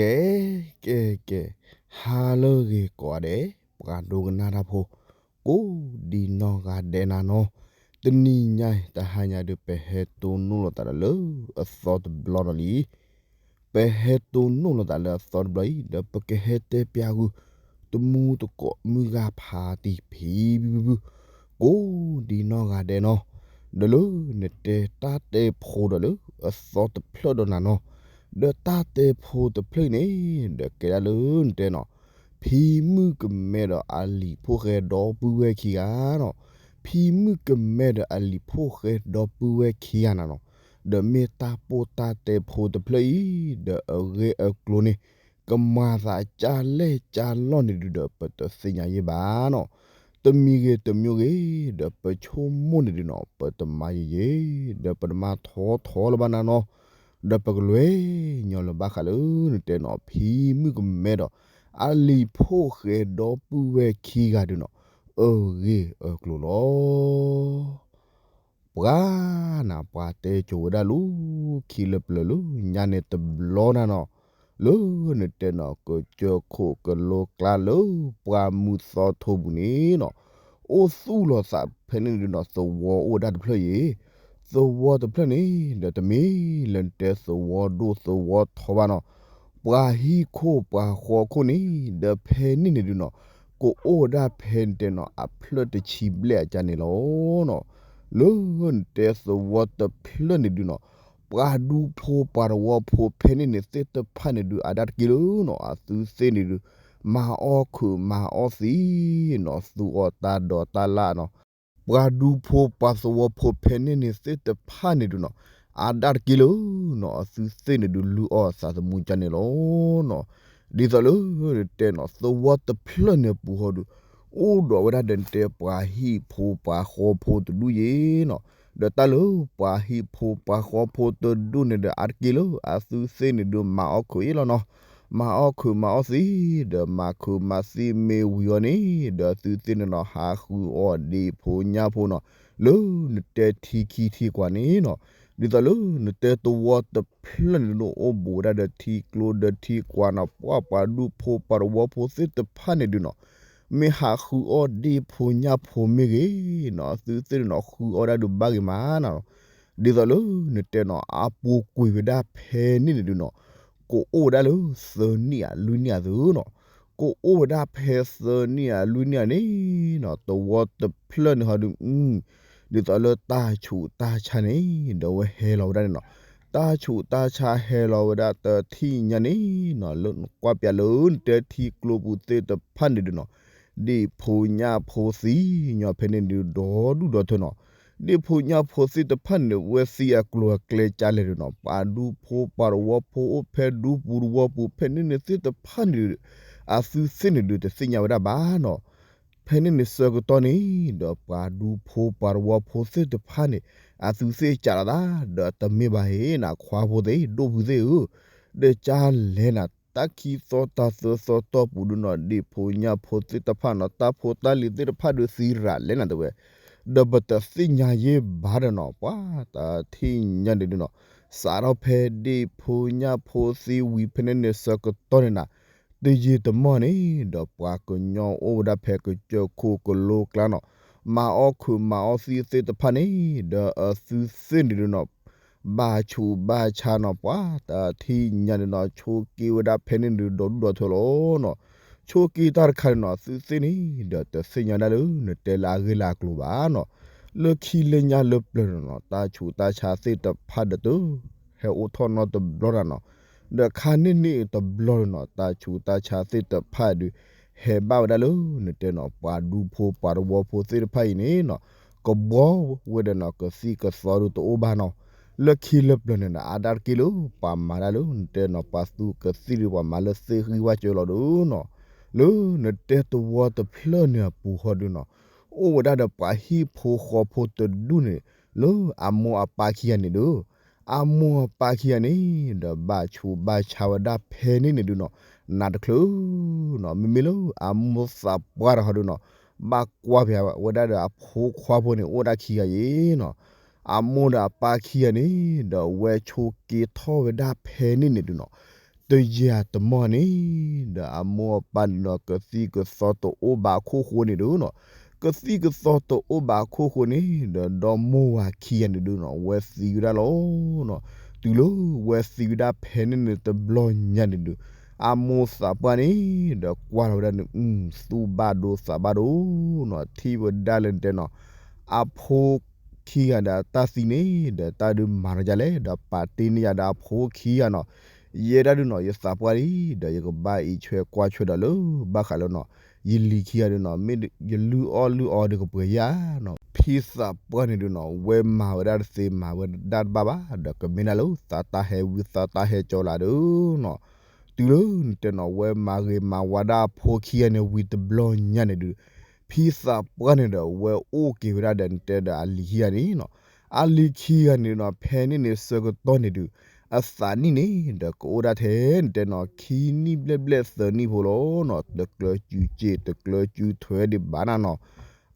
ကဲ ကဲ ကဲ, ဟါလၢအဂ့ၤကိးဂၤဒဲး ပှၤဒိကနၣ်တၢ်ဖိ ကိးဒံနီၢ်ဂၤဒဲးနၤနီၤ, တနံၤညါအံၤတဟါညါဒီး ပဟဲတိၢ်နီၣ်လိာ်သးဒီးလၢအသီတဘျီဒီးလံ ပဟဲတိၢ်နီၣ်လိာ်သးလၢအသီတဘျီအံၤ ဒီးပကဟဲတဲပျးဃုာ် တမူတကိးမုၢ်ဂၤဖးတံၢ်ဖံဖုဖုဖု ကိးဒံနီၢ်ဂၤဒဲးနီၤ, ဒီးလၢနတဲတၢ်တဲဖိဒီးလၢအသီတဖျၢၣ်ဒီးနၤနီၤ, ဒီးတၢ်တဲဖိတဖျၢၣ်အံၤန့ၣ် ဒီးကဲဒၣ်လၢနတဲနီၤ, ဖံမုၣ်ကမဲဒီးအလံၤဖိၣ်ဃဲဒီပုၢ်ဝဲၢ်ခံဂၤနီၤ, ဖံမုၣ်ကမဲဒီးအလံၤဖိၣ်ဃဲဒီပုၢ်ဝဲၢ်ခံဂၤနၤနီၤ, ဒီးမ့ၢ်တၢ်ပိၢ်တၢ်တဲဖိတဖျၢၣ်အံၤ ဒီးအဂ့ၢ်အကျိၤန့ၣ် ကမၤသးကၢ်လဲၢ်ကၢ်လီၢ်န့ၣ်ဒုးဒီး ပတသ့ၣ်ညါယဲၢ်ဘၣ်နီၤ, တမံၤဂ့ၤတမံၤဂ့ၤ ဒီးပဆိကမိၣ်န့ၣ်ဒုးနီၤ ပတမၤယဲၢ်ယဲၢ် ဒီးပတမၤထီထီလၢၤဘၣ်နၤနီၤ, ဒီးပကလဲၤညီလၢၤဘၣ်ဃးလၢနတဲနီၤ ဖံမုၣ်ကမဲဒီး အလံၤဖိၣ်ဃဲဒီပုၢ်ဝဲၢ်ခံဂၤဒုးနီၤ အဂ့ၢ်အကျိၤလီၤ. ပှၤနၤ ပှၤတဲကိၤဝဲဒၣ်လၢခံလၢပျၢၤလၢညါန့ၣ်တဘျီနၤနီၤ, လၢနတဲနီၤ ကစၢၢ်ခိၣ်ကလိကျါလၢပှၤမုၢ်သီထိပူၤန့ၣ်နီၤ, အိၣ်သူၣ်လီၤသးဖဲန့ၣ်န့ၣ်ဒုးနီၤ သဝီအိၣ်ဝဲဒၣ်တဖျၢၣ်အံၤ, သဝီတဖျၢၣ်န့ၣ် ဒီးတမ့ၢ်လၢနတဲသဝီဒိၣ်သဝီထီဘၣ်နီၤ, ပှၤဟံၣ်ခိၣ်ပှၤဃီခိၣ်န့ၣ် ဒီးဖဲန့ၣ်န့ၣ်ဒုးနီၤ ကအိၣ်ဝဲဒၣ်ဖဲနတဲနီၤ အဖျၢၣ်တဆံဘျဲၣ်အကါန့ၣ်လီၤနီၤ, လၢနတဲသဝီတဖျၢၣ်န့ၣ်ဒုးနီၤ, ပှၤဒူဖိပှၤသဝီဖိဖဲန့ၣ်န့ၣ်သ့ၣ်တဖၣ်န့ၣ်ဒုး အါဒၣ်တက့ၢ်လၢနီၤ အသုသ့ၣ်န့ၣ်ဒုး မၤအီၣ်ခုးမၤအီၣ်သံနီၤ သူအီၤတၢ်ဒိးတၢ်လၣ်နီၤ, ပှၤဒူဖိပှၤသဝီဖိဖဲန့ၣ်န့ၣ်သ့ၣ်တဖၣ်န့ၣ်ဒုးနီၤ, အါဒၣ်တက့ၢ်လၢနီၤ အသုသ့ၣ်န့ၣ်ဒုး လုၢ်အီၣ်သးသမူကါန့ၣ်လီၤနီၤ, ဒ်သိးလၢနတဲနီၤ သဝီတဖျၢၣ်န့ၣ်ပူၤဟီဒုး အိၣ်ဒီးဝဲဒၣ်ဒီးနတဲပှၤဟံၣ်ဖိပှၤဃီဖိတဒူၣ်ယဲၢ်နီၤ, ဒီးတၢ်လၢပှၤဟံၣ်ဖိပှၤဃီဖိတဒူၣ်န့ၣ်ဒီး အါတက့ၢ်လၢအသုသ့ၣ်န့ၣ်ဒုး မၤအီၣ်ခုးအ့ၣ်လီၤနီၤ, မၤအီၣ်ခုးမၤအီၣ်သံ, ဒီးမၤခုးမၤသံမ့ၢ်ဝံၤအီၤန့ၣ် ဒီးအသုသ့ၣ်န့ၣ်နီၤ ဟးဃုအီၣ်ဒ့ၣ်ဖိညၣ်ဖိနီၤ, လၢနတဲထံခံထံကွၢ်န့ၣ်နီၤ, ဒ်သိးလၢနတဲသဝီတဖျၢၣ်န့ၣ်ဒုး အိၣ်ဘူးဝဲဒၣ်ဒီးထံကျိဒီးထံကွၢ်နီၤ, ပှၤပှၤဒူဖိပှၤသဝီဖိသ့ၣ်တဖၣ်န့ၣ်ဒုးနီၤ မ့ၢ်ဟးဃုအီၣ်ဒ့ၣ်ဖိညၣ်ဖိမ့ၢ်ဂ့ၤနီၤ, အသုသ့ၣ်န့ၣ်နီၤ ဃုအီၣ်ဒၣ်ဒုးဘၣ်ဂ့ၤမးနီၤ, ဒ်သိးလၢနတဲနီၤ အပူၤကွံာ်ဝဲဒၣ်ဖဲန့ၣ်န့ၣ်ဒုးနီၤ, ကအိၣ်ဝဲဒၣ်လၢသၢနံၣ်ဧါလွံၢ်နံၣ်ဧါသုနီၤ, ကအိၣ်ဝဲဒၣ်ဖဲသၢနံၣ်ဧါလွံၢ်နံၣ်ဧါန့ၣ်နီၤ, သဝီတဖျၢၣ်န့ၣ်ဟီဒုး ဒ်သိးလၢတၢ်ဆူးတၢ်ဆါန့ၣ် ဒီးဝဲဟဲလီၤဝဲဒၣ်န့ၣ်နီၤ, တၢ်ဆူးတၢ်ဆါဟဲလီၤဝဲဒၣ်တထံၣ်ညါန့ၣ်နီၤ, လၢနကွၢ်ပၠးလၢနတဲထံကျိပူၤသ့ၣ်တဖၣ်န့ၣ်ဒုးနီၤ, ဒ့ၣ်ဖိညၣ်ဖိသံညီဖဲန့ၣ်ဒုး ဒီဒူၣ်ဒီထၢနီၤ, ဒ့ၣ်ဖိညၣ်ဖိသ့ၣ်တဖၣ်န့ၣ် ဝဲသံအကျိၤအကျဲကၢ်လဲၣ်ဒုးနီၤ, ပှၤဒူဖိပှၤသဝီဖိအိၣ်ဖဲဒူပူၤသဝီပူၤ ဖဲန့ၣ်န့ၣ်သ့ၣ်တဖၣ်န့ၣ်ဒုး အသုသ့ၣ်န့ၣ်ဒုး တသ့ၣ်ညါဝဲဒၣ်ဘၣ်နီၤ, ဖဲန့ၣ်န့ၣ်ဆၢကတီၢ်န့ၣ် ဒီးပှၤဒူဖိပှၤသဝီဖိသ့ၣ်တဖၣ်န့ၣ် အသုသ့ၣ်ကးလီၤသး ဒီးတမ့ၢ်ဘၣ်ဟ့ၣ်နၤ ခွါဖိသ့ၣ် ဒိၣ်ဖုသ့ၣ်ဧၢ, ဒီးကၢ်လဲၣ်နၤ တၢ်ခံသီတၢ်သၢသီတီၢ်ပူၤဒုးနီၤ ဒ့ၣ်ဖိညၣ်ဖိသ့ၣ်တဖၣ်နီၤ တၢ်ဖိတၢ်လံၤသ့ၣ်တဖၣ်ဒုးသံရၤလဲၣ်နၤတဲဝဲ, ဒီးပတသ့ၣ်ညါယဲၢ်ဘၣ်ဒီးနီၤ ပှၤတထံၣ်ညါန့ၣ်ဒုးနီၤ, စးထီၣ်ဖဲဒ့ၣ်ဖိညၣ်ဖိသံဝံၤဖဲန့ၣ်န့ၣ်ဆၢကတီၢ်န့ၣ်နၤ တယံာ်တမီၢ်န့ၣ် ဒီးပှၤကညီအိၣ်ဝဲဒၣ်ဖဲကစၢၢ်ခိၣ်ကလိကျါနီၤ, မၤအီၣ်ခုးမၤအီၣ်သံသ့ၣ်တဖၣ်န့ၣ် ဒီးအသုသ့ၣ်န့ၣ်ဒုးနီၤ ဘၣ်ဆူးဘၣ်ဆါနီၤ ပှၤတထံၣ်ညါန့ၣ်နီၤ ဆိးက့ဝဲဒၣ်ဖဲန့ၣ်ဒုး ဒီဒူၣ်ဒီထၢလီၤနီၤ, ဆိးက့တၢ်တခါန့ၣ်နီၤ သုသ့ၣ်န့ၣ် ဒီးတသ့ၣ်ညါဒၣ်လၢနတဲလၢအဂ့ၢ်လၢအကျိၤဘၣ်နီၤ, လၢခံလၢညါလၢပျၢၤန့ၣ်နီၤ တၢ်ဆူးတၢ်ဆါသ့ၣ်တဖၣ်ဒီးတ ဟဲအိၣ်ထီၣ်နီတဘျီနၤနီၤ, ဒီးခါန့ၣ်န့ၣ်တဘျီန့ၣ်နီၤ တၢ်ဆူးတၢ်ဆါသ့ၣ်တဖၣ်ဒုး ဟဲဘၣ်ဝဲဒၣ်လၢနတဲနီၤ ပှၤဒူဖိပှၤသဝီဖိသ့ၣ်တဖၣ်အံၤန့ၣ်နီၤ ကဘှီဝဲဒီးနီၤ ကသံၣ်ကသီဒုးတအိၣ်ဘၣ်နီၤ, လၢခံလၢပျၢၤန့ၣ်နီၤ အါဒၣ်တက့ၢ်လၢ ပှၤမၤဒၣ်လၢနတဲနီၤ ပှၤသူကသံၣ်ဒုး ပှၤမၤလၢသ့ၣ်ဃံဝါစၢၤလီၤဒုးနီၤ, လၢနတဲသဝီတဖျၢၣ်န့ၣ်အပူၤဃီဒုးနီၤ အိၣ်ဝဲဒၣ်ဒီးပှၤဟံၣ်ဖိဃီဖိတဒူၣ်န့ၣ် လၢအမိၢ်အပၢ်ခံဂၤန့ၣ်ဒုး, အမိၢ်အပၢ်ခံဂၤန့ၣ် ဒီးဘၣ်ဆူးဘၣ်ဆါဝဲဒၣ်ဖဲန့ၣ်န့ၣ်ဒုးနီၤ, နးတချုးနီၤ မ့မ့ၢ်လၢအမိၢ်သးပှၢ်တခီဒုးနီၤ, ဘၣ်ကွၢ်ပၠးဝဲဒၣ်ဒီးအဖိခွါဖိန့ၣ် အိၣ်ဒၣ်ခံဂၤအံၤနီၤ, အမိၢ်ဒီးအပၢ်ခံဂၤန့ၣ် ဒီးဝဲဆိးက့ထီၣ်ဝဲဒၣ်ဖဲန့ၣ်န့ၣ်ဒုးနီၤ, တယၤတမီၢ်န့ၣ် ဒီးအမိၢ်အပၢ်န့ၣ်ဒီး ကသံၣ်ကသီတအိၣ်ဘၣ်အခိၣ်ဃိန့ၣ်ဒုးနီၤ, ကသံၣ်ကသီတအိၣ်ဘၣ်အခိၣ်ဃိန့ၣ် ဒီးဒီမိၢ်ဝၤခံဂၤန့ၣ်ဒုးနီၤ ဝဲသံဝဲဒၣ်လီၤနီၤ. တုၤလၢဝဲသံဝဲဒၣ်ဖဲန့ၣ်န့ၣ်တဘျီညါန့ၣ်ဒုး အမိၢ်သးပှၢ်န့ၣ် ဒီးကွၢ်လီၤဝဲဒၣ်န့ၣ် သူၣ်ဘၣ်ဒိသးဘၣ်ဒိနီၤ, ထံၣ်ဝဲဒၣ်လၢနတဲနီၤ အဖိခံဂၤဒီးတၢ်သံန့ၣ် ဒီးတၢ်ဒုးမၤထီၣ်ဒ်လဲၣ်, ဒီးပာ်တ့ၢ်န့ၢ်ယၤဒီးအဖိခံဂၤနီၤ, ယဲဒၣ်ဒုးနီၤ ယသးပှၢ်လံ, ဒီးယကဘၣ်အံးဆွဲကွၢ်ဆွဲဒီးလၢ ဘၣ်ဃးလၢနီၤ ယလံၤခံဂၤဒုးနီၤ မ့ၢ်ယလုၢ်အီၣ်လုၢ်အီဒုးကပှဲၤယၤနီၤ, ဖံသးပှၢ်န့ၣ်ဒုးနီၤ ဝဲမၤဝဲဒၣ်တသ့မၤဝဲဒၣ်တဘၣ်ဘၣ်, ဒီးကမ့ၢ်ဒၣ်လၢသးတၢ်ဟဲဝံသးတၢ်ဟဲကၠီလၢဒုးနီၤ, တုၤလၢနတဲနီၤ ဝဲမၤဂ့ၤမၤဝါဒၣ်အဖိခံဂၤန့ၣ်ဝံၤတဘျီညါန့ၣ်ဒုး ဖံသးပှၢ်န့ၣ်ဒီး ဝဲအိၣ်က့ၤဝဲဒၣ်ဒီးနတဲဒီးအလံၤခံဂၤန့ၣ်နီၤ, အလံၤခံဂၤန့ၣ်နီၤ ဖဲန့ၣ်န့ၣ်ဆၢကတီၢ်န့ၣ်ဒုး အသးနံၣ်န့ၣ် ဒီးကအိၣ်ဒၣ်ထဲနတဲနီၤ ခံနံၣ်ဘျဲၣ်ဘျဲၣ်သၢနံၣ်ဖိလီၤနီၤ, တကျၢၤစုစ့ တကျၢၤစုထွဲဒံးဘၣ်နၤနီၤ,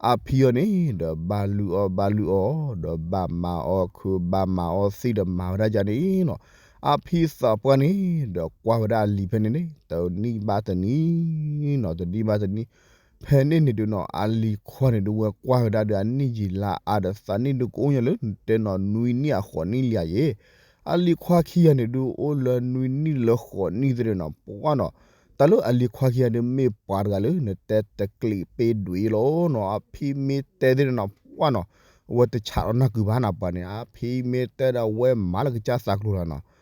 အဖံအီၤန့ၣ် ဒီးဘၣ်လုၢ်အီၣ်ဘၣ်လုၢ်အီၣ် ဒီးဘၣ်မၤအီၣ်ခုးဘၣ်မၤအီၣ်သံၣ်ဒီးမၤဝဲဒၣ်ယၤန့ၣ်နီၤ, အဖံသးပှၢ်န့ၣ် ဒီးကွၢ်ဝဲဒၣ်အလံၤဖဲန့ၣ်န့ၣ် တနံၣ်ဘၣ်တနံၣ်နီၤ တနံၣ်ဘၣ်တနံၣ်, ဖဲန့ၣ်န့ၣ်ဒုးနီၤ အလံၤခွါန့ၣ်ဒုးဝဲကွၢ်ဝဲဒၣ်ဒီးအနံၣ်ယံာ်လါအါဒီးသးနံၣ်ဒုးကအိၣ်ညီလၢနတဲနီၤ နွံနံၣ်အဃိးနံၣ်လံဧါယဲ အလံၤခွါခံဂၤန့ၣ်ဒုး အိၣ်လၢနွံနံၣ်လၢဃိးနံၣ်သ့ၣ်န့ၣ်နီၤ ပှၢ်နီၤ, တၢ်လၢအလံၤခွါခံဂၤဒုး မ့ၢ်ပှၤတဂၤလၢနတဲတကျံးပ့ဒွံလီၤနီၤ, အဖံမ့ၢ်တဲသ့ၣ်န့ၣ်နီၤ ပှၢ်နီၤ, အဝဲတဆးလီၤနၢ်ကုၤဘၣ်နီၤ ပှၤန့ၣ် အဖံမ့ၢ်တဲဒီးဝဲမၤလၢကစၢ်သးကျိၤလီၤနီၤ,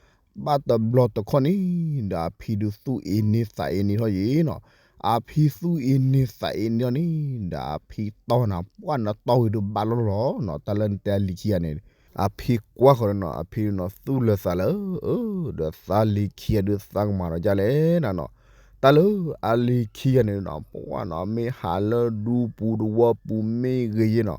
ဘၣ်တဘျီတခီၣ်န့ၣ် ဒီးအဖံဒုးသူၣ်အ့န့သးအ့န့ထီၣ်ယဲနီၤ, အဖံသူၣ်အ့န့သးအ့န့ထီၣ်န့ၣ် ဒီးအဖံတီၢ်နၤ ပှၢ်နတီၢ်ဝံၤဒုးဘၣ်လီၤလီၤနီၤ, တၢ်လၢနတဲအလံၤခံဂၤန့ၣ် အဖံကွၢ်ဃီၤဒီးနီၤ အဖံဒုးနီၤ သူၣ်လၢာ်သးလၢ အၢ ဒီးသးလံၤခံဂၤဒုးသးကမၤဒီးဒ်လဲၣ်နၤနီၤ, တၢ်လၢအလံၤခံဂၤန့ၣ်နီၤ ပှၢ်နီၤ မ့ၢ်ဟးလၢဒူပူၤတဝီပူၤမ့ၢ်ဂ့ၤယဲနီၤ,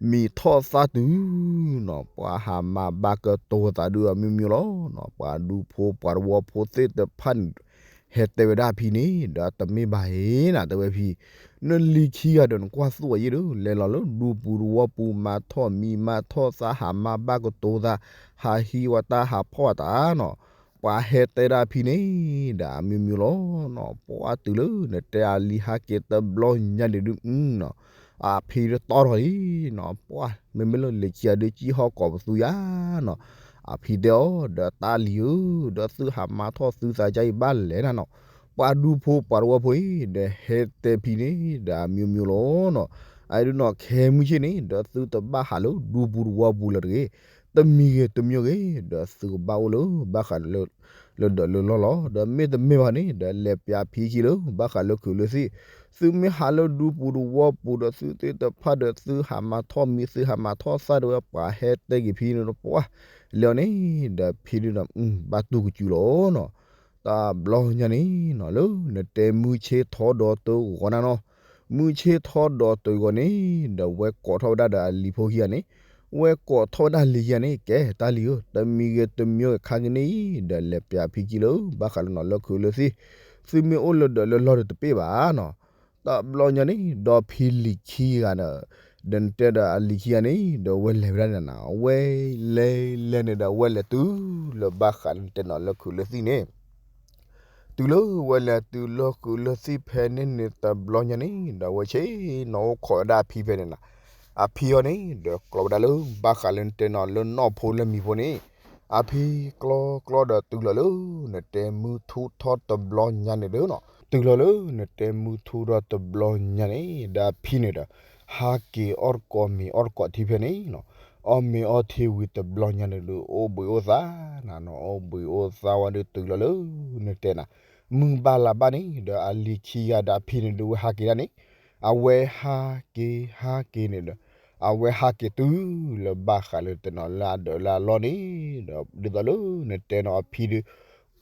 မံၤထီၣ်သၣ်တုၤနီၤ ပှၤဟးမၤဘၣ်ကတိၤသးဒုးအမျိုးမျိုးလီၤနီၤ, ပှၤဒူဖိပှၤတဝီဖိသ့ၣ်တဖၣ်န့ၣ် ဟဲတဲဝဲဒၣ်အဖံန့ၣ် ဒီးတမ့ၢ်ဘၣ်အံၤနၤ တဲဝဲဖံ, နလံၤခံဂၤဒီးနကွၢ်သူၣ်အယဲၢ်ဒီး လဲၤလီၤလၢဒူပူၤတဝီပူၤ မၤထီၣ်မံၤမၤထီၣ်သၣ် ဟးမၤဘၣ်ကတိၤသး ဟးဟံးဝဲတၢ်ဟးဖီၣ်ဝဲတၢ်နီၤ, ပှၤဟဲတဲဒၣ်အဖံန့ၣ် ဒီးအမျိုးမျိုးလီၤနီၤ, ပှၢ်တုၤလၢနတဲအလံၤဟးက့ၤတဘျီညါန့ၣ်ဒုးနီၤ အဖံဒုးတီၢ်ထီၣ်လံနီၤ, ပှၢ် မ့မ့ၢ်လၢလံၤခံဂၤဒုးကံၣ်ဟီၣ်ကိးပသူယါနီၤ, အဖံတဲအီၤ ဒီးတၢ်လံၤဧၢ, ဒီးသုဟးမၤထီၣ်သုသးကါအံၤဘၣ်လဲၣ်နၤနီၤ, ပှၤဒူဖိပှၤတဝီဖိအံၤ ဒီးဟဲတဲဖံန့ၣ် ဒီးအမျိုးမျိုးလီၤနီၤ, အဒုးနီၤ ခဲမုၢ်ဆ့ၣ်န့ၣ် ဒီးသုတဘၣ်ဟးလၢဒူပူၤတဝီပူၤလၢၤတဂ့ၤ, တမံၤဂ့ၤတမံၤဂ့ၤ ဒီးသုကဘၣ်အိၣ်လၢဘၣ်ဃးလၢ လၢဒၢးလၢလီၢ်လီၤ, ဒီးမ့တမ့ၢ်ဘၣ်န့ၣ် ဒီးလဲၤပျးဖံခံလၢ ဘၣ်ဃးလၢခုးလၢသံၣ်, သုမ့ၢ်ဟးလၢဒူပူၤတဝီပူၤဒီးသုသ့ၣ်တဖၣ်ဒီးသုဟးမၤထီၣ်မံၤ သုဟးမၤထီၣ်သၣ်ဒီးဝဲ ပှၤဟဲတဲက့ၤဖံန့ၣ်ဒီးပှၢ်, လဲၤအီၤန့ၣ် ဒီးဖံဒုးဒီး ဘၣ်တူၢ်ကစူၤလီၤနီၤ, တဘျီညါန့ၣ်နီၤ လၢနတဲမုၢ်ဆ့ၣ်ထီဒီးတဂီၤနၤနီၤ, မုၢ်ဆ့ၣ်ထီဒီးတဂီၤန့ၣ် ဒီးဝဲကိးထီၣ်ဝဲဒၣ်ဒီးအလံၤဖိခံဂၤန့ၣ်, ဝဲကိးထီၣ်ဝဲဒၣ်လံၤခံဂၤန့ၣ် ကဲတၢ်လံၤဧၢ, တမံၤဂ့ၤတမံၤဂ့ၤခါက့ၤန့ၣ် ဒီးလဲၤပျးဖံခံလၢ ဘၣ်ဃးလၢနီၤလၢခုးလၢသံၣ်, သုမ့ၢ်အိၣ်လၢဒၢးလၢလီၢ်ဒီးတပ့ၢ်ဘၣ်နီၤ, တဘျီညါန့ၣ် ဒီးဖံလံၤခံဂၤဒီး ဒီးနတဲဒီးအလံၤခံဂၤန့ၣ် ဒီးဝဲလဲၤဝဲဒၣ်န့ၣ်နၤ, ဝဲလဲၤလဲၤန့ၣ်ဒီး ဝဲလဲၤတုၤလၢဘၣ်ဃးလၢနတဲနီၤလၢခုးလၢသံၣ်န့ၣ် တုၤလၢဝဲလဲၤတုၤလၢခုးလၢသံၣ်ဖဲန့ၣ်န့ၣ် တဘျီညါန့ၣ် ဒီးဝဲဆ့ၣ်နီၤအိၣ်ခိးဝဲဒၣ်အဖံဖဲန့ၣ်နၤ, အဖံအီၤန့ၣ် ဒီးကျီဝဲဒၣ်လၢ ဘၣ်ဃးလၢနတဲနီၤလၢနီၢ်ဖိလၢမံၤဖိန့ၣ်, အဖံကျီကျီဒီးတုၤလီၤလၢ နတဲမုၢ်ထူၣ်ထီၣ်တဘျီညါန့ၣ်ဒီးနီၤ, တုၤလီၤလၢနတဲမုၢ်ထူၣ်ထီၣ်တဘျီညါန့ၣ် ဒီးအဖံန့ၣ်ဒီး ဟးက့ၤအီၣ်တကိးမ့ၤအီၣ်တကိးထံဖဲန့ၣ်နီၤ, အီၣ်မ့ၤအီထံဝံၤတဘျီညါန့ၣ်ဒီး အိၣ်ဘှံးအိၣ်သါနၤနီၤ, အိၣ်ဘှံးအိၣ်သါဝဲဒီးတုၤလီၤလၢ နတဲနၤ မုၢ်ဘၣ်လါဘၣ်န့ၣ် ဒီးအလံၤခံဂၤဒီးအဖံန့ၣ်ဒီးဝဲဟးက့ၤဒၣ်န့ၣ်, အဝဲဟးက့ၤဟးက့ၤန့ၣ်ဒီး အဝဲဟးက့ၤတုၤလၢဘၣ်ဃးလၢတနီၤလၢအဒၢးလၢအလီၢ်န့ၣ်, ဒီးဒ်သိးလၢနတဲနီၤအဖံဒီး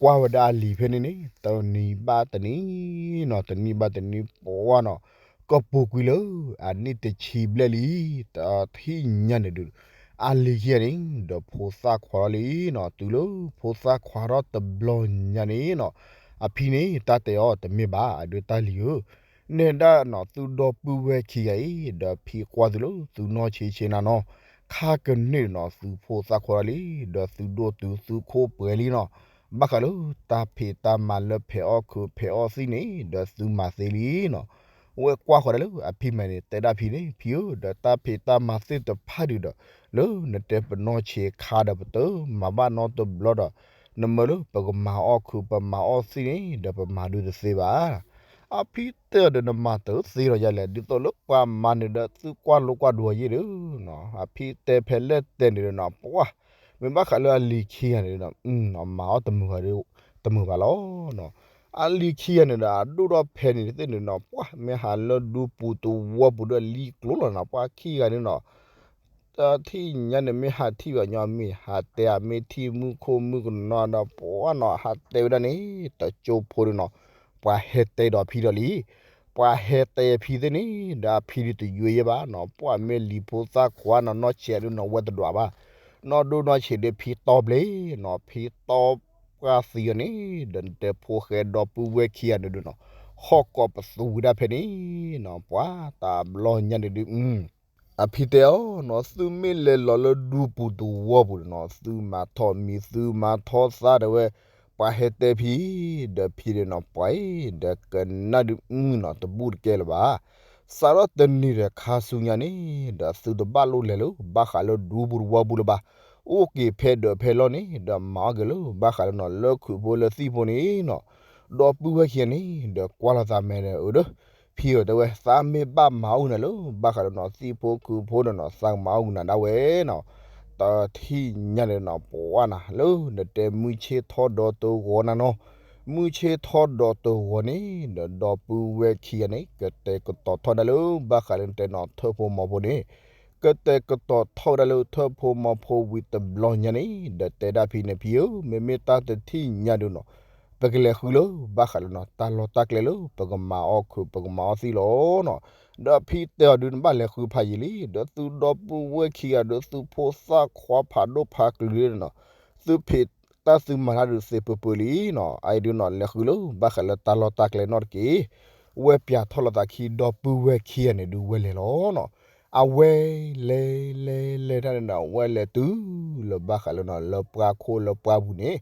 ကွၢ်ဝဲဒၣ်အလံၤဖဲန့ၣ်န့ၣ် တနံၤဘၣ်တနံၤနီၤ, တနံၤဘၣ်တနံၤပှၢ်နီၤ, ကပူၤကွံာ်လၢ အနံၣ်တဆံဘျဲၣ်လံ, တထံၣ်ညါန့ၣ်ဒီး အလံၤခံဂၤန့ၣ် ဒီးဖိသၣ်ခွါထီၣ်လံနီၤ, တုၤလၢဖိသၣ်ခွါထီၣ်တဘျီညါန့ၣ်နီၤ, အဖံန့ၣ် တၢ်တဲအီၤတမ့ၢ်ဘၣ် အဒုးတၢ်လံၤဧၢ, နဲဒၣ်နီၤသုဒီပုၢ်ဝဲၢ်ခံဂၤအံၤ ဒီးဖံကွၢ်သုလၢသုနီၢ်ဆံးဆံးနၤနီၤ, ခါကန့ၣ်နီၤ သုဖိသၣ်ခွါထီၣ်လံ, ဒီးသုဒိၣ်တုၤသုခိၣ်ပှဲၤလံနီၤ, ဘၣ်ဃးလၢတၢ်ဖံးတၢ်မၤလၢဖဲးအီၣ်ခုးဖဲးအီၣ်သံၣ်န့ၣ် ဒီးသုမၤသ့လံနီၤ. အဝဲကွၢ်ဃီၤဒၣ်လၢအဖံမဲာ်န့ၣ် တဲဒၣ်ဖံန့ၣ် ဖံဧၢ, ဒီးတၢ်ဖံးတၢ်မၤသ့ၣ်တဖၣ်ဒုးဒီး လၢနတဲပနီၢ်ဆံးခါဒီး ပတမၤဘၣ်နီတဘျီဒီး နမၢလၢပကမၤအီၣ်ခုးပမၤအီၣ်သံၣ်န့ၣ် ဒီးပမၤဒုးတသ့ဘၣ်. အဖံတဲအီၤဒီး နမၤတသ့ဒီးယၤလဲၣ်, ဒ်သိးလၢပှၤမၤန့ၣ်ဒီး သုကွၢ်လိကွၢ်ဒိးယ့ၣ်ဒီးနီၤ. အဖံတဲဖဲလဲၣ်တဲန့ၣ်ဒီးနီၤ ပှၢ် မ့ၢ်ဘၣ်ဃးလၢအလံၤခံဂၤန့ၣ်ဒီး မၤအီၣ်တမုာ်ဘၣ်လီၤ. အလံၤခံဂၤန့ၣ်ဒီး အဒိၣ်ထီၣ်ဖဲန့ၣ်တသ့ၣ်န့ၣ်နီၤ ပှၢ် မ့ၢ်ဟးလၢဒူပူၤသဝီပူၤဒီးလံကျိၤလီၤနီၤ ပှၤခံဂၤန့ၣ်နီၤ တထံၣ်ညါန့ၣ် မ့ၢ်ဟးထံၣ်ဘၣ်ညီမ့ၢ်ဟးတဲ အမ့ၢ်ထံၣ်မုၣ်ခိၣ်မုၣ်ကနီၤဒီး ပှၢ်နီၤ ဟးတဲဝဲဒၣ်န့ၣ် တကၠိဖိဒီးနီၤ ပှၤဟဲတဲဒီးဖံဒီးလံ. ပှၤဟဲတဲဖံသ့ၣ်န့ၣ် ဒီးအဖံဒုးတယွဲယဲၢ်ဘၣ်နီၤ ပှၢ်မ့ၢ်လံၤဖိသၣ်ခွါနီၤ နီၢ်ဆံးဒုးနီၤ ဝဲတဒွးဘၣ် နီၢ်ဒိၣ်နီၢ်ဆံးဒုးဖံတီဘျ့နီၤ ဖံတီပှၢ်သံအီၤန့ၣ် ဒီးနတဲဖိၣ်ဃဲဒီပုၢ်ဝဲၢ်ခံဂၤန့ၣ်ဒုးနီၤ ဟီၣ်ကိးပသူဝံၤဒၣ်ဖဲန့ၣ်နီၤ ပှၤတဘျီညါန့ၣ်ဒုး အဖံတဲအီၤနီၤ သုမ့ၢ်လဲၤလီၤလၢဒူပူၤသဝီပူၤန့ၣ်နီၤ သုမၤထီၣ်မံၤ သုမၤထီၣ်သၣ်ဒီးဝဲ ပှၤဟဲတဲဖံ ဒီးဖံဒီးနီၤ ပှၤအံၤ ဒီးကနၣ်ဒုးမုၢ်နီၤ တဘူၣ်တကဲလၢၤဘၣ်. စးထီၣ်တနံၤဒီးခါဆူညါန့ၣ် ဒီးသုတဘၣ်လိၣ်လဲၤလၢ ဘၣ်ဃးလၢဒူပူၤသဝီပူၤလၢၤဘၣ်. အိၣ်က့ၤဖဲဒၢးဖဲလီၢ်န့ၣ် ဒီးမၤအီၣ်က့ၤလၢဘၣ်ဃးလၢနီၤ လၢခုးဖိလၢသံၣ်ဖိန့ၣ်နီၤ ဒီပုၢ်ဝဲၢ်ခံဂၤန့ၣ် ဒီးကွၢ်လိာ်သးမဲာ်ဒီးအၢဒီး ဖံဧၢ တဲဝဲ သးမ့ၢ်ဘၣ်မၤအီၣ်ဂုာ်နၤလၢ ဘၣ်ဃးလၢနီၤ သံၣ်ဖိခုးဖိဒီးနီၤ သးကမၤအီၣ်ဂုာ်နၤဒၣ်ဝဲနီၤ. တထံၣ်ညါန့ၣ်နီၤ ပှၢ်နၤ လၢနတဲမုၢ်ဆ့ၣ်ထီၣ်ဒီးတဂီၤနၤနီၤ မုၢ်ဆ့ၣ်ထီၣ်ဒီးတဂီၤန့ၣ် ဒီးဒီပုၢ်ဝဲၢ်ခံဂၤန့ၣ် ကတဲာ်ကတီၤထီၣ်ဒၣ်လၢ ဘၣ်ဃးလၢနတဲနီၤ ထၢၣ်ဖိမီၤဖိန့ၣ် ကတဲာ်ကတီၤထီၣ်ဝဲဒၣ်လၢထၢၣ်ဖိမီၤဖိဝံၤတဘျီညါန့ၣ် ဒီးတဲဒၣ်ဖံန့ၣ် ဖံဧၢ မ့မ့ၢ်တၢ်တထံၣ်ညါဒုးနီၤ ပကလဲၤဃုလၢ ဘၣ်ဃးလၢနီၤ တၢ်လီၢ်တၢ်ကျဲလၢ ပကမၤအီၣ်ခုး ပကမၤအီၣ်သံၣ်လီၤနီၤ. ဒီးဖံတဲအီၤဒုး နဘၣ်လဲၤဃုဖးယံာ်လံ ဒီးသုဒီပုၢ်ဝဲၢ်ခံဂၤဒီး သုဖိသၣ်ခွါဖးဒိၣ်ဖးကလုာ်န့ၣ်နီၤ သုဖံးတၢ်သုမၤတၢ်ဒုးသ့ပၢၤပၢၤလံနီၤ. အအံၤဒုးနီၤ လဲၤဃုလၢ ဘၣ်ဃးလၢတၢ်လီၢ်တၢ်ကျဲနီတက့ၢ်. ဝဲပၠးထီၣ်လိာ်သးခံ ဒီပုၢ်ဝဲၢ်ခံဂၤန့ၣ်ဒုး ဝဲလဲၤလီၤနီၤ. အဝဲလဲၤလဲၤလဲၤတၢ်န့ၣ်ဒီး အဝဲလဲၤတုၤလၢဘၣ်ဃးလၢနီၤ လၢပှၢ်ခိၣ်လၢပှၢ်ပူၤန့ၣ်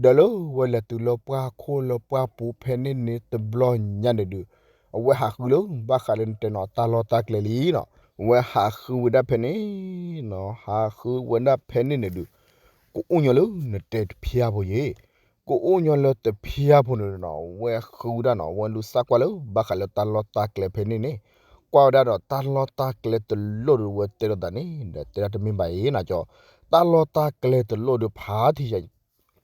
ဒီးလၢဝဲလဲၤတုၤလၢပှၢ်ခိၣ်လၢပှၢ်ပူၤဖဲန့ၣ်န့ၣ်တဘျီညါန့ၣ်ဒုး အဝဲဟးဃုလၢ ဘၣ်ဃးလၢနတဲနီၤ တၢ်လီၢ်တၢ်ကျဲလံနီၤ. ဝဲဟးဃုဝဲဒၣ်ဖဲန့ၣ်နီၤ ဟးဃုဝဲဒၣ်ဖဲန့ၣ်န့ၣ်ဒုး ကအိၣ်ညီလၢနတဲတဖျါဖိယ့ၣ် ကအိၣ်ညီလၢတဖျါဖိန့ၣ်နီၤ ဝဲဃုဝဲဒၣ်နီၤ ဝဲလူၤစၢ်ကွၢ်လၢ ဘၣ်ဃးလၢတၢ်လီၢ်တၢ်ကျဲဖဲန့ၣ်န့ၣ် ကွၢ်ဝဲဒၣ်ဒီးတၢ်လီၢ်တၢ်ကျဲတလိၣ်ဒုး ဝဲတဲလိာ်သးန့ၣ် ဒီးတဲဒၣ်တမ့ၢ်ဘၣ်အံၤနီၤ ကၠီ တၢ်လီၢ်တၢ်ကျဲတလိၣ်ဒုး ဖး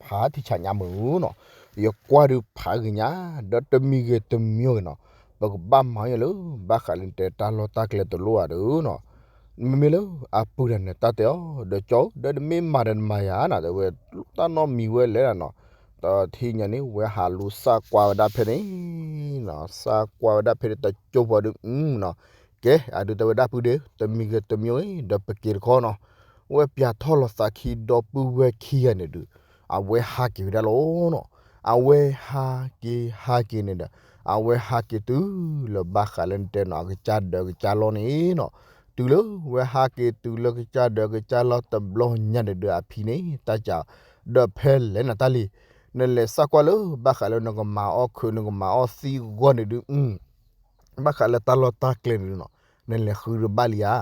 ဖးထံဆးညါမုၢ်နီၤ ယကွၢ်ဒုးဖးဂ့ၤညါ ဒီးတမံၤဂ့ၤတမံၤဂ့ၤနီၤ ပကဘၣ်မၤအီၣ်လၢ ဘၣ်ဃးလၢနတဲတၢ်လီၢ်တၢ်ကျဲတလိၣ်ဧါဒုးနီၤ မ့မ့ၢ်လၢအပုၢ်တၢ်န့ၣ် တၢ်တဲအီၤ ဒီးကၠီ ဒီးတမ့ၢ်မၤဒီးနမၤယၤနီၤ တဲဝဲ တၢ်နီတမံၤဝဲလဲၣ်နီၤ တထံၣ်ညါန့ၣ် ဝဲဟးလူၤစၢ်ကွၢ်ဝဲဒၣ်ဖဲန့ၣ်နီၤ စၢ်ကွၢ်ဝဲဒၣ်ဖဲန့ၣ် တကၠိဖိဒီး နီၤ ကဲ အဒုးတဲဝဲဒၣ်ပုၢ်ဒီး တမံၤဂ့ၤတမံၤဂ့ၤ ဒီးပက့ၤတခီနီၤ ဝဲပၠးထီၣ်လိာ်သးခံဒီပုၢ်ဝဲၢ်ခံဂၤန့ၣ်ဒုး အဝဲဟးက့ၤဝဲဒၣ်လီၤနီၤ အဝဲဟးက့ၤဟးက့ၤန့ၣ်ဒီး အဝဲဟးက့ၤတုၤလၢဘၣ်ဃးလၢနတဲနီၤ အကစၢ်ဒၢးကစၢ်လီၢ်န့ၣ်နီၤ တုၤလၢဝဲဟးက့ၤတုၤလၢကစၢ်ဒၢးကစၢ်လီၢ်တဘျီညါန့ၣ်ဒုး အဖံန့ၣ် တၢ်ကး ဒီးဖဲလဲၣ်နၤတၢ်လံ နလဲၤစၢ်ကွၢ်လၢ ဘၣ်ဃးလၢနကမၤအီၣ်ခုး နကမၤအီၣ်သံၣ်ဂီၢ်န့ၣ်ဒုး ဘၣ်ဃးလၢတၢ်လီၢ်တၢ်ကျဲန့ၣ်ဒုးနီၤ နလဲၤဃုတဘၣ်လံဧါ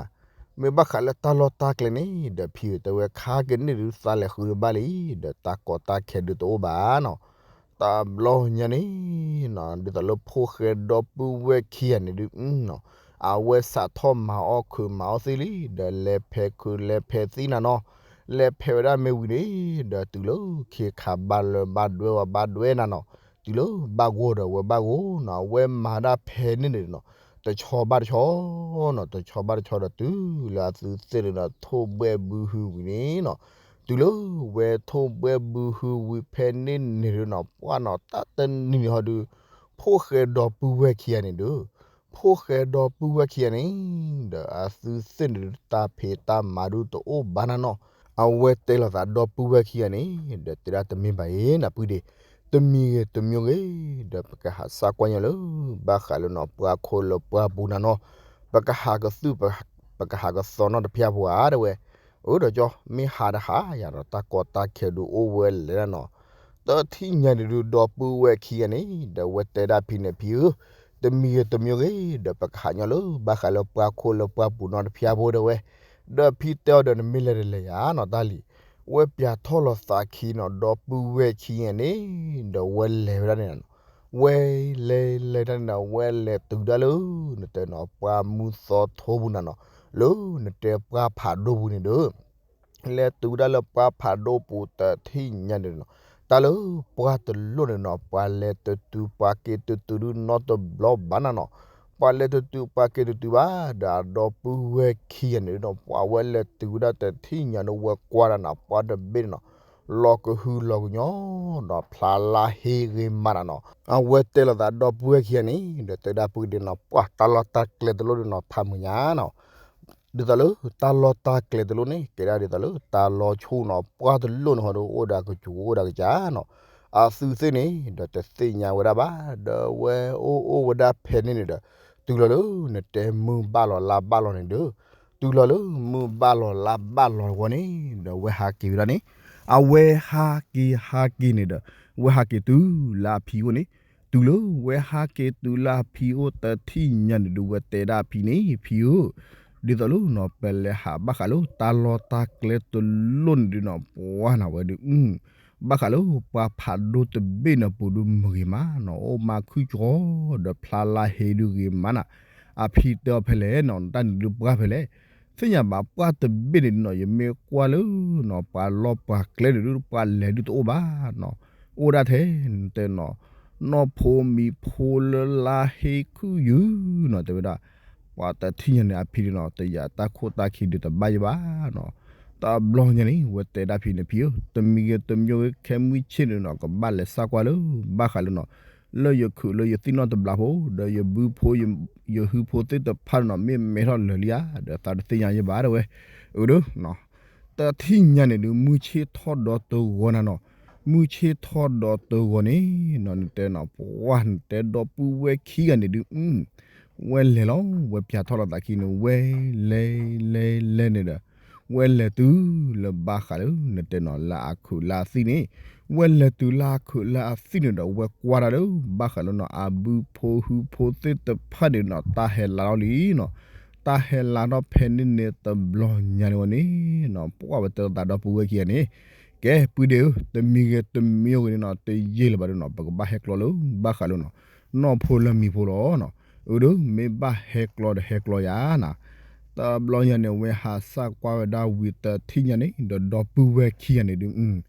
မ့ၢ်ဘၣ်ဃးလၢတၢ်လီၢ်တၢ်ကျဲန့ၣ် ဒီးဖံဧၢ တဲဝဲခါကန့ၣ်ဒုး သးလဲၤဃုတဘၣ်လံ ဒီးတၢ်ကီတၢ်ခဲဒုးတအိၣ်ဘၣ်နီၤ တဘျီညါန့ၣ်နီၤ ဒ်သိးလၢဖိၣ်ဃဲဒီပုၢ်ဝဲၢ်ခံဂၤန့ၣ်ဒုးနီၤ အဝဲစးထီၣ်မၤအီၣ်ခုးမၤအီၣ်သံၣ်လံ ဒီးလဲၤဖဲးခုးလဲၤဖဲးသံၣ်နၤနီၤ လဲၤဖဲးဝဲဒၣ်မ့ၢ်ဝံၤန့ၣ် ဒီးတုၤလၢခ့ခးဘၣ်လၢဘၣ်ဒွဲဝဲဘၣ်ဒွဲနၤနီၤ တုၤလၢဘၣ်ဂိၢ်ဒီးဝဲဘၣ်ဂိၢ်နီၤ အဝဲမၤဒၣ်ဖဲန့ၣ်န့ၣ်နီၤ တဆီဘၣ်တဆီနီၤ တဆီဘၣ်တဆီဒီးတုၤလၢအသုသ့ၣ်န့ၣ်ဒီး ထိၣ်ဘှဲၣ်ဘုဟုဝံၤန့ၣ်နီၤ တုၤလၢဝဲထိၣ်ဘှဲၣ်ဘုဟုဝံၤဖဲန့ၣ်န့ၣ်ဒုးနီၤ ပှၢ်နီၤ တၢ်တနံၤန့ၣ်ဟီဒုး ဖိၣ်ဃဲဒီပုၢ်ဝဲၢ်ခံဂၤန့ၣ်ဒုး ဖိၣ်ဃဲဒီပုၢ်ဝဲၢ်ခံဂၤန့ၣ် ဒီးအသုသ့ၣ်န့ၣ်ဒုး တၢ်ဖံးတၢ်မၤဒုးတအိၣ်ဘၣ်နၤနီၤ အဝဲတဲလိာ်သးဒီပုၢ်ဝဲၢ်ခံဂၤန့ၣ် ဒီးတဲဒၣ်တမ့ၢ်ဘၣ်အံၤ နပုၢ်ဒ့ၣ် တမံၤဂ့ၤတမံၤဂ့ၤ ဒီးပကဟးစၢ်ကွၢ်ညီလၢ ဘၣ်ဃးလၢနီၤ ပှၤခိၣ်လၢပှၤပူၤနၤနီၤ ပကဟးကသုၣ် ပကဟးကသီနီတဖျၢၣ်ဖိဧါ တဲဝဲ အၢ ဒီးကၠီ မ့ၢ်ဟးတဟးယၤဒီး တၢ်ကီတၢ်ခဲဒုးအိၣ်ဝဲလဲၣ်နၤနီၤ တထံၣ်ညါန့ၣ်ဒုး ဒီပုၢ်ဝဲၢ်ခံဂၤန့ၣ် ဒီးဝဲတဲဒၣ်ဖံန့ၣ် ဖံဧၢ, တမံၤဂ့ၤတမံၤဂ့ၤ ဒီးပကဟးညီလၢဘၣ်ဃးလၢပှၤခိၣ်လၢပှၤပူၤနီတဖျၢၣ်ဖိဒၣ်ဝဲ, ဒီးဖံတဲအီၤဒီး နမ့ၢ်လဲၤတလဲၤယၤနီၤ တၢ်လံၤ, ဝဲပျးထီၣ်လီၤသးခံနီၤ ဒီပုၢ်ဝဲၢ်ခံဂၤန့ၣ် ဒီးဝဲလဲၤဝဲဒၣ်န့ၣ်နီၤ, ဝဲလဲၤလဲၤတၢ်န့ၣ်ဒီး ဝဲလဲၤတုၤဒၣ်လၢ နတဲနီၤ ပှၢ်မုၢ်သီထိပူၤနၤနီၤ, လၢနတဲပှၢ်ဖးဒိၣ်ပူၤန့ၣ်ဒီး လဲၤတုၤဒၣ်လၢပှၢ်ဖးဒိၣ်ပူၤတထံၣ်ညါန့ၣ်နီၤ, တၢ်လၢပှၢ်တလိၣ်န့ၣ်နီၤ ပှၤလဲၤတတုၤပှၤက့ၤတတုၤဒုးနီတဘျီဘၣ်နၤနီၤ, ပှၤလဲၤတတုၤပှၤက့ၤတတုၤဘၣ် ဒီးအဒီပုၢ်ဝဲၢ်ခံဂၤန့ၣ်ဒီး ပှၤဝဲလဲၤတုၤဝဲဒၣ်တထံၣ်ညါန့ၣ် ဝဲကွၢ်ဒၣ်နၤ ပှၢ်တဘ့ၣ်န့ၣ်နီၤ လီၤကဟုလီၤကညီဒီးဖျါလါဟ့ဂ့ၤမးနၤနီၤ, အဝဲတဲလိာ်သးဒီပုၢ်ဝဲၢ်ခံဂၤန့ၣ် ဒီးတဲဒၣ်ပုၢ်ဒ့နီၤ ပှၢ်တၢ်လီၢ်တၢ်ကျဲတလိၣ်န့ၣ်နီၤ ဖးမုာ်ညါနီၤ ဒ်သိးလၢတၢ်လီၢ်တၢ်ကျဲတလိၣ်န့ၣ် ကဲဒၣ်ဒ်သိးလၢတၢ်လီၤဆူၣ်နီၤ ပှၢ်တလိၣ်န့ၣ်ဟီဒီး အိၣ်ဒီးကစူၤအိၣ်ဒီးကစၢ်နီၤ, အသုသ့ၣ်န့ၣ်ဒီးတသ့ၣ်ညါဝဲဒၣ်ဘၣ် ဒီးဝဲအိၣ်အိၣ်ဝဲဒၣ်ဖဲန့ၣ်န့ၣ်ဒီး တုၤလီၤလၢနတဲမုၢ်ဘၣ်လီၤလါဘၣ်လီၤန့ၣ်ဒီး တုၤလီၤလၢမုၢ်ဘၣ်လီၤလါဘၣ်လီၤဝဲန့ၣ် ဒီးဝဲဟးက့ၤဝဲဒၣ်န့ၣ်, အဝဲဟးက့ၤဟးက့ၤန့ၣ်ဒီး ဝဲဟးက့ၤတုၤလၢအဖံအိၣ်န့ၣ်, တုၤလၢဝဲဟးက့ၤတုၤလၢအဖံအိၣ်တထံၣ်ညါန့ၣ်ဒုး ဝဲတဲဒၣ်ဖံန့ၣ် ဖံဧၢ, ဒ်သိးလၢနီၤ ပလဲၤဟးဘၣ်ဃးလၢတၢ်လီၢ်တၢ်ကျဲတလိၣ်န့ၣ်ဒုးနီၤ ပှၢ်နၤဝဲဒုး ဘၣ်ဃးလၢပှၢ်ဖးဒိၣ်တဘ့ၣ်န့ၣ်ပူၤဒုးမုာ်ဂ့ၤမးနီၤ အိၣ်မးခုကီဒီးဖျါလါဟ့ဒုးဂ့ၤမးနၤ, အဖံတဲအီၤဖဲလဲၣ်နီၤ တၢ်န့ၣ်ဒုးပှၢ်ဖဲလဲၣ်, သ့ၣ်ညါဘၣ်ပှၢ်တဘ့ၣ်န့ၣ်နီၤ ယမ့ၢ်ကွၢ်လၢနီၤ ပှၤလီၢ်ပှၤကျဲန့ၣ်ဒုး ပှၢ်လဲၤဒုးတအိၣ်ဘၣ်နီၤ, အိၣ်ဒၣ်ထဲ နတဲနီၤ နီၢ်ဖိမံၤဖိလၢလါဟ့ခုၣ်ယုၢ်နီၤ တဲဝဲဒၣ် ပှၤတထံၣ်ညါန့ၣ် အဖံန့ၣ်နီၤ တယာ်တၢ်ခိၣ်တၢ်ခံဒုးတဘၣ်ယဘၣ်နီၤ, တဘျီညါန့ၣ် ဝဲတဲဒၣ်ဖံန့ၣ် ဖံဧၢ, တမံၤဂ့ၤတမံၤဂ့ၤ ခဲမုၢ်ဆ့ၣ်န့ၣ်နီၤ ကဘၣ်လဲၤစၢ်ကွၢ်လၢ ဘၣ်ဃးလၢနီၤ လၢယခုးလၢယသံၣ်နီၣ်တဘျီဖိ ဒီးယဘုဖိ ယဟုဖိသ့ၣ်တဖၣ်န့ၣ်နီၤ မ့ၢ်မဲထီၣ်လၢာ်လံဧါ ဒီးသးတသ့ၣ်ညါယဘၣ်တဲဝဲ, အၢဒီး တထံၣ်ညါန့ၣ်ဒုး မုၢ်ဆ့ၣ်ထီၣ်ဒီးတဂီၤနၤနီၤ, မုၢ်ဆ့ၣ်ထီၣ်ဒီးတဂီၤန့ၣ်နီၤ နတဲနီၤ ပှၢ်နတဲဒီပုၢ်ဝဲၢ်ခံဂၤန့ၣ်ဒုး ဝဲလဲၤလီၤ ဝဲပျးထီၣ်လီၤသးခံန့ၣ် ဝဲလဲၤလဲၤလဲၤန့ၣ်ဒီး ဝဲလဲၤတုၤလၢဘၣ်ဃးလၢ နတဲနီၤ လၢအခုးလၢအသံၣ်န့ၣ်, ဝဲလဲၤတုၤလၢအခုးလၢအသံၣ်န့ၣ်ဒီး ဝဲကွၢ်တၢ်လၢ ဘၣ်ဃးလၢနီၤ အဘုဖိဟုဖိသ့ၣ်တဖၣ်န့ၣ်နီၤ တၢ်ဟဲလါထီၣ်လံနီၤ, တၢ်ဟဲလါထီၣ်ဖဲန့ၣ်န့ၣ်တဘျီညါန့ၣ်ဝဲန့ၣ်နီၤ ပှၢ်ဝဲတဲသးဒီပုၢ်ဝဲၢ်ခံဂၤန့ၣ်, ကဲ ပုၢ်ဒ့ဧၢ, တမံၤဂ့ၤတမံၤဂ့ၤန့ၣ်နီၤ တယံာ်လၢၤဘၣ်ဒီးနီၤ ပကဘၣ်ဟဲကျီလၢ ဘၣ်ဃးလၢနီၤ နီၢ်ဖိလၢမံၤဖိလီၤနီၤ, အၢဒီး မ့ၢ်ဘၣ်ဟဲကျီဒီးဟဲကျီယၤနၤ, တဘျီညါန့ၣ် ဝဲဟးစၢ်ကွၢ်ဝဲဒၣ်ဝံၤတထံၣ်ညါန့ၣ် ဒီးဒီပုၢ်ဝဲၢ်ခံဂၤန့ၣ်ဒုး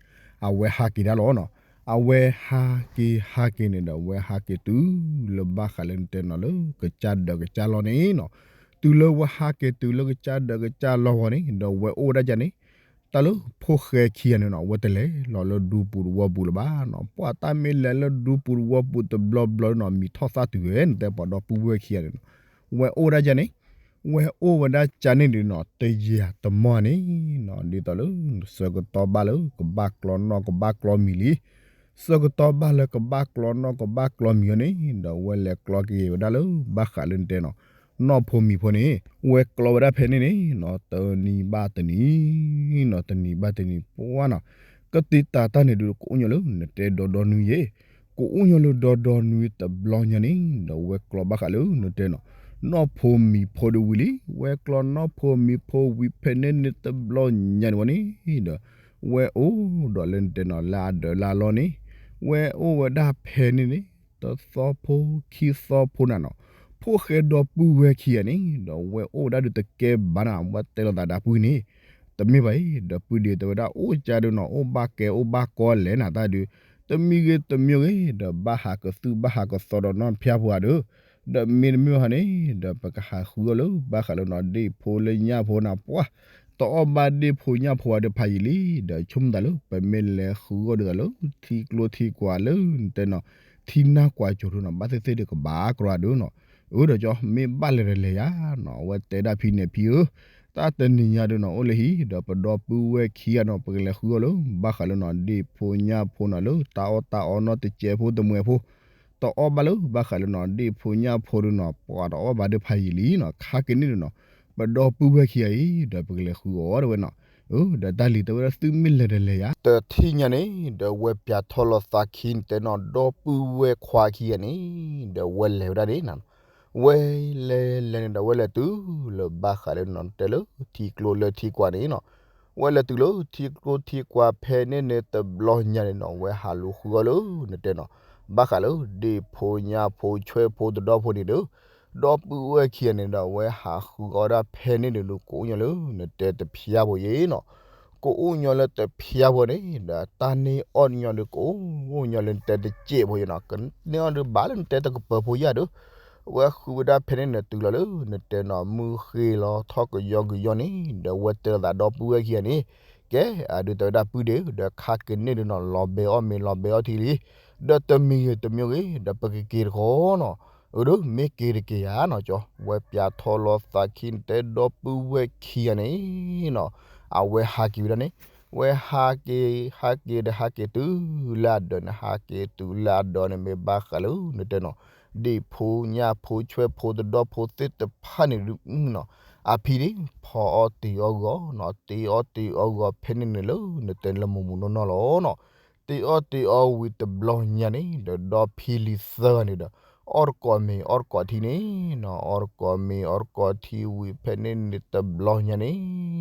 အဝဲဟးက့ၤဒၣ်လီၤနီၤ, အဝဲဟးက့ၤဟးက့ၤန့ၣ်ဒီး ဝဲဟးက့ၤတုၤလၢဘၣ်ဃးလၢနတဲနီၤလၢ ကစၢ်ဒၢးကစၢ်လီၢ်န့ၣ်နီၤ, တုၤလၢဝဲဟးက့ၤတုၤလၢကစၢ်ဒၢးကစၢ်လီၢ်ဝဲန့ၣ် ဒီးဝဲအိၣ်ဝဲဒၣ်ကန့ၣ် တၢ်လၢဖိၣ်ဃဲခံဂၤန့ၣ်နီၤ ဝဲတလဲၤလီၤလၢဒူပူၤတဝီပူၤလၢၤဘၣ်နီၤ, ပှၤတၢ်မ့ၢ်လဲၤလၢဒူပူၤတဝီပူၤတဘျီဘျီနီၤ မံၤထီၣ်သၣ်တုၤဝဲ နတဲပှၤဒီပုၢ်ဝဲၢ်ခံဂၤန့ၣ်နီၤ, ဝဲအိၣ်ဝဲဒၣ်ကန့ၣ်, ဝဲအိၣ်ဝဲဒၣ်ကန့ၣ်ဒုးနီၤ တယံာ်တမီၢ်န့ၣ်နီၤ ဒ်သိးလၢ ဆၢကတီၢ်ဘၣ်လၢကဘၣ်ကျီနီၢ်ကဘၣ်ကျီမံၤလံ, ဆၢကတီၢ်ဘၣ်လၢကဘၣ်ကျီနီၢ်ကဘၣ်ကျီမံၤအီၤန့ၣ် ဒီးဝဲလဲၤကျီက့ၤဝဲဒၣ်လၢ ဘၣ်ဃးလၢနတဲနီၤ နီၢ်ဖိမံၤဖိန့ၣ် ဝဲကျီဝဲဒၣ်ဖဲန့ၣ်န့ၣ်နီၤ တနံၤဘၣ်တနံၤနီၤ တနံၤဘၣ်တနံၤပှၢ်နီၤ, ကသံၣ်သရၣ်တၢ်န့ၣ်ဒုး ကအိၣ်ညီလၢနတဲဒီဒီနွံယဲၢ်, ကအိၣ်ညီလၢဒီဒီနွံတဘျီညါန့ၣ် ဒီးဝဲကျီဘၣ်ဃးလၢနတဲနီၤ နီၢ်ဖိမံၤဖိဒုးဝံၤလံ, ဝဲကျီနီၢ်ဖိမံၤဖိဝံၤဖဲန့ၣ်န့ၣ်တဘျီညါန့ၣ်ဝဲန့ၣ်ဒီး ဝဲအိၣ်ဒီးလၢနတဲနီၤ လၢအဒၢးလၢအလီၢ်န့ၣ်, ဝဲအိၣ်ဝဲဒၣ်ဖဲန့ၣ်န့ၣ် တသီဖိခံသီဖိနၤနီၤ, ဖိၣ်ဃဲဒီပုၢ်ဝဲၢ်ခံဂၤန့ၣ် ဒီးဝဲအိၣ်ဝဲဒၣ်ဒုးတကဲဘၣ်နၤ ဝဲတဲလိာ်သးဒီပုၢ်န့ၣ်, တမ့ၢ်ဘၣ်အံၤ ဒီပုၢ်ဒ့တဲဝဲဒၣ် အိၣ်ကါဒုးနီၤ အိၣ်ဘၣ်ကဲအိၣ်ဘၣ်ကီလဲၣ်နၤတၢ်ဒုး, တမံၤဂ့ၤတမံၤဂ့ၤ ဒီးဘၣ်ဟးကသုၣ်ဘၣ်ဟးကသီဒီးနီၢ်ဖၠၣ်ဖိဧါဒီး, ဒီးမ့တမ့ၢ်ဘၣ်ဟီန့ၣ် ဒီးပကဟးဃုအီၣ်လၢ ဘၣ်ဃးလၢနီၤ ဒ့ၣ်ဖိလၢညၣ်ဖိနၤပှၢ်, တအီၣ်ဘၣ်ဒ့ၣ်ဖိညၣ်ဖိဧါဒီးဖးယံာ်လံ, ဒီးဆိကမိၣ်သးလၢ ပမ့ၢ်လဲၤဃုအီၣ်ဒုးသးလၢ ထံကျိထံကွာ်လၢနတဲနီၤ ထံနၢ်ကွၢ်စိၤဒုးနီၤ ဘၣ်သ့ၣ်သ့ၣ်ဒီးကဘၣ်ကျီဒုးနီၤ, အၢဒီးကၠီ မ့ၢ်ဘၣ်လဲၤတလဲၤယၤနီၤ အဝဲတဲဒၣ်ဖံန့ၣ် ဖံဧၢ, တၢ်တနံၤညါဒုးနီၤ အိၣ်လၢဟံၣ် ဒီးပဒီပုၢ်ဝဲၢ်ခံဂၤနီၤ ပကလဲၤဃုအီၣ်လၢ ဘၣ်ဃးလၢနီၤ ဒ့ၣ်ဖိညၣ်ဖိနီၤ လၢတၢ်အီၣ်တၢ်အီနီတစဲးဖိတမှဲၤဖိ တအီၣ်ဘၣ်လၢ ဘၣ်ဃးလၢနီၤ ဒ့ၣ်ဖိညၣ်ဖိဒုးနီၤ ပှၤတအီၣ်ဘၣ်ဒီးဖးယံာ်လံနီၤ ခါက့ၤန့ၣ်ဒုးနီၤ, ပဒီပုၢ်ဝဲၢ်ခံဂၤအံၤ ဒီးပကလဲၤဃုအီၣ်တဲဝဲနီၤ, ဒီးတၢ်လံၤတဲဝဲဒၣ်သုမ့ၢ်လဲၤဒီးလဲၤယၤ, တထံၣ်ညါန့ၣ် ဒီးဝဲပၠးထီၣ်လီၤသးခံန့ၣ်တဲနီၤ ဒီပုၢ်ဝဲၢ်ခွါခံဂၤန့ၣ် ဒီးဝဲလဲၤဝဲဒၣ်န့ၣ် ဝဲလဲၤလဲၤန့ၣ်ဒီး ဝဲလဲၤတုၤလၢဘၣ်ဃးလၢနီၤ တဲလၢထံကျိလၢထံကွၢ်န့ၣ်နီၤ, ဝဲလဲၤတုၤလၢထံကျိထံကွၢ်ဖဲန့ၣ်န့ၣ်တဘျီညါန့ၣ်နီၤ ဝဲဟးလူၤဃုအီၤလၢနတဲနီၤ ဘၣ်ဃးလၢ ဒ့ၣ်ဖိညၣ်ဖိဆွဲၣ်ဖိတဒီဖိန့ၣ်ဒီး ဒီပုၢ်ဝဲၢ်ခံဂၤန့ၣ်ဒီး ဝဲဟးဃုအီၤဒၣ်ဖဲန့ၣ်န့ၣ်ဒုး ကအိၣ်ညီလၢနတဲတဖျါဖိယဲနီၤ, ကအိၣ်ညီလၢတဖျါဖိန့ၣ် ဒီးတၢ်န့ၢ်အီၣ်ညီဒုး ကအိၣ်ညီလၢနတဲတစဲးဖိယဲနီၤ, ကန့ၢ်အီၣ်ဒုးဘၣ်လၢနတဲတကပၤဖိယဲဒီး ဝဲဃုဝဲဒၣ်ဖဲန့ၣ်န့ၣ် တုၤလီၤလၢနတဲနီၤ မုၢ်ဃ့လီၤထီၣ်ကယီကယီန့ၣ် ဒီးဝဲတဲလီၤသးဒီပုၢ်ဝဲၢ်ခံဂၤန့ၣ် ကဲ အဒုးတဲဝဲဒၣ်ပုၢ်ဒ့ဧၢ ဒီးခါကန့ၢ်ဒုးနီၤ လီၤဘဲအီၣ်မ့ၤလီၤဘဲအီၣ်ထံလံ, ဒီးတမံၤဂ့ၤတမံၤဂ့ၤ ဒီးပကက့ၤတခီနီၤ, အၢ ဒီးမ့ၢ်က့ၤတက့ၤဧါနီၤ ကၠီ ဝဲပၠးထီၣ်လီၤသးခံန့ၣ်တဲဒီပုၢ်ဝဲၢ်ခံဂၤန့ၣ်နီၤ အဝဲဟးက့ၤဝဲဒၣ်န့ၣ် ဝဲဟးက့ၤ ဟးက့ၤဒီးဟးက့ၤတုၤလၢအဒၢးန့ၣ် ဟးက့ၤတုၤလၢအဒၢးန့ၣ် မ့ၢ်ဘၣ်ဃးလၢနတဲနီၤ ဒ့ၣ်ဖိညၣ်ဖိဆွဲၣ်ဖိတဒီဖိသ့ၣ်တဖၣ်န့ၣ်ဒုးနီၤ အဖံန့ၣ် ဖီအီၣ်တ့ၤအီၣ်ဂီၤနီၤ တ့ၤအီၣ်တ့ၤအီၣ်ဂီၤဖဲန့ၣ်န့ၣ်လၢနတဲလၢမူးမူးနီၢ်နီၢ်လီၤနီၤ, တ့ၤအီၣ်တ့ၤအီၣ်ဝံၤတဘျီညါန့ၣ် ဒီးဒီဖံလံၤသၢဂၤန့ၣ်ဒီး အီၣ်တကိးမ့ၤအီၣ်တကိးထံန့ၣ်နီၤ အီၣ်တကိးမ့ၤအီၣ်တကိးထံဝံၤဖဲန့ၣ်န့ၣ်တဘျီညါန့ၣ်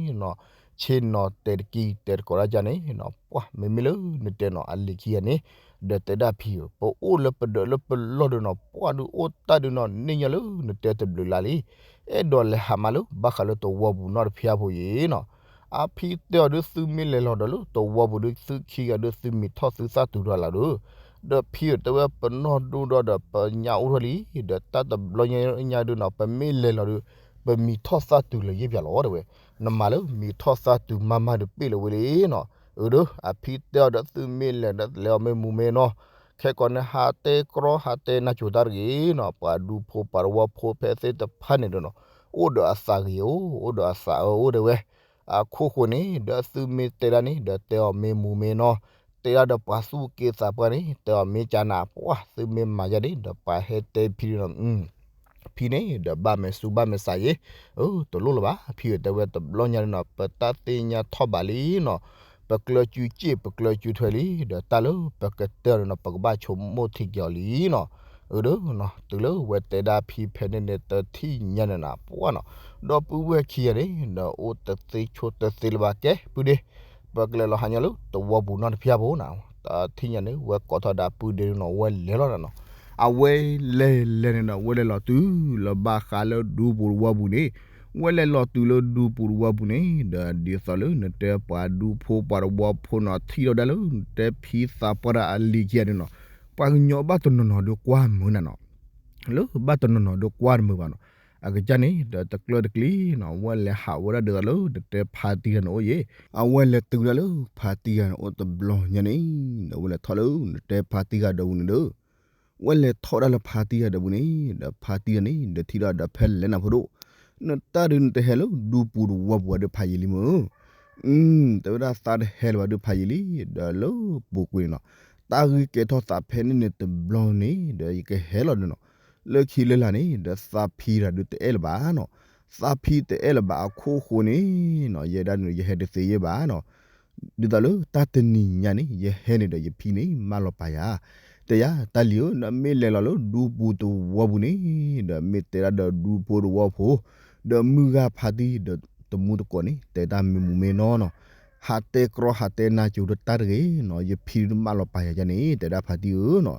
နီၤ ဆ့ၣ်နီၤတဲာ်တကံၢ်တဲာ်တကိးတၢ်ကန့ၣ်နီၤ ပှၢ် မ့မ့ၢ်လၢနတဲနီၤ အလံၤခံဂၤန့ၣ် ဒီးတဲဒၣ်ဖံဧၢ ပအိၣ်လၢပဒၢးလၢပလီၢ်ဒုးနီၤ ပှၢ်ဒုးအိၣ်တၢ်ဒုးနီၤ န့ၢ်ညီလၢနတဲတဘျုးလါလံ, အဲၣ်ဒိးလဲၤဟးမးလၢ ဘၣ်ဃးလၢသဝီပူၤနီတဖျါဖိယဲနီၤ, အဖံတဲအီၤဒုး သုမ့ၢ်လဲၤလီၤဒီးလၢသဝီပူၤဒုး သုခံဂၤဒုး သုမံၤထီၣ်သုသၣ်တုၤထီၣ်လၢ်ဒီး ဒီးဖံဧၢ တဲဝဲပနီၢ်ဒိၣ်ဒီးဒီးပညၣ်အိၣ်ထီၣ်လံ, ဒီးတၢ်တဘျီညါညါဒုးနီၤ ပမ့ၢ်လဲၤလီၤဒီး ပမံၤထီၣ်သၣ်တုၤလၢယဲၢ်ပၠးလီၤ တဲဝဲ, နမၤလၢမံၤထီၣ်သၣ်တုၤမးမးဒုးပ့ၣ်လၢဝဲလံနီၤ, အၢ ဒီးအဖံတဲအီၤဒီး သုမ့ၢ်လဲၤဒီးလဲၤအီၤမ့ၢ်မူၤမ့ၢ်နီၤ, ခဲကိးန့ၣ် ဟးတဲကြီဟးတဲနၢ်ကိၤတၢ်တဂ့ၤနီၤ, ပှၤဒူဖိပှၤတဝီဖိဖဲသ့ၣ်တဖၣ်န့ၣ်ဒီးနီၤ, အိၣ်ဒီးအသးဂ့ၤဧိၤ အိၣ်ဒီးအသးအၢအိၣ်တဲဝဲ အခိၣ်ဃိန့ၣ် ဒီးသုမ့ၢ်တဲဒၣ်န့ၣ် ဒီးတဲအီၤမ့ၢ်မူၤမ့ၢ်နီၤ, တဲဒၣ်ဒီးပှၤသူၣ်က့သးပှၢ်န့ၣ် တဲအီၤမ့ၢ်ကၢ်နး ပှၢ် သုမ့ၢ်မၤယါဒ်ဒီးပှၤဟဲတဲဖံဒ်နီၤ, ဖံန့ၣ်ဒီးဘၣ်မဲာ်ဆူၣ်ဘၣ်မဲာ်ဆါယဲ, အၢ တလိၣ်လၢၤဘၣ် ဖံဧၢ တဲဝဲတဘျီညါဒ်နီၤ ပတၢ်သ့ၣ်ညါထီၣ်ဘးလံနီၤ, ပကျၢၤစုစ့ၣ်ပကျၢၤစုထွဲလံ, ဒီးတၢ်လၢပကတဲအီၤဒ်နီၤ ပကဘၣ်ဆိကမိၣ်ထံက့ၤအီၤလံနီၤ, အၢ ဒီး တုၤလၢဝဲတဲဒၣ်ဖံဖဲန့ၣ်န့ၣ် တထံၣ်ညါန့ၣ်နၤ ပှၢ်နီၤ, ဒီပုၢ်ဝဲၢ်ခံဂၤန့ၣ် ဒီးအိၣ်တသ့ဆိတသ့လၢၤဘၣ် ကဲ ပုၢ်ဒ့ ပကလဲၤလီၤဟးညီလၢသဝီပူၤနီတဖျါဖိနီၤ, တထံၣ်ညါန့ၣ် ဝဲကိးထီၣ်ဒၣ်ပုၢ်ဒ့နီၤ ဝဲလဲၤလီၤနီၤ, အဝဲလဲၤလဲၤန့ၣ်ဒီး ဝဲလဲၤလီၤတုၤလၢဘၣ်ဃးလၢဒူပူၤတဝီပူၤန့ၣ်, ဝဲလဲၤလီၤတုၤလၢဒူပူၤတဝီပူၤန့ၣ် ဒီးဒ်သိးလၢနတဲပှၤဒူဖိပှၤတဝီဖိနီၤ ထံၣ်ထီၣ်ဒၣ်လၢနတဲဖံသးပှၢ်ဒီးအလံၤခံဂၤန့ၣ်နီၤ, ပှၤကညီဘၣ်တနီၤနီၤဒီးကွၢ်မုာ်နၤနီၤ လၢဘၣ်တနီၤနီၤဒီးကွၢ်မုာ်ဘၣ်နီၤ, အကစၢ်န့ၣ် ဒီးတကျၢၤတကျံၤနီၤ ဝဲလဲၤဟးဝဲဒၣ်ဒ်သိးလၢနတဲဖါတံၢ်တဂၤန့ၣ်အိၣ်ယဲ, အဝဲလဲၤတုၤဒၣ်လၢဖါတံၢ်တဂၤန့ၣ်အိၣ်တဘျီညါန့ၣ် ဒီးဝဲလဲၤထီၣ်လၢနတဲဖါတံၢ်တဂၤဒီးပူၤန့ၣ်ဒီး ဝဲလဲၤထီၣ်ဒၣ်လၢဖါတံၢ်တဂၤဒီးပူၤန့ၣ် ဒီးဖါတံၢ်တဂၤန့ၣ် ဒီးထံၣ်ဒီးဒီးဖဲလဲၣ်နၤဖိဒိၣ်, နတၢ်ဒုးနတဟဲလၢဒူပူၤတဝီပူၤဒီးဖးယံာ်လံမုၢ်, တဲဝဲဒၣ်သးတဟဲလၢၤဘၣ်ဒီးဖးယံာ်လံ, ဒီးလၢပူၤကွံာ်န့ၣ်နီၤ, တၢ်ဂ့ၢ်ကဲထီၣ်သးဖဲန့ၣ်န့ၣ်တဘျီန့ၣ် ဒီးယကဟဲလီၤဒီးနီၤ, လၢခံလၢလာ်န့ၣ် ဒီးသးဖံတဂၤဒုးတအဲၣ်လၢၤဘၣ်နီၤ, သးဖံတအဲၣ်လၢၤဘၣ်အခိၣ်ဃိန့ၣ်နီၤ ယဲဒၣ်န့ၣ် ယဟဲတသ့ယဲဘၣ်နီၤ ဒ်သိးလၢတၢ်တနံၤညါန့ၣ် ယဟဲန့ၣ်ဒီးယဖံန့ၣ် မၢလီၤပာ်ယၤ, တဲယၤ တၢ်လံၤဧၢ နမ့ၢ်လဲၤလီၤလၢဒူပူၤတဝီပူၤန့ၣ် ဒီးမ့ၢ်တဲဒၣ်ဒီးဒူဖိတဝီဖိ ဒီးမုၢ်ဂၤဖါတံၢ်ဒီးတမူတကိးန့ၣ် တဲတၢ်မ့ၢ်မူၤမ့ၢ်နီၤနီၤ, ဟးတဲကြီဟးတဲနၢ်ကိၤတၢ်တဂ့ၤနီၤ ယဖံမၢလီၤပာ်ယၤယဲန့ၣ် တဲဒၣ်ဖါတံၢ်ဧၢနီၤ,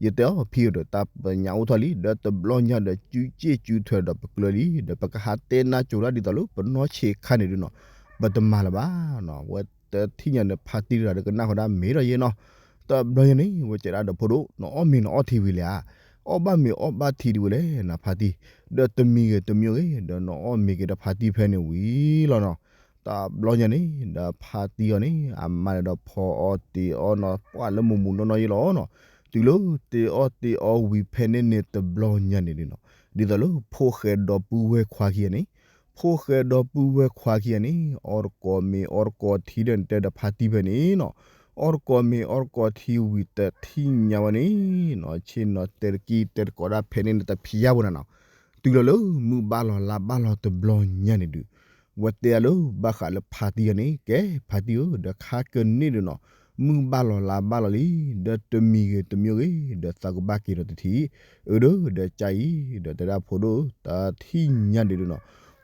ယတဲအီၤဖံဧၢဒီး တၢ်ပညါအိၣ်ထီၣ်လံ ဒီးတဘျီညါဒီးစုစ့ၣ်စုထွဲဒီးပကျၢၤလံ ဒီးပကဟးတဲနၢ်ကိၤတၢ်ဒ်သိးလၢပနီၢ်ဆံးခါန့ၣ်ဒုးနီၤ, ပတမၤလၢၤဘၣ်နီၤ, ဝဲတထံၣ်ညါန့ၣ် ဖါတံၢ်တဂၤဒီးကနၣ်ဃီဒၣ်မ့ၢ်ဒီးယဲနီၤ, တဘျီညါန့ၣ် ဝဲတဲဒၣ်ဒီးဖိဒိၣ် နအီၣ်မ့ၤနအီထံဝံၤလဲၣ်ဧါ, အီၣ်ဘၣ်မ့ၤအီၣ်ဘၣ်ထံဒံးဝဲလဲၣ်နၤဖါတံၢ်, ဒီးတမံၤဂ့ၤတမံၤဂ့ၤ ဒီးနအီၣ်မ့ၤက့ၤဒီးဖါတံၢ်ဖဲန့ၣ်ဝံၤလီၤနီၤ, တဘျီညါန့ၣ် ဒီးဖါတံၢ်အီၤန့ၣ် အမါန့ၣ်ဒီးဖီအီၣ်တ့ၤအီၣ်နီၤ ပှၢ်လၢမူၤမူၤနီၢ်နီၢ်ယဲလီၤနီၤ, တုၤလၢတ့ၤအီၣ်တ့ၤအီဝံၤဖဲန့ၣ်န့ၣ်တဘျီညါန့ၣ်ဒုးနီၤ, ဒ်သိးလၢဖိၣ်ဃဲဒီပုၢ်ဝဲၢ်ခွါခံဂၤန့ၣ် ဖိၣ်ဃဲဒီပုၢ်ဝဲၢ်ခွါခံဂၤန့ၣ် အီၣ်တကိးမ့ၤအီၣ်တကိးထံဒီးနတဲဒီးဖါတံၢ်ဖဲန့ၣ်နီၤ, အီၣ်တကိးမ့ၤအီၣ်တကိးထံဝံၤတထံၣ်ညါဝဲန့ၣ်နီၤ, ဆ့ၣ်နီၤတဲတကံၢ်တဲတကိးဒၣ်ဖဲန့ၣ်န့ၣ်တဖျါဖိနၤနီၤ, တုၤလီၤလၢမုၢ်ဘၣ်လီၤလါဘၣ်လီၤတဘျီညါန့ၣ်ဒုး ဝဲတဲအလၢဘၣ်ဃးလၢဖါတံၢ်ဂၤန့ၣ် ကဲဖါတံၢ်ဧၢ, ဒီးခါကန့ၣ်ဒုးနီၤ မုၢ်ဘၣ်လီၤလါဘၣ်လီၤလံ, ဒီးတမံၤဂ့ၤတမံၤဂ့ၤ ဒီးသးကဘၣ်က့ၤဒီးတထံၣ်, အၢဒၢ ဒီးကၢ်အံၤ ဒီးတဲဒၣ်ဖိဒိၣ် တထံၣ်ညါန့ၣ်ဒုးနီၤ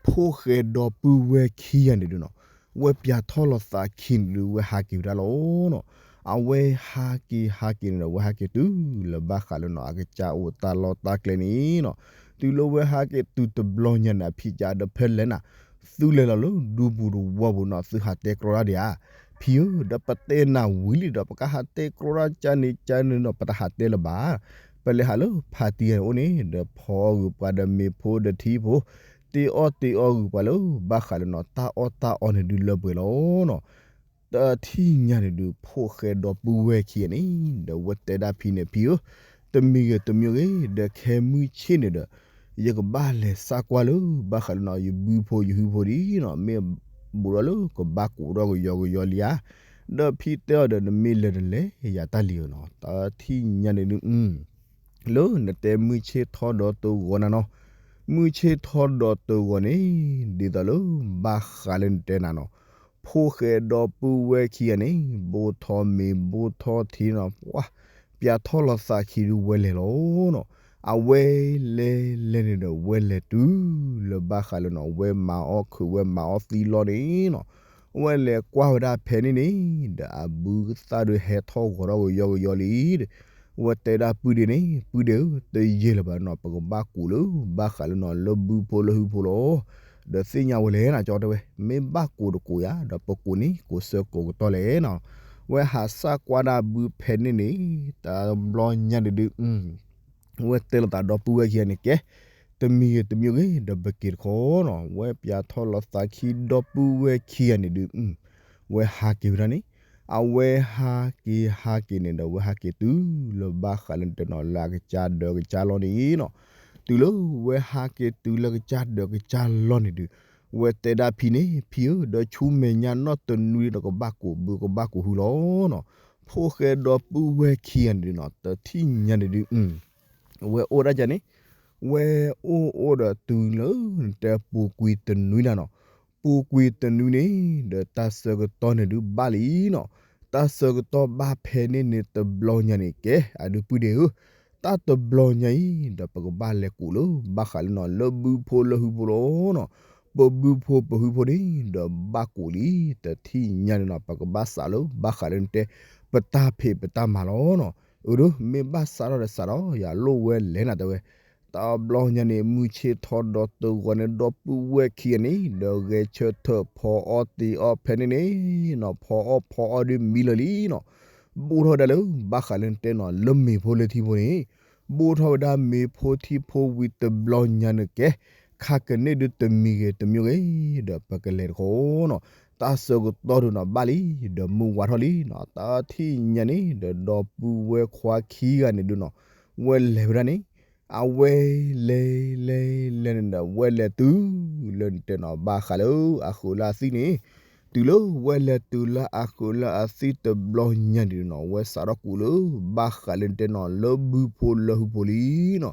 ဖိၣ်ဃဲဒီပုၢ်ဝဲၢ်ခံဂၤန့ၣ်ဒုးနီၤ ဝဲပၠးထီၣ်လီၤသးခံန့ၣ်ဒုး ဝဲဟးက့ၤဝဲဒၣ်လီၤနီၤ. အဝဲဟးက့ၤဟးက့ၤန့ၣ်ဒီး ဝဲဟးက့ၤတုၤလၢဘၣ်ဃးလၢနီၤ အကစၢ်အိၣ်တၢ်လီၢ်တၢ်ကျဲန့ၣ်နီၤ. တုၤလၢဝဲဟးက့ၤတုၤတဘျီညါန့ၣ် အဖံကဒီးဖဲလဲၣ်နၤ သုလဲၤလီၤလၢဒူပူၤတဝီပူၤနီၤ သုဟးတဲကြီတၢ်ဒံးဧါ. ဖံဧၢ, ဒီးပတဲနၤဝံၤလံဒီး ပကဟးတဲကြီတၢ်ကန့ၣ်ကန့ၣ်နီၤ ပတဟးတဲလၢၤဘၣ်. ပလဲၤဟးလၢဖါတံၢ်ဂၤန့ၣ်အိၣ်န့ၣ် ဒီးဖီအီၣ်ဂုာ်ပှၤဒီးမ့ၤဖိဒီးထံဖိ, တ့အီၣ်တ့အီဂုာ်ပှၤလၢဘၣ်ဃးလၢနီၤ တၢ်အီၣ်တၢ်အီန့ၣ်ဒုးလၢပှဲၤလီၤနီၤ. တထံၣ်ညါန့ၣ်ဒုး ဖိၣ်ဃဲဒီပုၢ်ဝဲၢ်ခံဂၤန့ၣ် ဒီးဝဲတဲဒၣ်ဖံန့ၣ် ဖံဧၢ, တမံၤဂ့ၤတမံၤဂ့ၤ ဒီးခဲမုၢ်ဆ့ၣ်န့ၣ်ဒီး ယကဘၣ်လဲၤသံကွၢ်လၢဘၣ်ဃးလၢနီၤ ယဘုဖိယဟုဖိဒ်နီၤ မ့ၢ်ဘူးထီၣ်လၢကဘၣ်ကိးထီၣ်ကယီကယီလံဧါ. ဒီးဖံတဲအီၤဒီး နမ့ၢ်လဲၤနလဲၤယၤတၢ်လံဧါနီၤ. တထံၣ်ညါန့ၣ်ဒုး လၢနတဲမုၢ်ဆ့ၣ်ထီၣ်ဒီးတဂီၤနၤနီၤ, မုၢ်ဆ့ၣ်ထီၣ်ဒီးတဂီၤန့ၣ် ဒ်သိးလၢဘၣ်ဃးလၢနတဲနၤနီၤ, ဖိၣ်ဃဲဒီပုၢ်ဝဲၢ်ခံဂၤန့ၣ် ဘိထီၣ်မ့ၤဘိထီၣ်ထံနီၤ ပှၤ ပၠးထီၣ်လီၤသးခံဒုးဝဲလဲၤလီၤနီၤ. အဝဲလဲၤလဲၤန့ၣ်ဒီး ဝဲလဲၤတုၤလၢဘၣ်ဃးလၢနီၤ ဝဲမၤအီၣ်ခုးဝဲမၤအီၣ်သံလီၤန့ၣ်နီၤ, ဝဲလဲၤကွၢ်ဝဲဒၣ်ဖဲန့ၣ်န့ၣ် ဒီးအဘုကသၣ်ဒုးဟဲထီၣ်ဂီၤထီၣ်ကယီကယီလံဒီး ဝဲတဲဒၣ်ပုၢ်ဒ့န့ၣ် ပုၢ်ဒ့ဧၢ, တယံာ်လၢၤဘၣ်နီၤ ပကဘၣ်ကိးလၢဘၣ်ဃးလၢနီၤ လၢဘုဖိလၢဟုဖိလီၤ. ဒီးသ့ၣ်ညါဝဲလဲၣ်နၤ ကၠီတဲဝဲ မ့ၢ်ဘၣ်ကိးတကိးယၤ ဒီးပကိးန့ၣ်ကိးဆၢကိးကတီၢ်လဲၣ်နီၤ. ဝဲဟးသံကွၢ်ဒၣ်ဘုဖဲန့ၣ်န့ၣ် တဘျီညါဒုးဒုး ဝဲတဲလိာ်သးဒီပုၢ်ဝဲၢ်ခံဂၤန့ၣ် ကဲ တမံၤဂ့ၤတမံၤဂ့ၤ ဒီးပက့ၤတခီနီၤ. ဝဲပၠးထီၣ်လီၤသးခံဒီပုၢ်ဝဲၢ်ခံဂၤန့ၣ်ဒုး ဝဲဟးက့ၤဝဲဒၣ်န့ၣ်, အဝဲဟးက့ၤဟးက့ၤန့ၣ်ဒီး ဝဲဟးက့ၤတုၤလၢဘၣ်ဃးလၢနတဲနီၤ လၢအကစၢ်ဒၢးကစၢ်လီၢ်န့ၣ်နီၤ. တုၤလၢဝဲဟးက့ၤတုၤလၢကစၢ်ဒၢးကစၢ်လီၢ်န့ၣ်ဒုး ဝဲတဲဒၣ်ဖံန့ၣ် ဖံဧၢ, ဒီးဆူမဲာ်ညါနီၢ်တနွံဒီး ကဘၣ်ကိးဘုကဘၣ်ကိးဟုလီၤနီၤ. ဖိၣ်ဃဲဒီပုၢ်ဝဲၢ်ခံဂၤန့ၣ်ဒုးနီၤ တထံၣ်ညါန့ၣ်ဒုး ဝဲအိၣ်ဒၣ်ကန့ၣ်, ဝဲအိၣ်အိၣ်ဒီးတုၤလၢ နတဲပူၤကွံာ်တနွံနၤနီၤ, ပူၤကွံာ်တနွံန့ၣ် ဒီးတၢ်ဆၢကတီၢ်န့ၣ်ဒုးဘၣ်လံနီၤ. တၢ်ဆၢကတီၢ်ဘၣ်ဖဲန့ၣ်န့ၣ်တဘျီညါန့ၣ် ကဲအဒုးပုၢ်ဒ့ဧၢ, တၢ်တဘျီညါအံၤ ဒီးပကဘၣ်လဲၤကိးလၢဘၣ်ဃးလၢနီၤ လၢဘုဖိလၢဟုဖိလီၤနီၤ. ပဘုဖိပဟုဖိန့ၣ် ဒီးဘၣ်ကိးလံ, တထံၣ်ညါန့ၣ်နီၤ ပကဘၣ်စးလၢဘၣ်ဃးလၢနတဲ ပတၢ်ဖံးပတၢ်မၤလီၤနီၤ. အၢ ဒီးမ့ၢ်ဘၣ်စးထီၣ်ဒီးစးထီၣ် ယၤလိၣ်ဝဲလဲၣ်နၤတဲဝဲ. တဘျီညါန့ၣ် မုၢ်ဆ့ၣ်ထီၣ်ဒီးတဂီၤန့ၣ် ဒီပုၢ်ဝဲၢ်ခံဂၤန့ၣ် ဒီးဂဲၤဆၢထၢၣ်ဖီအီၣ်တ့ၤအီၣ်ဖဲန့ၣ်န့ၣ်နီၤ ဖီအီၣ်ဖီအီၣ်ဒုးမံလၢာ်လံနီၤ. ဘူးထီၣ်ဝဲဒၣ်လၢဘၣ်ဃးလၢနတဲနီၤ လၢမ့ၤဖိလၢထံဖိန့ၣ် ဘူးထီၣ်ဝဲဒၣ်မ့ၤဖိထံဖိဝံၤတဘျီညါန့ၣ် ကဲ ခါကန့ၣ်ဒုးတမံၤဂ့ၤတမံၤဂ့ၤ ဒီးပကလဲၤတခီနီၤ. တၢ်ဆၢကတီၢ်ဒုးနီၤဘၣ်လံ ဒီးမုၢ်ဝါထီၣ်လံနီၤ. တထံၣ်ညါန့ၣ် ဒီးဒီပုၢ်ဝဲၢ်ခွါခံဂၤန့ၣ်ဒုးနီၤ ဝဲလဲၤဝဲဒၣ်န့ၣ် အဝဲလဲၤလဲၤလဲၤန့ၣ်ဒီး ဝဲလဲၤတုၤလၢနတဲနီၤ ဘၣ်ဃးလၢအဃုာ်လၢအသံၣ်န့ၣ်, တုၤလၢဝဲလဲၤတုၤလၢအဃုာ်လၢအသံၣ်တဘျီညါန့ၣ်နီၤ ဝဲစးထီၣ်ကိးလၢ ဘၣ်ဃးလၢနတဲနီၤ လၢဘုဖိလၢဟုဖိလံနီၤ.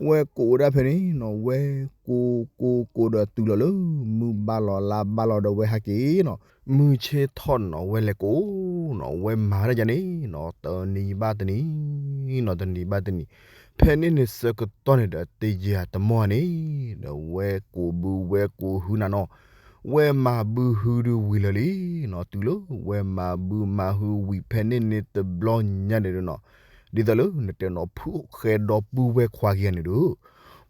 ဝဲကိးဝဲဒၣ်ဖဲန့ၣ်နီၤ ဝဲကိးကိးကိးဒီးတုၤလီၤလၢ မုၢ်ဘၣ်လီၤလါဘၣ်လီၤဒီးဝဲဟဲက့ၤနီၤ. မုၢ်ဆ့ၣ်ထီၣ်နီၤ ဝဲလဲၤကိးနီၤ ဝဲမၤဝဲဒၣ်န့ၣ်နီၤ တနံၤဘၣ်တနံၤနီၤ တနံၤဘၣ်တနံၤ ဖဲန့ၣ်န့ၣ်ဆၢကတီၢ်န့ၣ်ဒီး တယံာ်တမီၢ်န့ၣ် ဒီးဝဲကိးဘုဝဲကိးဟုနၤနီၤ ဝဲမၤဘုဟုဒုးဝံၤလၢာ်လံနီၤ. တုၤလၢဝဲမၤဘုမၤဟုဝံၤဖဲန့ၣ်န့ၣ်တဘျီညါန့ၣ်ဒုးနီၤ ဒ်သိးလၢနတဲနီၤ ဖိၣ်ဃဲဒီပုၢ်ဝဲၢ်ခွါခံဂၤန့ၣ်ဒီး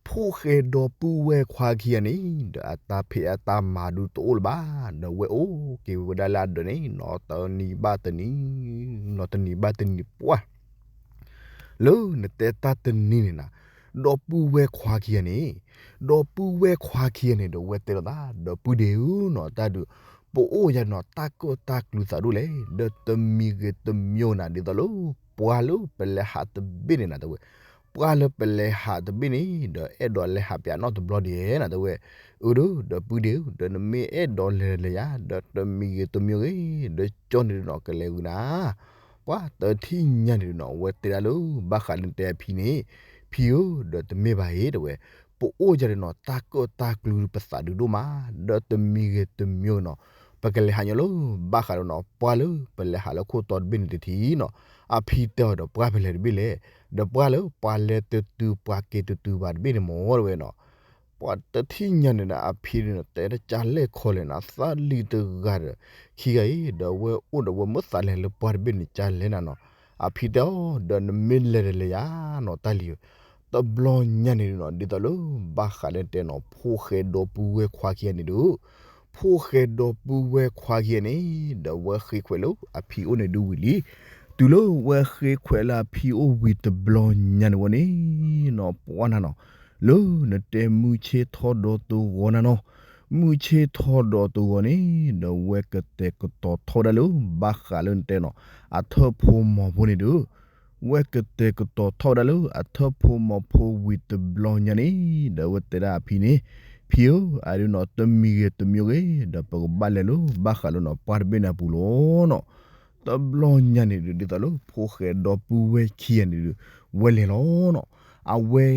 ဖိၣ်ဃဲဒီပုၢ်ဝဲၢ်ခွါခံဂၤန့ၣ် ဒီးအတၢ်ဖံးအတၢ်မၤဒုးတအိၣ်လၢၤဘၣ် ဒီးဝဲအိၣ်က့ၤဝဲဒၣ်လၢအဒၢးန့ၣ်နီၤ တနံၤဘၣ်တနံၤ နီၤ တနံၤဘၣ်တနံၤပှၢ် လၢနတဲတၢ်တနံၤန့ၣ်နၤ ဒီပုၢ်ဝဲၢ်ခွါခံဂၤန့ၣ် ဒီပုၢ်ဝဲၢ်ခွါခံဂၤန့ၣ်ဒီး ဝဲတဲလိာ်သး ဒီပုၢ်ဒ့ဧၢနီၤ တၢ်ဒုး ပအိၣ်ယၤနီၤ တၢ်ကၢၣ်တၢ်ကျူသးဒိၣ်လဲၣ် ဒီးတမံၤဂ့ၤတမံၤနၤ ဒ်သိးလၢ ပှၤလၢပလဲၤဟးတဘ့ၣ်န့ၣ်နၤ တဲဝဲ ပှၤလၢပလဲၤဟးတဘ့ၣ်န့ၣ် ဒီးအဲၣ်ဒိးလဲၤဟးပၠးနီတဘျီဒံးဧါနၤ တဲဝဲ အၢ ဒီး ဒီပုၢ်ဒ့ဧၢ ဒီးနမ့ၢ်အဲၣ်ဒိးလဲၤလဲၤယၤ ဒီးတမံၤဂ့ၤတမံၤဂ့ၤ ဒီးကၠီန့ၣ်နီၤ ကလဲၤဝံၤနၤ ပှၤတထံၣ်ညါန့ၣ်နီၤ ဝဲတဲဒၣ်လၢ ဘၣ်ဃးလၢနတဲအဖံန့ၣ် ဖံဧၢ ဒီးတမ့ၢ်ဘၣ်အံၤ တဲဝဲ ပ ပအိၣ်ယၤဒုးနီၤ တၢ်ကၢၣ်တၢ်ကျူဒုး ပသးဒုးဒိၣ်မး, ဒီးတမံၤဂ့ၤတမံၤဂ့ၤနီၤ, ပကလဲၤဟးညီလၢ ဘၣ်ဃးလၢနီၤ ပှၢ်လၢပလဲၤဟးလၢခိၣ်တီတဘ့ၣ်န့ၣ်တထံၣ်နီၤ, အဖံတဲအီၤဒီး ပှၢ်ဖဲလဲၣ်တဘ့ၣ်လဲၣ်, ဒီးပှၢ်လၢပှၤလဲၤတတုၤပှၤက့ၤတတုၤဘၣ်တဘ့ၣ်န့ၣ်မ့ၢ်တဝဲနီၤ, ပှၤတထံၣ်ညါန့ၣ်ဒီး အဖံဒုးနီၤ တဲတၢ်ကလဲၣ်ခီလဲၣ်နီၤ သးလံတဂၤဒီး ခံဂၤအံၤ ဒီးဝဲအိၣ်ဒီးဝဲမ့ၢ်သးလဲၤလၢပှၢ်တဘ့ၣ်န့ၣ် ကလဲၤနၤနီၤ, အဖံတဲအီၤ ဒီးနမ့ၢ်လဲၤဒီးလဲၤယၤနီၤ တၢ်လံၤဧၢ, တဘျီညါန့ၣ်ဒုးနီၤ ဒ်သိးလၢ ဘၣ်ဃးလၢတဲနီၤ ဖိၣ်ဃဲဒီပုၢ်ဝဲၢ်ခွါခံဂၤန့ၣ်ဒုး, ဖိၣ်ဃဲဒီပုၢ်ဝဲၢ်ခွါခံဂၤန့ၣ် ဒီးဝဲဃ့ခွဲးလၢအဖံအိၣ်န့ၣ်ဒုးဝံၤလံ, တုၤလၢဝဲဃ့ခွဲးလၢအဖံအိၣ်ဝံၤတဘျီညါန့ၣ်ဝဲန့ၣ်နီၤ ပှၢ်နၤနီၤ, လၢနတဲမုၢ်ဆ့ၣ်ထီၣ်ဒီးတဂီၤနၤနီၤ, မုၢ်ဆ့ၣ်ထီၣ်ဒီးတဂီၤန့ၣ် ဒီးဝဲကတဲာ်ကတီၤထီၣ်ဝဲဒၣ်လၢ ဘၣ်ဃးလၢနတဲနီၤ အထၢၣ်ဖိမီၤဖိန့ၣ်ဒုး, ဝဲကတဲာ်ကတီၤထီၣ်ဝဲဒၣ်လၢ အထၢၣ်ဖိမီၤဖိဝံၤတဘျီညါန့ၣ် ဒီးဝဲတဲဒၣ်အဖံန့ၣ်, ဖံဧၢ, အဒုးနီၤ တမံၤဂ့ၤတမံၤဂ့ၤ ဒီးပကဘၣ်လဲၤလၢ ဘၣ်ဃးလၢနီၤ ပှၢ်တဘ့ၣ်န့ၣ်အပူၤလီၤနီၤ, တဘျီညါန့ၣ်ဒုး ဒ်သိးလၢ ဖိၣ်ဃဲဒီပုၢ်ဝဲၢ်ခံဂၤန့ၣ်ဒုး ဝဲလဲၤလီၤနီၤ, အဝဲ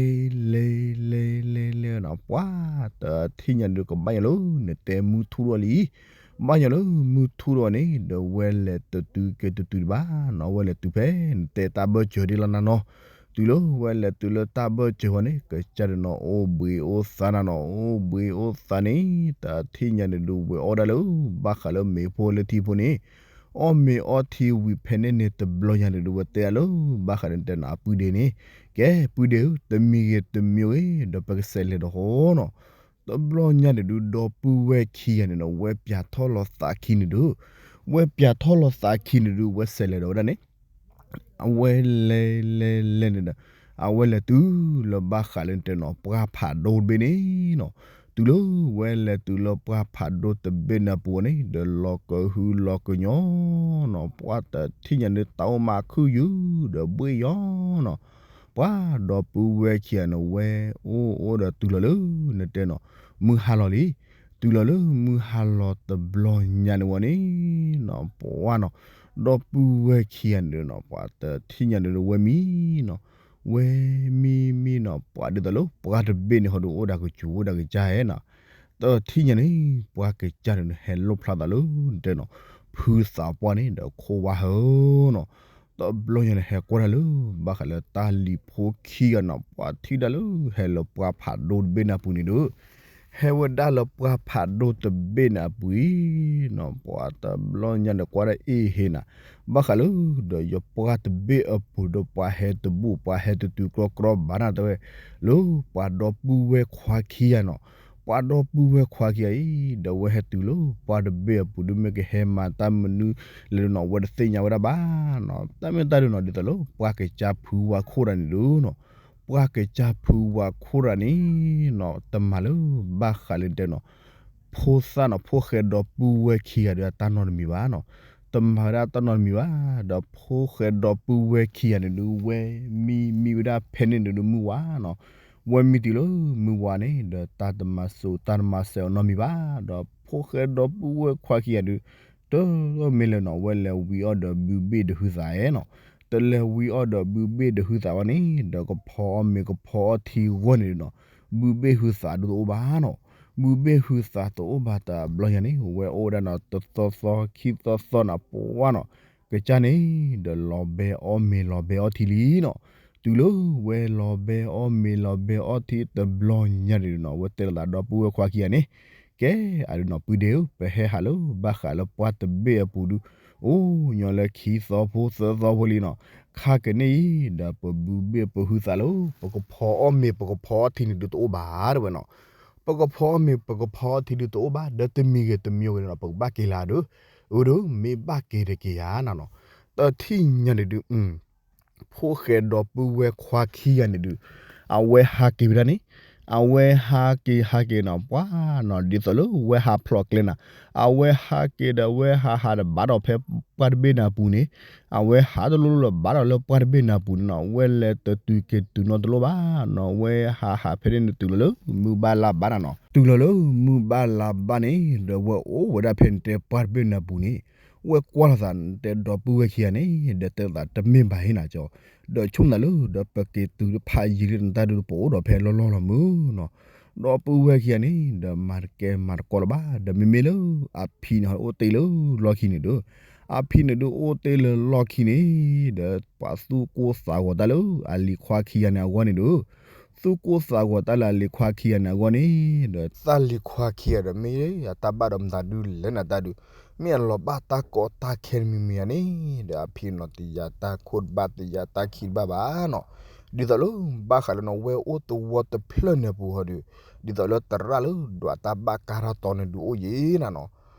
လဲၤလဲၤလဲၤလဲၤနီၤ ပှၢ်တထံၣ်ညါန့ၣ်ဒုး ကဘၣ်ညီလၢ နတဲမုၢ်ထူၣ်ထီၣ်လံ ဘၣ်ညီလၢမုၢ်ထူၣ်ထီၣ်န့ၣ် ဒီးဝဲလဲၤတတုၤက့ၤတတုၤဒံးဘၣ်နီၤ, ဝဲလဲၤတုၤဖဲနတဲတၢ်ဘၢၣ်စၢၤဒ်လီၤနၤနီၤ, တုၤလၢဝဲလဲၤတုၤလၢတၢ်ဘၢၣ်စၢၤဝဲန့ၣ် ကစၢ်ဒုးနီၤ အိၣ်ဘှံးအိၣ်သါနၤနီၤ, အိၣ်ဘှံးအိၣ်သါန့ၣ် တထံၣ်ညါန့ၣ်ဒုး ဝဲအီၣ်ဒၣ်လၢ ဘၣ်ဃးလၢမ့ၤဖိလၢထံဖိန့ၣ်, အီၣ်မ့ၤအီထံဝံၤဖဲန့ၣ်န့ၣ် တဘျီညါန့ၣ်ဒုး ဝဲတဲဒၣ်လၢ ဘၣ်ဃးလၢနတဲနီၤ အပုၢ်ဒ့န့ၣ်, ကဲ ပုၢ်ဒ့ဧၢ, တမံၤဂ့ၤတမံၤဂ့ၤ ဒီးပကစးလဲၤဒီးဃီနီၤ တဘျီညါန့ၣ်ဒုး ဒီပုၢ်ဝဲၢ်ခံဂၤန့ၣ်နီၤ ဝဲပျးထီၣ်လီၤသးခံန့ၣ်ဒုး, ဝဲပျးထီၣ်လီၤသးခံန့ၣ်ဒုး ဝဲစးလဲၤဒီးဝဲဒၣ်န့ၣ်, အဝဲလဲၤလဲၤလဲၤန့ၣ်ဒီး အဝဲလဲၤတုၤလၢဘၣ်ဃးလၢနတဲနီၤ ပှၢ်ဖးဒိၣ်တဘ့ၣ်န့ၣ်နီၤ, တုၤလၢဝဲလဲၤတုၤလၢပှၢ်ဖးဒိၣ်တဘ့ၣ်န့ၣ်အပူၤန့ၣ် ဒီးလီၤကဟုလီၤကညီနီၤ ပှၢ်တထံၣ်ညါန့ၣ် တၢ်အိၣ်မးခုၣ်ယုၢ်ဒီးဘှ့ၣ်ယီၤနီၤ ပှၢ်ဒီပုၢ်ဝဲၢ်ခံဂၤန့ၣ် ဝဲအိၣ်အိၣ်ဒီးတုၤလီၤလၢ နတဲနီၤ မုၢ်ဟါလီၤလံ, တုၤလီၤလၢမုၢ်ဟါလီၤတဘျီညါန့ၣ်ဝဲန့ၣ်နီၤ ပှၢ်နီၤ, ဒီပုၢ်ဝဲၢ်ခံဂၤန့ၣ်နီၤ ပှၢ်တထံၣ်ညါန့ၣ်ဒုး ဝဲမံနီၤ, ဝဲမံမံနီၤ ပှၢ်ဒ်သိးလၢ ပှၢ်တဘ့ၣ်န့ၣ်ဟီဒုး အိၣ်ဒၣ်ကစူၤ အိၣ်ဒၣ်ကစၢ်ဧဲနီၤ, တထံၣ်ညါန့ၣ် ပှၢ်ကစၢ်န့ၣ် ဟဲလိၣ်ဖျါသးလၢ နတဲနီၤ ဖုသးပှၢ်န့ၣ်ဒီးခိၣ်ဝါဟၢနီၤ, တဘျီညါန့ၣ် ဟဲကွၢ်ဒၣ်လၢ ဘၣ်ဃးလၢတၢ်လံၤဖိခံဂၤနီၤ ပှၢ်ထံၣ်ဒၣ်လၢ ဟဲလၢပှၢ်ဖးဒိၣ်တဘ့ၣ်န့ၣ်အပူၤန့ၣ်ဒုး, ဟဲဝဲဒၣ်လၢပှၢ်ဖးဒိၣ်တဘ့ၣ်န့ၣ်အပူၤအံၤနီၤ ပှၢ်တဘျီညါန့ၣ် ကွၢ်ဒၣ်အ့ၣ်ဟ့နၤ, ဘၣ်ဃးလၢ ဒီးယပှၢ်တဘ့ၣ်အပူၤဒီး ပှၤဟဲတဘူၣ် ပှၤဟဲတတုၤကြီကြီဘၣ်နၤတဲဝဲ, လၢပှၤဒီပုၢ်ဝဲၢ်ခွါခံဂၤနီၤ, ပှၤဒီပုၢ်ဝဲၢ်ခွါခံဂၤအံၤ ဒီးဝဲဟဲတုၤလၢပှၢ်တဘ့ၣ်အပူၤဒုး မ့ၢ်ကဟဲမၤတၢ်မနုၤလဲၣ်ဒုးနီၤ ဝဲတသ့ၣ်ညါဝဲဒၣ်ဘၣ်နီၤ, တၢ်မ့ၢ်တၢ်ဒုးနီၤ ဒ်သိးလၢ ပှၢ်ကစၢ်ဖုဝါခိၣ်တဂၤန့ၣ်ဒုးနီၤ, ပှၢ်ကစၢ်ဖုဝါခိၣ်တဂၤန့ၣ်နီၤ တမၤလၢ ဘၣ်ဃးလၢနတဲနီၤ ဖိသၣ်နီၤ ဖိၣ်ဃဲဒီပုၢ်ဝဲၢ်ခံဂၤဒီး အတၢ်နီတမံၤဘၣ်နီၤ, တမၤဝဲဒၣ်တၢ်နီတမံၤဘၣ်, ဒီးဖိၣ်ဃဲဒီပုၢ်ဝဲၢ်ခံဂၤန့ၣ်ဒုး ဝဲမံမံဝဲဒၣ်ဖဲန့ၣ်န့ၣ်ဒုး မုၢ်ဝါနီၤ, ဝဲမံတုၤလၢမုၢ်ဝါန့ၣ် ဒီးတၢ်တမၤစိးတၢ်တမၤစဲးအီၤနီတမံၤဘၣ်, ဒီးဖိၣ်ဃဲဒီပုၢ်ဝဲၢ်ခွါခံဂၤဒုး တမ့ၢ်လၢနီၤ ဝဲလဲၤဝံအီၣ်ဒီးဘုဘ့ၣ်ဒီးဟုသးနီၤ, တလဲၤဝံအီၣ်ဒီးဘုဘ့ၣ်ဒီးဟုသးဘၣ်န့ၣ် ဒီးကဖီအီၣ်မ့ၤကဖီအီၣ်ထံဂီၢ်န့ၣ်နီၤ, ဘုဘ့ၣ်ဟုသးဒုးတအိၣ်ဘၣ်နီၤ, ဘုဘ့ၣ်ဟုသးတအိၣ်ဘၣ်တဘျီညါန့ၣ် ဝဲအိၣ်ဝဲဒၣ်နီၤ တသီသီခံသီသီနီၤ ပှၢ်နီၤ, ကစၢ်န့ၣ် ဒီးလီၤဘဲအီၣ်မ့ၤလီၤဘဲအီၣ်ထံလံနီၤ, တုၤလၢဝဲလီၤဘဲအီၣ်မ့ၤလီၤဘဲအီၣ်ထံတဘျီညါန့ၣ်နီၤ ဝဲတဲလိာ်သးဒီပုၢ်ဝဲၢ်ခွါခံဂၤန့ၣ်, ကဲ အဒုးနီၤ ပုၢ်ဒ့ဧၢ ပဟဲဟးလၢ ဘၣ်ဃးလၢပှၢ်တဘ့ၣ်အပူၤဒုး, အိၣ်ညီလၢခံသီဖိသၢသီဖိလံနီၤ, ခါကန့ၣ်အံၤ ဒီးပဘုဘ့ၣ်ပဟုသးလၢ ပကဖီအီၣ်မ့ၤပကဖီအီၣ်ထံန့ၣ်ဒုးတအိၣ်ဘၣ်တဲဝဲနီၤ, ပကဖီအီၣ်မ့ၤပကဖီအီၣ်ထံဒုးတအိၣ်ဘၣ် ဒီးတမံၤဂ့ၤတမံၤဂ့ၤန့ၣ်နီၤ ပကဘၣ်က့ၤလၢဒုး, အဒုး မ့ၢ်ဘၣ်က့ၤတက့ၤယၤနၤနီၤ, တထံၣ်ညါန့ၣ်ဒုး ဖိၣ်ဃဲဒီပုၢ်ဝဲၢ်ခွါခံဂၤန့ၣ်ဒုး, အဝဲဟးက့ၤဝဲဒၣ်န့ၣ်, အဝဲဟးက့ၤဟးက့ၤနီၤ ပှၢ်နီၤ ဒ်သိးလၢဝဲဟးဖျိးကျဲနၤ, အဝဲဟးက့ၤဒီးဝဲဟးဟးဒီးဘၣ်ဒီးဖဲပှၢ်တဘ့ၣ်န့ၣ်အပူၤန့ၣ်, အဝဲဟးတလိၣ်လိၣ်လၢၤဘၣ်ဒီးလၢပှၢ်တဘ့ၣ်န့ၣ်အပူၤန့ၣ်နီၤ ဝဲလဲၤတတုၤက့ၤတုၤနီတလိၣ်ဘၣ်နီၤ ဝဲဟးဟးဖဲန့ၣ်န့ၣ်တုၤလီၤလၢမုၢ်ဘၣ်လါဘၣ်နၤနီၤ, တုၤလီၤလၢမုၢ်ဘၣ်လါဘၣ်န့ၣ် ဒီးဝဲအိၣ်ဝဲဒၣ်ဖဲနတဲပှၢ်တဘ့ၣ်န့ၣ်အပူၤန့ၣ်, ဝဲကွၢ်လိာ်သးနတဲဒီပုၢ်ဝဲၢ်ခံဂၤန့ၣ် ဒီးတဲလိာ်သးတမ့ၢ်ဘၣ်ဟ့ၣ်နၤကၠီ ဒီးဆိကမိၣ်သးလၢ ဒီးပက့ၤတုၤဖးယံၤလၢနတၢ်ဒုး ပအိၣ်ဒီးဖဲလီၢ်လီၢ်လီၤမုၢ်နီၤ. ဒီပုၢ်ဝဲၢ်ခံဂၤန့ၣ် ဒီးမၤတကဲမၤတကီလၢၤဘၣ်, ဒီးမ့မ့ၢ်လၢအဖံန့ၣ် ဟီဒုးအိၣ်တ့ၢ်လၢလီၢ်ခံန့ၣ်ဒီး, အဖံန့ၣ်ဒုးအိၣ်တ့ၢ်လၢလီၢ်ခံန့ၣ်, ဒီးပှၤသူၣ်ကိၢ်သးဂီၤတၢ်လၢအလံၤခွါခံဂၤန့ၣ်အဂီၢ်န့ၣ်ဒီး, သူၣ်ကိၢ်သးဂီၤတၢ်လၢအလံၤခွါခံဂၤန့ၣ်အဂီၢ်န့ၣ်, ဒီးသးလံၤခွါခံဂၤဒီး မ့ၢ်အတၢ်ဘၣ်ဒီးမတၤဒုးလဲၣ်နၤတၢ်ဒုး, မ့ၢ်အလီၤဘၣ်တၢ်ကီတၢ်ခဲတမံၤမံၤဧါန့ၣ်, ဒီးအဖံန့ၣ်နီၤ တယၤတၢ်ခိၣ်တဘၣ်တယၤတၢ်ခံတဘၣ်ဘၣ်နီၤ. ဒ်သိးလၢ ဘၣ်ဃးလၢနီၤ ဝဲအိၣ်သဝီတဖျၢၣ်န့ၣ်အပူၤဟီဒီး, ဒ်သိးလၢသရၣ်လၢဒွးတၢ်ဘၣ်ကါထီၣ်တီန့ၣ်ဒုးအိၣ်ယံၤနၤနီၤ.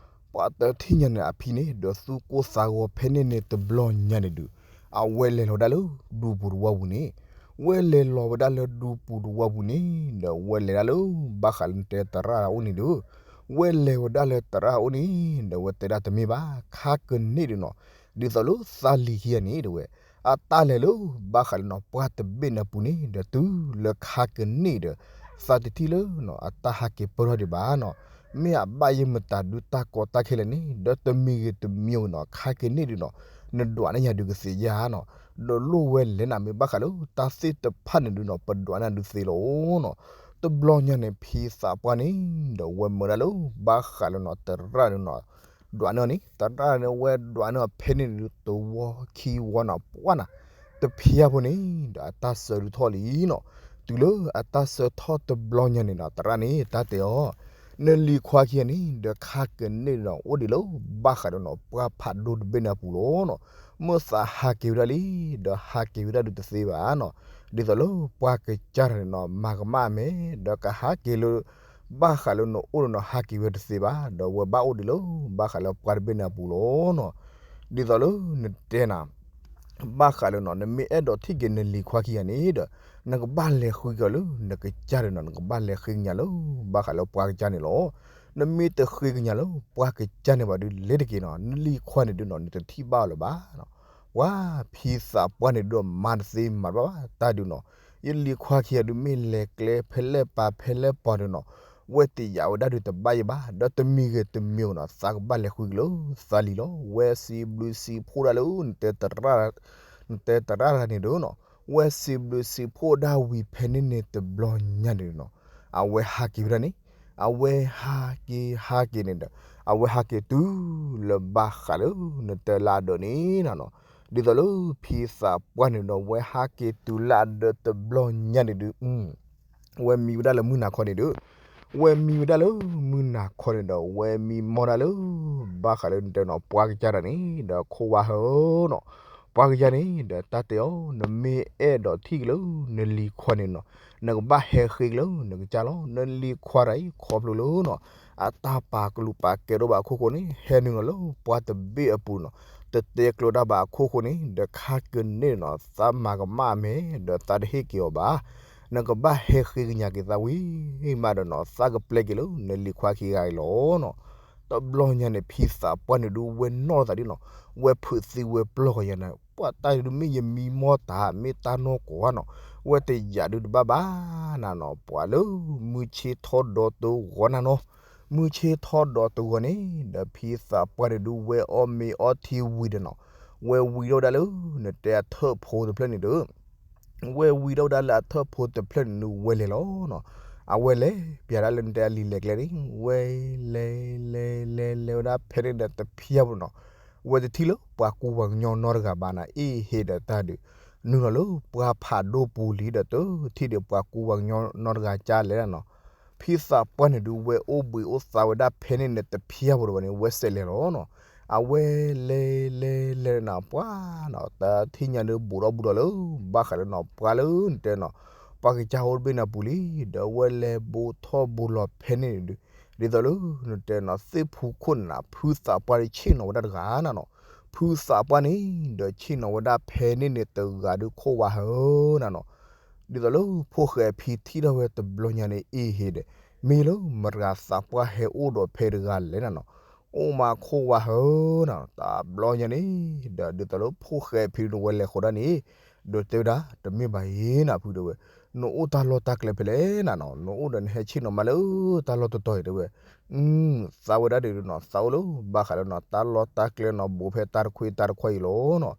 ပှၤတထံၣ်ညါန့ၣ်အဖံန့ၣ် ဒီးသူၣ်ကိၢ်သးဂီၤဖဲန့ၣ်န့ၣ်တဘျီညါန့ၣ်ဒုး, အဝဲလဲၤလီၤဝဲဒၣ်လၢဒူပူၤတဝီပူၤန့ၣ်, ဝဲလဲၤလီၤဝဲဒၣ်လၢဒူပူၤတဝီပူၤန့ၣ်, ဒီးဝဲလဲၤဒၣ်လၢ ဘၣ်ဃးလၢနတဲသရၣ်အိၣ်န့ၣ်ဒုး, ဝဲလဲၤဝဲဒၣ်လၢသရၣ်အိၣ်န့ၣ်, ဒီးဝဲတဲဒၣ်တမ့ၢ်ဘၣ် ခါကန့ၢ်ဒုးနီၤ, ဒ်သိးလၢသးလံၤခံဂၤန့ၣ် တဲဝဲ, အတၢ်လဲၤလၢ ဘၣ်ဃးလၢနီၤ ပှၢ်တဘ့ၣ်န့ၣ်အပူၤန့ၣ် ဒီးတုၤလၢခါကန့ၢ်ဒီး, သးတထံၣ်လၢနီၤ အတၢ်ဟးက့ၤပၢၢ်ထီၣ်ဒံးဘၣ်နီၤ, မ့ၢ်အဘၣ်ယဲၢ်မတၤဒုးတၢ်ကီတၢ်ခဲလဲၣ်န့ၣ် ဒီးတမံၤဂ့ၤတမံၤဂ့ၤနီၤ ခါကန့ၢ်ဒုးနီၤ, နဒွးန့ၢ်ယၤဒုးကသ့ဧါနီၤ, ဒီးလိၣ်ဝဲလဲၣ်နၤ မ့ၢ်ဘၣ်ဃးလၢတၢ်သ့ၣ်တဖၣ်န့ၣ်ဒုးနီၤ ပဒွးန့ၢ်ဒုးသ့လီၤနီၤ. တဘျီညါန့ၣ် ဖံသးပှၢ်န့ၣ် ဒီးဝဲမၢဒၣ်လၢ ဘၣ်ဃးလၢနီၤ သရၣ်ဒုးနီၤ ဒွးန့ၢ်အီၤန့ၣ်, သရၣ်န့ၣ် ဝဲဒွးန့ၢ်အီၤဖဲန့ၣ်ဒုး တဝီခံဝီနီၤ ပှၢ်နၤ, တဖျၢၣ်ဖိန့ၣ် ဒီးအတၢ်ဆၢဒုးထီၣ်လံနီၤ. တုၤလၢအတၢ်ဆၢထီၣ်တဘျီညါန့ၣ်ဒီး သရၣ်န့ၣ် တၢ်တဲအီၤ, နလံၤခွါခံဂၤန့ၣ် ဒီးခါကန့ၢ်ဒီး အိၣ်ဒံးလၢ ဘၣ်ဃးဒီးနီၤ ပှၢ်ဖးဒိၣ်တဘ့ၣ်န့ၣ်အပူၤလီၤနီၤ. မ့ၢ်သးဟးက့ၤဝဲဒၣ်လံ, ဒီးဟးက့ၤဝဲဒၣ်ဒုးတသ့ဘၣ်နီၤ. ဒ်သိးလၢပှၢ်ကစၢ်တဂၤန့ၣ်နီၤ မၤကမၣ်အမဲာ် ဒီးကဟးက့ၤလၢ ဘၣ်ဃးလၢနအိၣ်န့ၣ်နီၤ ဟးက့ၤဝဲတသ့ဘၣ်, ဒီးဝဲဘၣ်အိၣ်ဒံးလၢ ဘၣ်ဃးလၢပှၢ်တဘ့ၣ်န့ၣ်အပူၤလီၤနီၤ. ဒ်သိးလၢနတဲနၤ ဘၣ်ဃးလၢနီၤ နမ့ၢ်အဲၣ်ဒိးထံၣ်က့ၤနလံၤခွါခံဂၤန့ၣ်ဒီး နကဘၣ်လဲၤဃ့က့ၤအီၤလၢနကစၢ်န့ၣ်နီၤ, နကဘၣ်လဲၤဃ့ကညးလၢ ဘၣ်ဃးလၢပှၢ်ကစၢ်န့ၣ်လီၤ. နမ့ၢ်တဃ့ကညးလၢပှၢ်ကစၢ်န့ၣ်ဘၣ်ဒုး လဲၤတက့ၤနီၤ, နလံၤခွါန့ၣ်ဒုးနီၤ နတထံၣ်ဘၣ်အီၤလၢၤဘၣ်နီၤ. ပှၤဖံသးပှၢ်န့ၣ်ဒုး မၤတသ့မၤတဘၣ်ဘၣ် တၢ်ဒုးနီၤ. ယလံၤခွါခံဂၤဒုး မ့ၢ်လဲၤကျဲဖဲလဲၣ်ပၤဖဲလဲၣ်ပၤဒုးနီၤ, ဝဲတယာ်ဝဲဒၣ်ဒုးတဘၣ်ယဲၢ်ဘၣ်, ဒီးတမံၤဂ့ၤတမံၤဂ့ၤနီၤ သးကဘၣ်လဲၤဃုက့ၤလၢသးလံၤလီၤ. ဝဲစံးဘျုးစံးဖှိၣ်ဒၣ်လၢ နတဲ နတဲသရၣ်တဂၤန့ၣ်ဒုးနီၤ, ဝဲစံးဘျုးစံးဖှိၣ်ဒၣ်ဝံၤဖဲန့ၣ်န့ၣ်တဘျီညါန့ၣ်နီၤ, အဝဲဟးက့ၤဝဲဒၣ်န့ၣ်, အဝဲဟးက့ၤဟးက့ၤန့ၣ်ဒီး အဝဲဟးက့ၤတုၤလၢဘၣ်ဃးလၢ နတဲလၢအဒၢးန့ၣ်နီၤ. ဒ်သိးလၢဖံသးပှၢ်န့ၣ်ဒီး ဝဲဟးက့ၤတုၤလၢအဒၢးတဘျီညါန့ၣ်ဒုး ဝဲမံဝဲဒၣ်လၢမုၢ်နၤခီန့ၣ်ဒုး, ဝဲမံဝဲဒၣ်လၢမုၢ်နၤခီန့ၣ်ဒီး ဝဲမံမီၢ်ဒၣ်လၢ ဘၣ်ဃးလၢနတဲနီၤ ပှၢ်ကစၢ်တဂၤန့ၣ်ဒီး ခိၣ်ဝါဟၢနီၤ, ပှၢ်ကစၢ်န့ၣ်ဒီး တၢ်တဲအီၤ နမ့ၢ်အဲၣ်ဒိးထံၣ်က့ၤလၢ နလံၤခွါန့ၣ်နီၤ, နကဘၣ်ဟဲဃ့က့ၤလၢနကစၢ်လီၤ. နလံၤခွါတဂၤအံၤ ခီဖျိလၢနီၤ အတၢ်ပာ်ကလုာ်ပာ်ကဲဒိၣ်ဘၣ်အခိၣ်ဃိန့ၣ် ဟဲနုာ်လီၤလၢပှၢ်တဘ့ၣ်အပူၤနီၤ, တတဲကျိၤတၢ်ဘၣ်အခိၣ်ဃိန့ၣ် ဒီးခါကန့ၢ်နီၤ သးမၤကမၣ်အမဲာ် ဒီးသးတဟ့ၣ်က့ၤအီၤဘၣ်. နကဘၣ်ဟဲဃ့ကညးက့ၤသးဝံၤမးဒီးနီၤ သးကပျဲက့ၤလၢနလံၤခွါခံဂၤအံၤလီၤနီၤ. တဘျီညါန့ၣ် ဖံသးပှၢ်န့ၣ်ဒုး ဝဲနီၣ်သးဒ်နီၤ, ဝဲဖုးသံဝဲပျီၢ်ဃီၤယၤန့ၣ် ပှၤတၢ်ဒုးမ့ၢ်ယမံမီၢ်တၢ် မ့ၢ်တၢ်နီၢ်ကီၢ်နီၤ, ဝဲတယာ်ဒုးတဘၣ်ဘၣ်နၤနီၤ, ပှၤလၢမုၢ်ဆ့ၣ်ထီၣ်ဒီးတဂီၤနၤနီၤ, မုၢ်ဆ့ၣ်ထီၣ်ဒီးတဂီၤန့ၣ် ဒီးဖံသးပှၢ်န့ၣ်ဒုး ဝဲအီၣ်မ့ၤအီထံဝံၤဒီးနီၤ, ဝဲဝံထီၣ်ဝဲဒၣ်လၢ နတဲအထၢၣ်ဖိတဖျၢၣ်န့ၣ်ဒီး ဝဲဝံထီၣ်ဝဲဒၣ်လၢအထၢၣ်ဖိတဖျၢၣ်န့ၣ်ဒုး ဝဲလဲၤလီၤနီၤ. အဝဲလဲၤပျးဒၣ်လၢနတဲအလံာ်လဲၤကျဲန့ၣ် ဝဲလဲၤလဲၤလဲၤလဲၤဝဲဒၣ်ဖဲန့ၣ်ဒီးတဖျၢၣ်ဖိနီၤ, ဝဲတထံၣ်လၢပှၤကူပှၤကညီနီတဂၤဘၣ်နၤ အ့ၣ်ဟ့ဒီးတၢ်ဒုး နုာ်လီၤလၢပှၢ်ဖးဒိၣ်ပူၤလံဒီး တထံၣ်ဒီးပှၤကူပှၤကညီနီတဂၤကၢ်လဲၣ်နၤနီၤ. ဖံသးပှၢ်န့ၣ်ဒုး ဝဲအိၣ်ဘှံးအိၣ်သါဝဲဒၣ်ဖဲန့ၣ်န့ၣ် တဖျၢၣ်ဖိတဝဲန့ၣ် ဝဲစဲးလဲၤလီၤနီၤ. အဝဲလဲၤလဲၤလဲၤနၤ ပှၤနီၤ တထံၣ်ညါဒုး ဘူးထီၣ်ဘူးထီၣ်လၢ ဘၣ်ဃးလၢနီၤ ပှၢ်လၢနတဲနီၤ ပှၢ်ကစၢ်အိၣ်တဘ့ၣ်န့ၣ်အပူၤလံ, ဒီးဝဲလဲၤဘူးထီၣ်ဘူးလီၤဖဲန့ၣ်ဒုး ဒ်သိးလၢနတဲနီၤ သ့ၣ်ဖူခိၣ်န့ၣ်နၤ ဖုသးပှၢ်ဒုးဆ့ၣ်နီၤဝဲဒၣ်တဂၤနၤနီၤ. ဖုသးပှၢ်န့ၣ် ဒီးဆ့ၣ်နီၤဝဲဒၣ်ဖဲန့ၣ်န့ၣ်တဂၤဒုး ခိၣ်ဝါဟၢနၤနီၤ. ဒ်သိးလၢဖိၣ်ဃဲဖံထံၣ်ထီၣ်ဝဲတဘျီညါန့ၣ် အ့ၣ်ဟ့ဒီး မ့ၢ်လၢမတၤဂၤသးပှၢ်ဟဲအိၣ်ဒီးဖဲတဂၤလဲၣ်နၤနီၤ. အိၣ်မးခိၣ်ဝါဟၢနၤနီၤ တဘျီညါန့ၣ် ဒီးဒ်သိးလၢဖိၣ်ဃဲဖံန့ၣ်ဝဲလဲၤဃီဒၣ်န့ၣ် ဒီးတဲဝဲဒၣ် တမ့ၢ်ဘၣ်အံၤနၤဖုတဲဝဲ, နအိၣ်တၢ်လီၢ်တၢ်ကျဲဖဲလဲၣ်နၤနီၤ, နအိၣ်ဒီးနဟဲဆ့ၣ်နီၤမးလၢတၢ်လီၢ်တတီၤအံၤတဲဝဲ, သးဝဲဒၣ်ဒုးနီၤ သးအိၣ်လၢဘၣ်ဃးလၢနီၤ တၢ်လီၢ်တၢ်ကျဲနီၤ ဘူးဖဲတၢ်တခွံတၢ်တခွံအံၤလီၤနီၤ.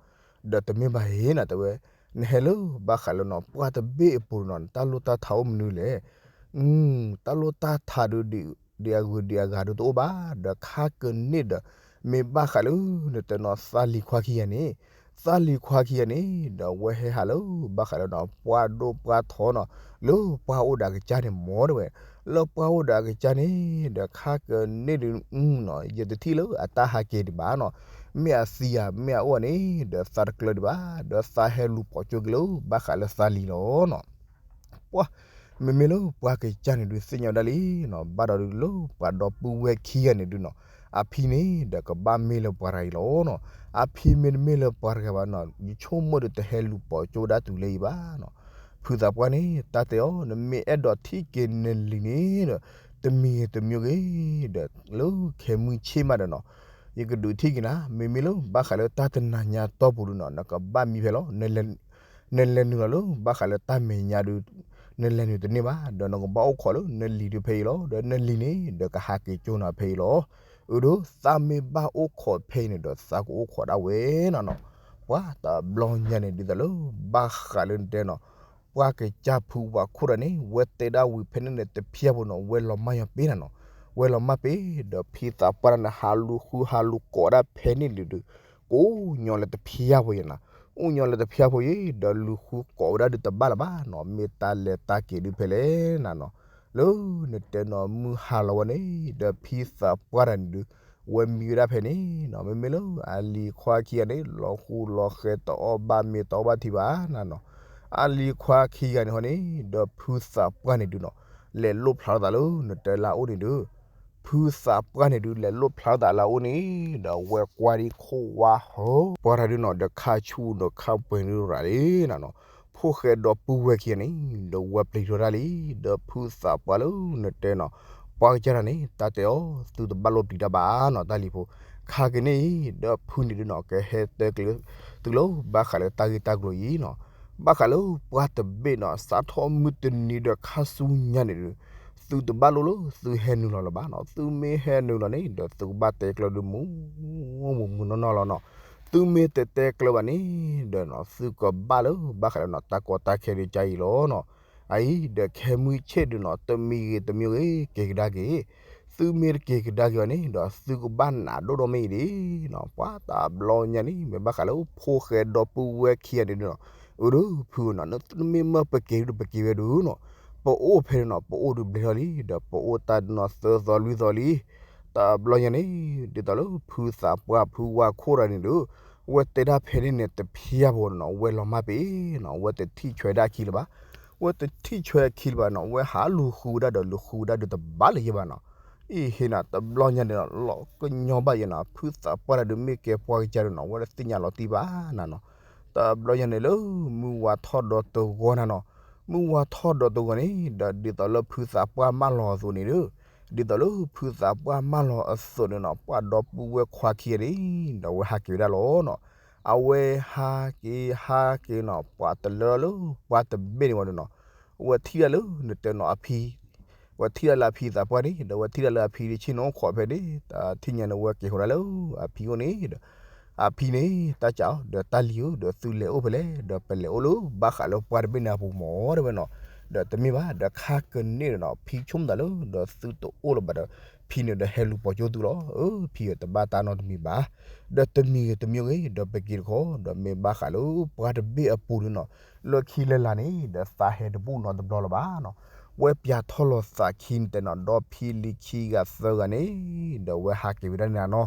ဒီးတမ့ၢ်ဘၣ်အံၤနၤတဲဝဲ နဟဲလၢဘၣ်ဃးလၢနီၤ ပှၢ်တဘ့ၣ်အပူၤနီၤ နတၢ်လိၣ်တၢ်ထးအိၣ်မနုၤလဲၣ်. တၢ်လိၣ်တၢ်ထးဒုး ဒ်အဂုၤဒ်အဂၤဒုးတအိၣ်ဘၣ်, ဒီးခါကန့ၣ်ဒီး မ့ၢ်ဘၣ်ဃးလၢ နတဲနီၤ သးလံၤခွါခံဂၤန့ၣ်, သးလံၤခွါခံဂၤန့ၣ် ဒီးအဝဲဟဲဟးလၢဘၣ်ဃးလၢနီၤ ပှၢ်ဒိၣ်ပှၢ်ထီနီၤ လၢပှၢ်အိၣ်ဒီးအကစၢ်န့ၣ်မ့ၢ်တဝဲ, လၢပှၢ်အိၣ်ဒီးအကစၢ်န့ၣ် ဒီးခါကန့ၣ်ဒုး ယတထံၣ်လၢအတၢ်ဟးက့ၤဒံးဘၣ်နီၤ, မ့ၢ်အသံဧါ မ့ၢ်အအိၣ်ဧါန့ၣ် ဒီးသးတကျၢၤဒံးဘၣ်, ဒီးသးဟဲလူၤပိာ်ကၠိက့ၤလၢဘၣ်ဃးလၢသးလံၤလီၤနီၤ. ပှၢ်, မ့မ့ၢ်လၢပှၢ်ကစၢ်န့ၣ်ဒုးသ့ၣ်ညါဝဲဒၣ်လံနီၤ, ဘၣ်ဒီးဒုးလၢပှၤဒီပုၢ်ဝဲၢ်ခံဂၤန့ၣ်ဒုးနီၤ, အဖံန့ၣ်ဒီးကဘၣ်မ့ၢ်လၢပှၤတဂၤအံၤလီၤနီၤ, အဖံမ့တမ့ၢ်လၢပှၤတဂၤဘၣ်နီၤ ယဆိကမိၣ်ဒီးတဟဲလူၤပိာ်ကၠိဒၣ်တုၤလၢအံၤဘၣ်နီၤ. ဖုသးပှၢ်န့ၣ် တၢ်တဲအီၤ နမ့ၢ်အဲၣ်ဒိးထံၣ်က့ၤနလံၤန့ၣ်ဒီး တမံၤဂ့ၤတမံၤဂ့ၤဒီး လၢခဲမုၢ်ဆ့ၣ်မးဒီးနီၤ ယကဒုးထံၣ်က့ၤနၤ, မ့မ့ၢ်လၢဘၣ်ဃးလၢတၢ်တနၤညါတီၢ်ပူၤဒုးနီၤ နကဘၣ်မံဖဲလီၤ, နလဲၤနုာ်လီၤလၢဘၣ်ဃးလၢတၢ်မဲာ်ညါဒုး နလဲၤနုာ်တန့ၢ်ဘၣ်, ဒီးနကဘၣ်အိၣ်ခိးလၢနလံၤဒုးဖဲအံၤလီၤ, ဒီးနလံၤန့ၣ်ဒီးကဟးက့ၤကၠိနၤဖဲအံၤလီၤ. အၢ ဒုးသးမ့ၢ်ဘၣ်အိၣ်ခိးဖဲအံၤန့ၣ်ဒီး သးကအိၣ်ခိးဒၣ်ဝဲနီၤနီၤ. ပှၤတဘျီညါန့ၣ် ဒ်သိးလၢဘၣ်ဃးလၢနတဲနီၤ ပှၢ်ကစၢ်ဖုဝါခိၣ်တဂၤန့ၣ် ဝဲတဲဒၣ်ဝံၤဖဲန့ၣ်န့ၣ် တဖျၢၣ်ဖိနီၤ ဝဲလီၤမၢ်ညီပ့ၤနၤနီၤ, ဝဲလီၤမၢ်ပ့ၤ ဒီးဖံသးပှၢ်တဂၤန့ၣ် ဟးလူၤဃုဟးလူၤကိးဒၣ်ဖဲန့ၣ်ဒုး ကိးညီလၢတဖျၢၣ်ဖိယဲနီၤ, အိၣ်ညီလၢတဖျၢၣ်ဖိယဲ ဒီးလူၤဃုကိးဝဲဒၣ်ဒုးတဘၣ်လၢၤဘၣ်နီၤ, မ့ၢ်တၢ်လဲၤတၢ်က့ၤဒုးဖဲလဲၣ်နၤနီၤ. လၢနတဲနီၤ မုၢ်ဟါလီၤဝဲန့ၣ် ဒီးဖံသးပှၢ်တဂၤန့ၣ်ဒုး ဝဲမံဝဲဒၣ်ဖဲန့ၣ်နီၤ, မ့မ့ၢ်လၢအလံၤခွါခံဂၤန့ၣ် လီၤဃူလီၤဃဲ တအီၣ်ဘၣ်မ့ၤ တအီၣ်ဘၣ်ထံဘၣ်နၤနီၤ. အလံၤခွါခံဂၤန့ၣ်ဟီန့ၣ် ဒီးဖုသးပှၢ်န့ၣ်ဒုးနီၤ လဲၤလိၣ်ဖျါထီၣ်သးလၢနတဲလၢအအိၣ်န့ၣ်ဒုး ဖုသးပှၢ်န့ၣ်ဒုး လဲၤလိၣ်ဖျါထီၣ်သးလၢအအိၣ်န့ၣ် ဒီးဝဲကွၢ်ဒံးခိၣ်ဝါဟီ ပှၢ်တဂၤဒုးနီၤ ဒီးခါဆူဒီးခါပှဲၤဒုးရၤလံနၤနီၤ. ဖိၣ်ဃဲဒီပုၢ်ဝဲၢ်ခံဂၤန့ၣ် ဒီးဝဲပျံၤထီၣ်ဒၣ်လံ, ဒီးဖုသးပှၢ်လၢနတဲနီၤ ပှၢ်ကစၢ်တဂၤန့ၣ် တၢ်တဲအီၤ သုတဘၣ်လိၣ်ပျံၤတၢ်ဘၣ်နီၤ တၢ်လံၤဖိ, ခါကန့ၣ်အံၤ ဒီးဖုန့ၣ်ဒုးနီၤ ကဟဲတဲကျဲၤသုလၢဘၣ်ဃးလၢတၢ်ဂ့ၢ်တၢ်ကျိၤအံၤနီၤ. ဘၣ်ဃးလၢပှၢ်တဘ့ၣ်နီၤ စးထီၣ်မုၢ်တနံၤဒီးခါဆူညါန့ၣ်ဒုး သုတဘၣ်လိၣ်လၢသုဟဲနုာ်လီၤလၢၤဘၣ်နီၤ. သုမ့ၢ်ဟဲနုာ်လီၤန့ၣ် ဒီးသုကဘၣ်တဲကျၢၤဒုးမုာ်မုာ်မုာ်နီၢ်နီၢ်လီၤနီၤ. သုမ့ၢ်တတဲကျၢၤဘၣ်န့ၣ် ဒီးနီၤ သုကဘၣ်လၢဘၣ်ဃးလၢနီၤ တၢ်ကီတၢ်ခဲဒုးကါအံၤလီၤနီၤ. အအံၤဒီးခဲမုၢ်ဆ့ၣ်ဒုးနီၤ တမံၤဂ့ၤတမံၤဂ့ၤ က့ၤကဒါက့ၤ သုမ့ၢ်တက့ၤကဒါက့ၤဘၣ်န့ၣ် ဒီးသုကဘၣ်နးဒိၣ်ဒီးမ့ၢ်အံၤဒ်နီၤ. ပှၤတဘျီညါန့ၣ် မ့ၢ်ဘၣ်ဃးလၢဖိၣ်ဃဲဒီပုၢ်ဝဲၢ်ခံဂၤန့ၣ်ဒုးနီၤ အၢ ဒုးဖုနီၤ နမ့ၢ်မၢပက့ၤဒုးပက့ၤဝဲဒုးနီၤ ပအိၣ်ဖဲန့ၣ်နီၤ ပအိၣ်ဒုးဘျဲၣ်ထီၣ်လံ ဒီးပအိၣ်တၢ်ဒုးနီၤ သၢသီလွံၢ်သီလံ. တဘျီညါန့ၣ် ဒ်သိးလၢဖုသးပှၢ်ဖုဝါခိၣ်တဂၤန့ၣ်ဒုး ဝဲတဲဒၣ်ဖဲန့ၣ်န့ၣ် တဖျၢၣ်ဖိနီၤ ဝဲလီၤမၢ်ပ့ၤနီၤ ဝဲတထံၣ်ဆွဲဒၣ်အခံလၢၤဘၣ်. ဝဲတထံၣ်ဆွဲအခံလၢၤဘၣ်နီၤ ဝဲဟးလူၤဃုဝဲဒၣ်ဒီးလူၤဃုဝဲဒၣ်ဒုးတဘၣ်လၢၤယဲဘၣ်နီၤ. အံၤဟ့ၣ်နၤ တဘျီညါန့ၣ်နီၤ လီၤကညီဘၣ်ယဲနီၤ ဖုသးပှၢ်တဂၤဒုးမ့ၢ်ကဲပှၤကစၢ်ဒုးနီၤ ဝဲတသ့ၣ်ညါလီၤတံၢ်ဘၣ်နၤနီၤ. တဘျီညါန့ၣ်လၢ မုၢ်ဝါထီၣ်ဒီးတဂီၤနၤနီၤ မုၢ်ဝါထီၣ်ဒီးတဂီၤန့ၣ် ဒီးဒ်သိးလၢဖုသးပှၢ်မၢလီၤအသိးန့ၣ်ဒုး ဒ်သိးလၢဖုသးပှၢ်မၢလီၤအသိးန့ၣ်နီၤ ပှၤဒီပုၢ်ဝဲၢ်ခွါခံဂၤန့ၣ် ဒီးဝဲဟးက့ၤဝဲဒၣ်လီၤနီၤ. အဝဲဟးက့ၤဟးက့ၤနီၤ ပှၤတလၢလၢပှၢ်တဘ့ၣ်န့ၣ်ဝဲဒုးနီၤ ဝဲထံၣ်ဒၣ်လၢနတဲနီၤအဖံ ဝဲထံၣ်ဒၣ်လၢအဖံသးပှၢ်န့ၣ် ဒီးဝဲထံၣ်ဒၣ်လၢအဖံဒုးဆ့ၣ်နီၤအိၣ်ခိးဖဲန့ၣ် တၢ်ထံၣ်ညါန့ၣ်ဝဲက့ၤဃီၤဒၣ်လၢအဖံအိၣ်န့ၣ်ဒီး အဖံန့ၣ် တၢ်စံးအီၤ ဒီးတၢ်လံၤဧၢ ဒီးသုလဲၤအိၣ်ဖဲလဲၣ် ဒီးပလဲၤအိၣ်လၢဘၣ်ဃးလၢပှၢ်တဘ့ၣ်န့ၣ်အပူၤမၢ် တဲဝဲနီၤ. ဒီးတမ့ၢ်ဘၣ် ဒီးခါကန့ၣ်ဒီးနီၤ ဖံဆိကမိၣ်သးလၢ ဒီးသုတအိၣ်လၢၤဘၣ်ဒီး ဖံန့ၣ်ဒီးဟဲလူၤပိာ်ကၠိသုလီၤ. အၢ ဖံဧၢ တဘၣ်တၢ်နီတမံၤဘၣ် ဒီးတမံၤဂ့ၤတမံၤဂ့ၤ ဒီးပက့ၤတခီ ဒီးမ့ၢ်ဘၣ်ဃးလၢပှၢ်တဘ့ၣ်အပူၤန့ၣ်နီၤ လၢခံလၢလာ်န့ၣ် ဒီးသးဟဲတဘူၣ်နီတဘျီလၢၤဘၣ်နီၤ. ဝဲပျးထီၣ်လီၤသးခံန့ၣ်တဲနီၤ ဒီဖံလံၤခံဂၤသၢဂၤန့ၣ် ဒီးဝဲဟးက့ၤဝဲဒၣ်န့ၣ်နီၤ.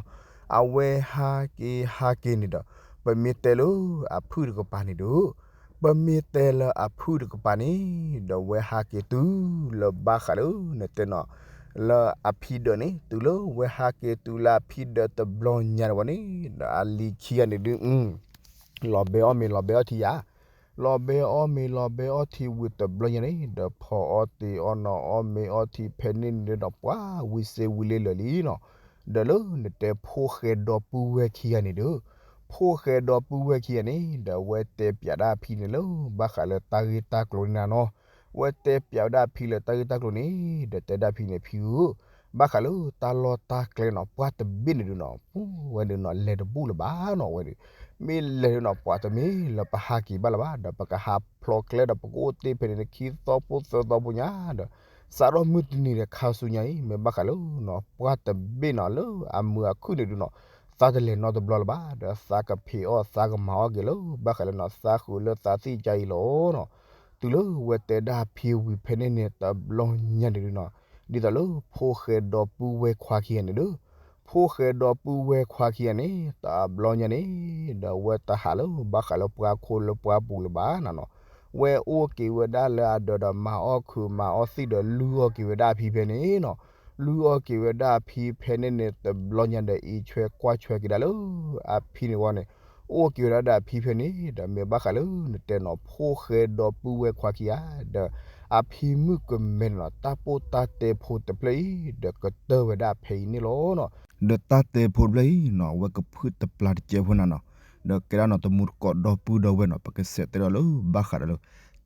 အဝဲဟးက့ၤဟးက့ၤန့ၣ်ဒီး ပမ့ၢ်တဲလၢအဖုၣ်တကပၤန့ၣ်ဒီး ပမ့ၢ်တဲလၢအဖုၣ်တကပၤန့ၣ် ဒီးဝဲဟးက့ၤတုၤလၢဘၣ်ဃးလၢနတဲနီၤ လၢအဖံဒၢးန့ၣ် တုၤလၢဝဲဟးက့ၤတုၤလၢအဖံဒၢးတဘျီညါန့ၣ်ဝဲန့ၣ် ဒီးအလံၤခံဂၤန့ၣ်ဒုး လီၤဘဲအီၣ်မ့ၤလီၤဘဲအီထံယါ လီၤဘဲအီၣ်မ့ၤလီၤဘဲအီထံဝံၤတဘျီညါန့ၣ် ဒီးဖီအီၣ်တ့ၤအီၣ်နီၤအီၣ်မ့ၤအီထံဖဲန့ၣ်န့ၣ်ဒီးပှၤဝံၤစ့ဝံၤလ့လၢာ်လံနီၤ. ဒီးလၢနတဲဖိၣ်ဃဲဒီပုၢ်ဝဲၢ်ခံဂၤန့ၣ်ဒီး ဖိၣ်ဃဲဒီပုၢ်ဝဲၢ်ခံဂၤန့ၣ် ဒီးဝဲတဲပျးဒၣ်အဖံန့ၣ်လၢ ဘၣ်ဃးလၢတၢ်ဂ့ၢ်တၢ်ကျိၤန့ၣ်နၤနီၤ. ဝဲတဲပျးဝဲဒၣ်အဖံလၢတၢ်ဂ့ၢ်တၢ်ကျိၤန့ၣ် ဒီးတဲဒၣ်ဖံန့ၣ် ဖံဧၢ ဘၣ်ဃးလၢတၢ်လီၢ်တၢ်ကျဲနီၤ ပှၢ်တဘ့ၣ်န့ၣ်ဒုးနီၤ ပူၤဝဲဒုးနီၤ လဲၤတဘူၣ်လၢၤဘၣ်နီၤ ဝဲဒုး မ့ၢ်လဲၤဒုးနီၤ ပှၤတမ့ၢ်လၢပဟးက့ၤဘၣ်လၢၤဘၣ် ဒီးပကဟးဖျိးကျဲဒီး ပကအိၣ်တ့ၢ်ဖဲန့ၣ် ခံသီဖိသၢသီဖိညါဒီး စးထီၣ်မုၢ်တနံၤဒီးခါဆူညါအံၤ မ့ၢ်ဘၣ်ဃးလၢနီၤ ပှၢ်တဘ့ၣ်နီၤ လၢအမုာ်အခုၣ်န့ၣ်ဒုးနီၤ သးတလဲၤနီတဘျီလၢၤဘၣ် ဒီးသးကဖံးအီၣ်သးကမၤအီၣ်က့ၤလၢ ဘၣ်ဃးလၢနီၤ သးဃုာ်လၢသးသ့ၣ်ကါအံၤလီၤနီၤ. တုၤလၢဝဲတဲဒၣ်ဖံဝံၤဖဲန့ၣ်န့ၣ် တဘျီညါန့ၣ်ဒုးနီၤ ဒ်သိးလၢဖိၣ်ဃဲဒီပုၢ်ဝဲၢ်ခွါခံဂၤန့ၣ်ဒီး ဖိၣ်ဃဲဒီပုၢ်ဝဲၢ်ခွါခံဂၤန့ၣ် တဘျီညါန့ၣ် ဒီးဝဲတဟးလၢဘၣ်ဃးလၢပှၢ်ခိၣ်လၢပှၢ်ပူၤလၢၤဘၣ်နၤနီၤ. ဝဲအိၣ်က့ၤဝဲဒၣ်လၢအဒၢးဒီးမၤအီၣ်ခုးမၤအီၣ်သံၣ်ဒီး လုၢ်အီၣ်က့ၤဝဲဒၣ်အဖံဖဲန့ၣ်နီၤ. လုၢ်အီၣ်က့ၤဝဲဒၣ်အဖံဖဲန့ၣ်န့ၣ် တဘျီညါဒီး အံးဆွဲကွၢ်ဆွဲက့ၤဒၣ်လၢ အဖံန့ၣ်ဝဲန့ၣ် အိၣ်က့ၤဝဲဒၣ်ဒီးအဖံဖဲန့ၣ် ဒီးမ့ၢ်ဘၣ်ဃးလၢနတဲနီၤ ဖိၣ်ဃဲဒီပုၢ်ဝဲၢ်ခွါခံဂၤ ဒီးအဖံမုၣ်ကမဲန့ၣ်နီၤ တၢ်ပိၢ်တၢ်တဲဖိတဖျၢၣ်အံၤ ဒီးကတၢၢ်ဝဲဒၣ်ဖဲအံၤန့ၣ်လီၤနီၤ. ဒီးတၢ်တဲဖိတဖျၢၣ်အံၤနီၤ အဝဲကဖုၣ်တပျၢ်တကဲးဖိနၤနီၤ. ဒီးကဲဒၣ်နီၤ တမူတကိးဒီပုၢ်ဒီဝဲၢ်နီၤ ပကဆဲးတဲဒီးလၢဘၣ်ဃးဒီးလၢ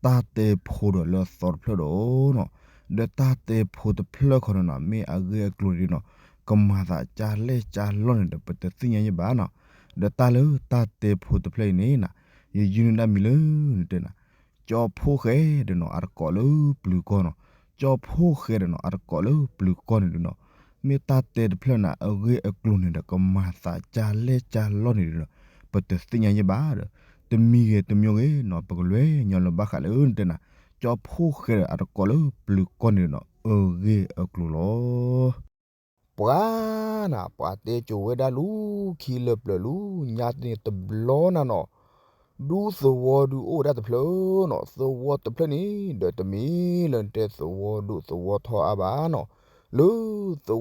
တၢ်တဲဖိဒီးလၢအသီတဖျၢၣ်ဒီးနီၤ. ဒီးတၢ်တဲဖိတဖျၢၣ်ခီန့ၣ်နီၤ မ့ၢ်အဂ့ၢ်အကျိၤန့ၣ်နီၤ ကမၤသးကၢ်လဲၢ်ကၢ်လီၢ်န့ၣ်ဒီး ပတသ့ၣ်ညါယဲၢ်ဘၣ်နီၤ. ဒီးတၢ်လၢတၢ်တဲဖိတဖျၢၣ်အံၤန့ၣ်နီၤ ယယုၢ်န့ၢ်ဒၣ်မံၤလၢနတဲနီၤ ကၠီဖိၣ်ဃဲဒီးနီၤ အတကိးလၢပျုၤကီၢ်နီၤ. ကၠီဖိၣ်ဃဲဒီးနီၤ အတကိးလၢပျုၤကီၢ်န့ၣ်ဒုးနီၤ မ့ၢ်တၢ်တဲတဖျၢၣ်န့ၣ် အဂ့ၢ်အကျိၤန့ၣ်ဒီး ကမၤသးကၢ်လဲၢ်ကၢ်လီၢ်န့ၣ်ဒုးနီၤ ပတသ့ၣ်ညါယဲၢ်ဘၣ်ဒီး တမံၤဂ့ၤတမံၤဂ့ၤနီၤ ပကလဲၤညီလၢဘၣ်ဃးလၢနတဲနီၤ ကၠီဖိၣ်ဃဲဒီးအတကိးလၢပျုၤကီၢ်န့ၣ်ဒုးနီၤ အဂ့ၢ်အကျိၤလီၤ. ပှၤနၤ ပှၤတဲကိၤဝဲဒၣ်လူၤ ခံလၢပျၢၤလူၤ ညါတနံၤတဘျီနၤနီၤ ဒူသဝီဒုးအိၣ်ဝဲဒၣ်တဖျၢၣ်နီၤ သဝီတဖျၢၣ်န့ၣ် ဒီးတမ့ၢ်လၢနတဲသဝီဒိၣ်သဝီထီအါဘၣ်နီၤ လၢ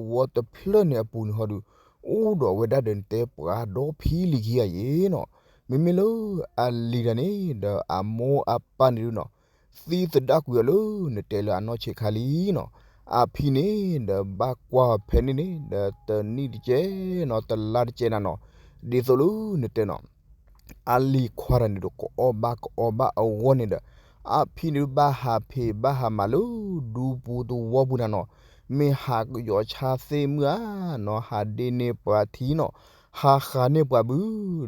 သဝီတဖျၢၣ်န့ၣ်အပူၤန့ၣ်ဟီဒုး အိၣ်ဒီးဝဲဒၣ်ဒီးနတဲပှၤဒီဖံလံၤခံဂၤယ့ၤနီၤ မ့မ့ၢ်လၢအလံၤတဂၤန့ၣ် ဒီးအမိၢ်အပၢ်န့ၣ်ဒုးနီၤ သံသဒၣ်ကွံာ်အီၤလၢနတဲလၢအနီၢ်ဆံးခါလံနီၤ အဖံန့ၣ်ဒီးဘၣ်ကွၢ်အီၤဖဲန့ၣ်န့ၣ် ဒီးတနံၣ်တကဲးနီၤ တလါတကဲးနၤနီၤ ဒ်သိးလၢနတဲနီၤ အလံၤခွါတဂၤန့ၣ်ဒီး ကအီၣ်ဘၣ်ကအီဘၣ်အဂီၢ်န့ၣ်ဒီး အဖံန့ၣ်ဒုးဘၣ်ဟးဖံးဘၣ်ဟးမၤလၢဒူပူၤသဝီပူၤနၤနီၤ မ့ၢ်ဟးကယီၤဆါသ့ၣ်မုၢ်ဧါနီၤ ဟးဒ့န့ၢ်ပှၤထံနီၤ ဟးဃးန့ၢ်ပှၤဘု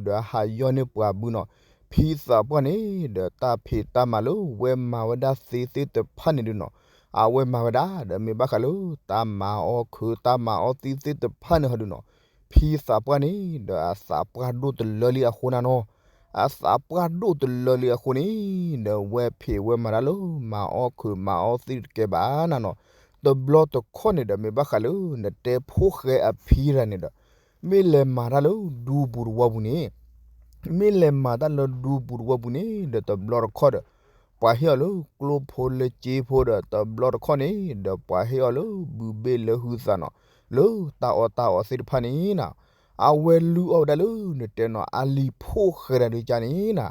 ဒီးဟးယီၢ်န့ၢ်ပှၤဘုနီၤ ဖံသးပှၢ်န့ၣ်ဒီးတၢ်ဖံးတၢ်မၤလၢဝဲမၤဝဲဒၣ်သ့သ့ၣ်တဖၣ်န့ၣ်ဒုးနီၤ အဝဲမၤဝဲဒၣ်ဒီးမ့ၢ်ဘၣ်ဃးလၢ တၢ်မၤအီၣ်ခုးတၢ်မၤအီၣ်သံသ့ၣ်တဖၣ်န့ၣ်ဟီဒုးနီၤ ဖံသးပှၢ်န့ၣ်ဒီးအသးပှၢ်ဒိၣ်တလၢလံအဃိနၤနီၤ အသးပှၢ်ဒိၣ်တလၢလံအဃိန့ၣ် ဒီးဝဲဖံးဝဲမၤတၢ်လၢ မၤအီၣ်ခုးမၤအီၣ်သံတကဲဘၣ်နၤနီၤ တဘျီတခီၣ်န့ၣ်ဒီးမ့ၢ်ဘၣ်ဃးလၢ နတဲဖိၣ်ဃဲအဖံတဂၤန့ၣ်ဒီး မ့ၢ်လဲၤမၤတၢ်လၢဒူပူၤသဝီပူၤန့ၣ် မ့ၢ်လဲၤမၤတၢ်လၢဒူပူၤသဝီပူၤန့ၣ် ဒီးတဘျီတခီၣ်ဒီး ပှၤဟ့ၣ်အီၤလၢကျိဖိလၢစ့ဖိဒီးတဘျီတခီၣ်န့ၣ် ဒီးပှၤဟ့ၣ်အီၤလၢဘုဘ့ၣ်လၢဟုသးနီၤ လၢတၢ်အီၣ်တၢ်အီသ့ၣ်တဖၣ်န့ၣ်နီၤ အဝဲလုၢ်အီၣ်ဝဲဒၣ်လၢနတဲနီၤ အလံၤဖိၣ်ဃဲတဂၤဒုးကါန့ၣ်နီၤ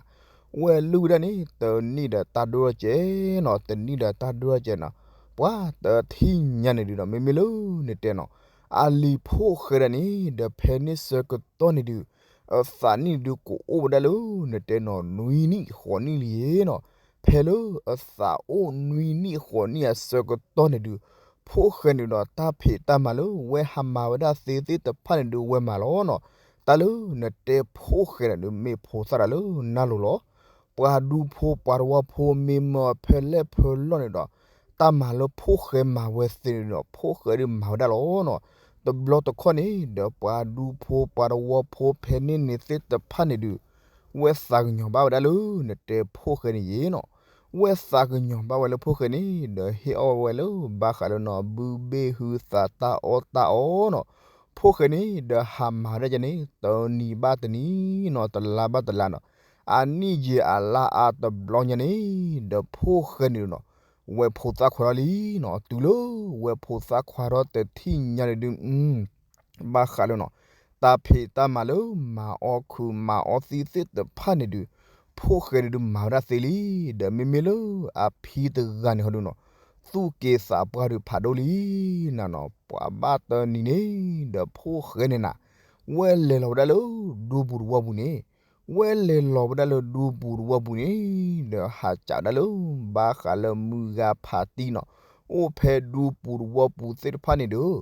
ဝဲလုၢ်ဝဲဒၣ်န့ၣ် တနံၣ်ဒီးတၢ်ဒိၣ်ထီၣ်ကဲနီၤ တနံၣ်ဒီးတၢ်ဒိၣ်ထီၣ်ကဲနီၤ ပှၤတထံၣ်ညါန့ၣ်ဒုးနီၤ မ့မ့ၢ်လၢနတဲနီၤ အလံၤဖိၣ်ဃဲတဂၤန့ၣ် ဒီးဖဲန့ၣ်ဆၢကတီၢ်န့ၣ်ဒုး အသးနံၣ်ဒုးကအိၣ်ဝဲဒၣ်လၢ နတဲနီၤ နွံနံၣ်ဃိးနံၣ်လံနီၤ ဖဲလၢအသးအိၣ်နွံနံၣ်ဃိးနံၣ်အဆၢကတီၢ်န့ၣ်ဒုး ဖိၣ်ဃဲန့ၣ်ဒီးတၢ်ဖံးတၢ်မၤလၢဝဲဟးမၤဝဲဒၣ်သ့သ့ၣ်တဖၣ်န့ၣ်ဒုးဝဲမၤလီၤနီၤ တၢ်လၢနတဲဖိၣ်ဃဲန့ၣ်ဒုး မ့ၢ်ဖိသၣ်တၢ်လၢနၤလိၤလီၤ ပှၤဒူဖိပှၤသဝီဖိမ့ၢ်မၢဖဲလဲၣ်ဖဲလဲၣ်န့ၣ်ဒီး တၢ်မၤလၢဖိၣ်ဃဲမၤဝဲသ့န့ၣ်ဒီး ဖိၣ်ဃဲဒုးမၤဝဲဒၣ်လီၤနီၤ တဘျီတခီၣ်န့ၣ် ဒီးပှၤဒူဖိပှၤသဝီဖိဖဲန့ၣ်န့ၣ်သ့ၣ်တဖၣ်န့ၣ်ဒုး ဝဲသးကညီၤဘၣ်ဝဲဒၣ်လၢနတဲဖိၣ်ဃဲန့ၣ်ယ့ၤနီၤ ဝဲသးကညီၤဘၣ်ဝဲလၢဖိၣ်ဃဲန့ၣ် ဒီးဟ့ၣ်အီၣ်ဝဲလၢဘၣ်ဃးလၢနီၤ ဘုဘ့ၣ်ဟုသးတၢ်အီၣ်တၢ်အီနီၤ ဖိၣ်ဃဲန့ၣ် ဒီးဟးမၤဝဲဒၣ်န့ၣ် တနံၤဘၣ်တနံၤနီၤ တလါဘၣ်တလါနီၤ အနံၣ်ယံာ်အလါအါတဘျီညါန့ၣ် ဒီးဖိၣ်ဃဲန့ၣ်နီၤ ဝဲဖိသၣ်ခွါထီၣ်လံနီၤ တုၤလၢဝဲဖိသၣ်ခွါထီၣ်တထံၣ်ညါန့ၣ်ဒုး ဘၣ်ဃးလၢနီၤ တၢ်ဖံးတၢ်မၤလၢမၤအီၣ်ခုးမၤအီၣ်သံသ့ၣ်တဖၣ်န့ၣ်ဒုး ဖိၣ်ဃဲန့ၣ်ဒုးမၤဝဲဒၣ်သ့လံ ဒီးမ့မ့ၢ်လၢအဖံတဂၤန့ၣ်ဟီဒုးနီၤ သူၣ်က့သးပှၢ်ဒုးဖးဒိၣ်လံနၤနီၤ ပှၤဘၣ်တနံၤန့ၣ် ဒီးဖိၣ်ဃဲန့ၣ်နၤ ဝဲလဲၤလီၤဝဲဒၣ်လၢဒူပူၤသဝီပူၤန့ၣ် ဝဲလဲၤလီၤဝဲဒၣ်လၢဒူပူၤသဝီပူၤန့ၣ် ဒီးဟးစးဝဲဒၣ်လၢ ဘၣ်ဃးလၢမုၢ်ဂၤဖးတံၢ်နီၤ အိၣ်ဖဲဒူပူၤသဝီပူၤသ့ၣ်တဖၣ်န့ၣ်ဒီး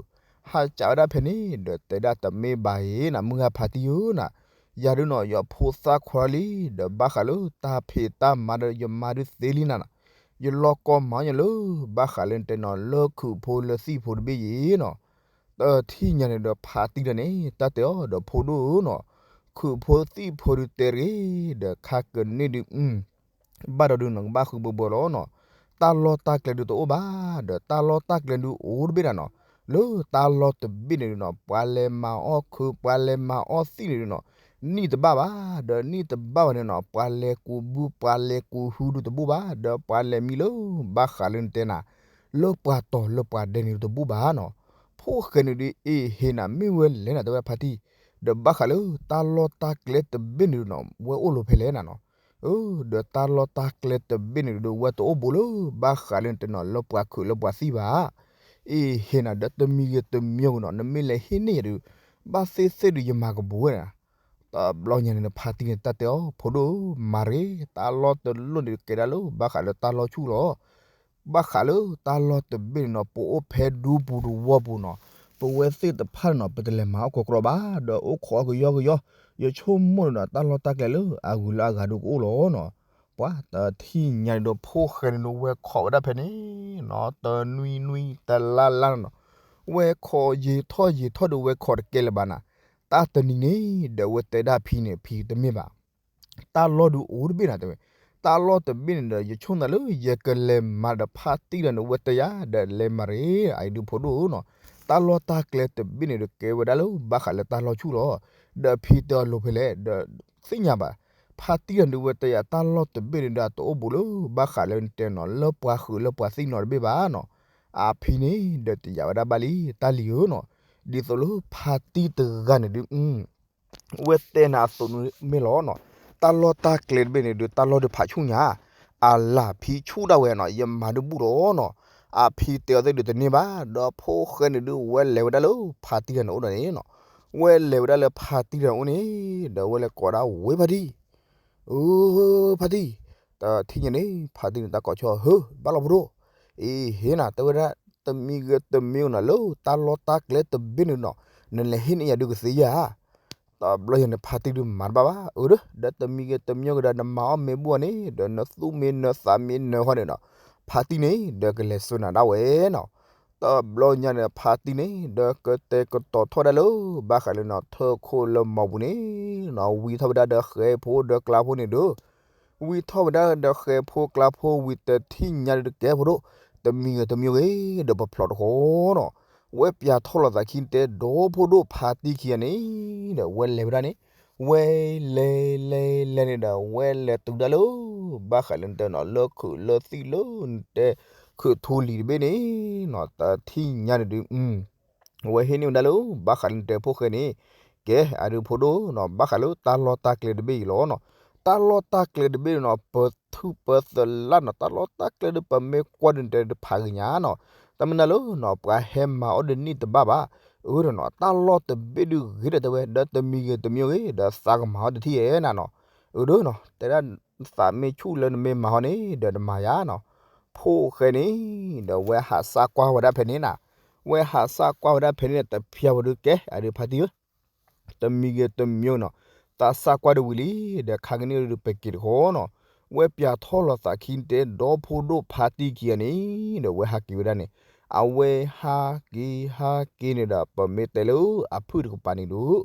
ဟးစးဝဲဒၣ်ဖဲန့ၣ် ဒီးတဲဒၣ်တမ့ၢ်ဘၣ်ဧါနၤ မုၢ်ဂၤဖးတံၢ်ဧၢနၤ ယၤဒုနီၤ ယဖိသၣ်ခွါလံ, ဒီးဘၣ်ဃးလၢတၢ်ဖံးတၢ်မၤဒီးယမၤဒုသ့လံနၤနီၤ, ယလီၢ်ကီမၤညီလၢ ဘၣ်ဃးလၢနတဲနီၤ လၢခုးဖိလၢသံၣ်ဖိတဘ့ၣ်ယံၤနီၤ, တထံၣ်ညါန့ၣ်ဒီးဖါတံၢ်တၢ်န့ၣ် တၢ်တဲအီၤဒီးဖိဒိၣ်ဧၢနီၤ, ခုးဖိသံၣ်ဖိဒုတဲတဂ့ၤ, ဒီးခါကနံၣ်ဒု ဘၣ်ဒီးဒုနီၤ ကဘၣ်ဃုဘၢဘၢလီၤနီၤ, တၢ်လီၢ်တၢ်ကျဲဒုတအိၣ်ဘၣ်, ဒီးတၢ်လီၢ်တၢ်ကျဲဒုအိၣ်တဘ့ၣ်နၤနီၤ, လၢတၢ်လီၢ်တဘ့ၣ်န့ၣ်ဒုနီၤ ပှၤလဲၤမၤအီၣ်ခုး ပှၤလဲၤမၤအီၣ်သံၣ်န့ၣ်ဒုနီၤ, နံၣ်တဘၣ်ဘၣ်, ဒီးနံၣ်တဘၣ်ဘၣ်န့ၣ်နီၤ ပှၤလဲၤကူးဘု ပှၤလဲၤကူးဟုဒုတဘူၣ်ဘၣ်, ဒီးပှၤလဲၤမံလၢ ဘၣ်ဃးလၢနတဲနၤ လၢပှၤတီၤလၢပှၤဒဲန့ၣ်ဒုတဘူၣ်ဘၣ်နီၤ, ဖိၣ်ဃဲန့ၣ်ဒု အ့ၣ် ဟ့ၣ်နၤ မ့ၢ်ဝဲလဲၣ်နၤ တဲဝဲဒၣ်ဖါတံၢ်, ဒီးဘၣ်ဃးလၢတၢ်လီၢ်တၢ်ကျဲတဘ့ၣ်န့ၣ်ဒုနီၤ ဝဲအိၣ်လီၤဖဲလဲၣ်နၤနီၤ, ဒီးတၢ်လီၢ်တၢ်ကျဲတဘ့ၣ်န့ၣ်ဒု ဝဲတအိၣ်ဘူးလၢ ဘၣ်ဃးလၢနတဲနီၤ လၢပှၤခုးလၢပှၤသံၣ်ဘၣ်, အ့ၣ် ဟ့ၣ်နၤ ဒီးတမံၤဂ့ၤတမံၤဂ့ၤနီၤ နမ့ၢ်လဲၤဟ့ၣ်န့ၢ်ယၤဒု ဘၣ်သ့ၣ်သ့ၣ်ဒု ယမၤကဘူးဝဲနၤ, တဘျီညါန့ၣ် ဖါတံၢ်န့ၣ် တၢ်တဲအီၤ ဖိဒိၣ်ဧၢ မၤရ့ တၢ်လီၢ်တလီၢ်န့ၣ် ကဲဒၣ်လၢ ဘၣ်ဃးလၢတၢ်လီၢ်ဆူၣ်လီၤ. ဘၣ်ဃးလၢတၢ်လီၢ်တဘ့ၣ်န့ၣ်နီၤ ပအိၣ်ဖဲဒူပူၤတဝီပူၤနီၤ, ပဝဲသ့ၣ်တဖၣ်န့ၣ်နီၤ ပတလဲၤမၤအီၣ်ကီးကြီဘၣ်, ဒီးအိၣ်ခိးအီၣ်ကယီကယီ, ယဆိကမိၣ်န့ၣ်ဒီး တၢ်လီၢ်တၢ်ကျဲလၢအဂုၤလၢအဂၤဒုကအိၣ်လီၤနီၤ. ပှၤတထံၣ်ညါန့ၣ်ဒီး ဖိၣ်ဃဲန့ၣ်ဒု ဝဲခိးဝဲဒၣ်ဖဲန့ၣ်နီၤ တနွံနွံတလါလါနီၤ, ဝဲခိးယံာ်ထီၣ်ယံာ်ထီၣ်ဒီး ဝဲခိးတကဲလၢၤဘၣ်နၤ, တၢ်တနံၤန့ၣ် ဒီးဝဲတဲဒၣ်ဖံန့ၣ် ဖံတမ့ၢ်ဘၣ် တၢ်လီၢ်ဒုအိၣ်တဘ့ၣ်နၤတဲဝဲ, တၢ်လီၢ်တဘ့ၣ်န့ၣ်ဒီး ယဆိကမိၣ်လၢယကလဲၤမၤဒီးဖါတံၢ်ဒီးန့ၣ် ဝဲတဲယၤဒီးလဲၤမၤရ့ အအံၤဒုဖိဒိၣ်ဧၢနီၤ, တၢ်လီၢ်တၢ်ကျဲတဘ့ၣ်န့ၣ်ဒီး ကဲဝဲဒၣ်လၢ ဘၣ်ဃးလၢတၢ်လီၢ်ဆူၣ်လီၤ. ဒီးဖံတဲအီၤလီၤဖဲလဲၣ် ဒီးသ့ၣ်ညါဘၣ်, ဖါတံၢ်ဒီးန့ၣ် ဝဲတဲယၤ တၢ်လီၢ်တဘ့ၣ်န့ၣ်ဒီး အတအိၣ်ဘူးလၢ ဘၣ်ဃးလၢနတဲနီၤ လၢပှၤဃုးလၢပှၤသံၣ်နီၤတဘ့ၣ်ဘၣ်နီၤ. အဖံန့ၣ်ဒီးတယာ်ဝဲဒၣ်ဘၣ်လံ တၢ်လံၤဧၢနီၤ, ဒ်သိးလၢဖါတံၢ်တဂၤန့ၣ်ဒု ဝဲတဲနၤအသိးန့ၣ်မ့ၢ်လီၤနီၤ, တၢ်လီၢ်တၢ်ကျဲတဘ့ၣ်န့ၣ်ဒု တၢ်လီၢ်ဒုဖးဆူၣ်ညါ, အလၢ်ဖံဆူၣ်ဒၣ်ဝဲနီၤ ယမၤဒုဘူၣ်လီၤနီၤ. အဖံတဲအီၤသ့ၣ်ဒုတန့ၢ်ဘၣ်, ဒီးဖိၣ်ဃဲန့ၣ်ဒု ဝဲလဲၤဝဲဒၣ်လၢဖါတံၢ်တၢ်န့ၣ်အိၣ်ဒီးန့ၣ်နီၤ, ဝဲလဲၤဝဲဒၣ်လၢဖါတံၢ်တၢ်န့ၣ်အိၣ်န့ၣ်, ဒီးဝဲလဲၤကိးဒၣ်ဝဲဖါတံၢ် အၢ ဖါတံၢ်, တထံၣ်ညါန့ၣ် ဖါတံၢ်န့ၣ် တၢ်ကိးဆီ ဟၢ ဘၣ်လီၤဖိဒိၣ်, အ့ ဟ့ၣ်နၤ တဲဝဲဒၣ် တမံၤဂ့ၤတမံၤဂ့ၤနီၤ လၢတၢ်လီၢ်တၢ်ကျဲတဘ့ၣ်န့ၣ်နီၤ နလဲၤဟ့ၣ်န့ၢ်ယၤဒုကသ့ဧါ. တဘျီညါန့ၣ် ဖါတံၢ်ဒုမၤတဘၣ်ဘၣ်, အၢ ဒီးတမံၤဂ့ၤတမံၤဂ့ၤဒီး နမၤအီၣ်မ့ၤဘူၣ်အီၤန့ၣ် ဒီးနသူၣ်မ့ၤနသးမ့ၤနၢၤဃီန့ၣ်နီၤ, ဖါတံၢ်န့ၣ် ဒီးကလဲၤဆှၢနၤဒၣ်ဝဲနီၤ. တဘျီညါန့ၣ် ဖါတံၢ်န့ၣ် ဒီးကတဲာ်ကတီၤထီၣ်ဝဲဒၣ်လၢ ဘၣ်ဃးလၢနီၤ ထၢၣ်ခိၣ်လၢမီၤပူၤန့ၣ်နီၤ ဝံထီၣ်ဝဲဒၣ်ဒီးဃဲၤဖိဒီးကျါဖိန့ၣ်ဒီး ဝံထီၣ်ဝဲဒၣ်ဒီးဃဲၤဖိကျါဖိ ဝံတထံၣ်ညါဒီးတကဲဖိဒိၣ်, တမံၤဂ့ၤတမံၤဂ့ၤ ဒီးပဖျိးတဃီနီၤ. ဝဲပၠးထီၣ်လိာ်သးခံတဲဒီးဖိဒိၣ်ဖါတံၢ်ခံဂၤန့ၣ် ဒီးဝဲလဲၤဝဲဒၣ်န့ၣ်, ဝဲလဲၤလဲၤလဲၤန့ၣ်ဒီး ဝဲလဲၤတုၤဒၣ်လၢ ဘၣ်ဃးလၢနတဲနီၤ လၢခုးလၢသံၣ်လၢနတဲ ခုးထူလံၤတဘ့ၣ်န့ၣ်နီၤ တထံၣ်ညါန့ၣ်ဒုး ဝဲဟ့ၣ်န့ၢ်ဝဲဒၣ်လၢ ဘၣ်ဃးလၢနတဲဖိၣ်ဃဲန့ၣ်, ကဲ အဒုးဖိဒိၣ်နီၤ ဘၣ်ဃးလၢတၢ်လီၢ်တၢ်ကျဲတဘ့ၣ်အံၤလီၤနီၤ. တၢ်လီၢ်တၢ်ကျဲတဘ့ၣ်န့ၣ်နီၤ ပထုးပသလၣ်နီၤ တၢ်လီၢ်တၢ်ကျဲဒုး ပမ့ၢ်ကွၢ်ဒုးနတဲတဖးဂ့ၤညါနီၤ. တမ့ၢ်နၤလၢနီၤ ပှၤဟဲမၤအီၣ်ဒီးနံၣ်တဘၣ်ဘၣ်, အၢဒီးနီၤ တၢ်လီၢ်တဘ့ၣ်ဒုးဂ့ၤဒီးတဲဝဲ ဒီးတမံၤဂ့ၤတမံၤဂ့ၤ ဒီးသးကမၤအီၣ်တထံၣ်ဧဲနၤနီၤ. အၢဒီးနီၤ တဲဒၣ်သးမ့ၢ်ဆူၣ်လၢနမ့ၢ်မၤအီၣ်န့ၣ် ဒီးနမၤယၤနီၤ. ဖိၣ်ဃဲန့ၣ် ဒီးဝဲဟးစၢ်ကွၢ်ဝဲဒၣ်ဖဲန့ၣ်နၤ, ဝဲဟးစၢ်ကွၢ်ဝဲဒၣ်ဖဲန့ၣ် တဖျါဝဲဒုးကဲ အဒုးဖါတံၢ်ဧၢ တမံၤဂ့ၤတမံၤနီၤ, သးစၢ်ကွၢ်ဒုးဝံၤလံ, ဒီးခါကန့ၣ်ဒုးပက့ၤတဃီနီၤ. ဝဲပၠးထီၣ်လီၤသးခံတဲဒီးဖိဒိၣ်ဖါတံၢ်ခံဂၤန့ၣ်, ဒီးဝဲဟးက့ၤဝဲဒၣ်န့ၣ်, အဝဲဟးက့ၤဟးက့ၤန့ၣ်ဒီး ပမ့ၢ်တဲလၢအဖုၣ်တကပၤန့ၣ်ဒုး,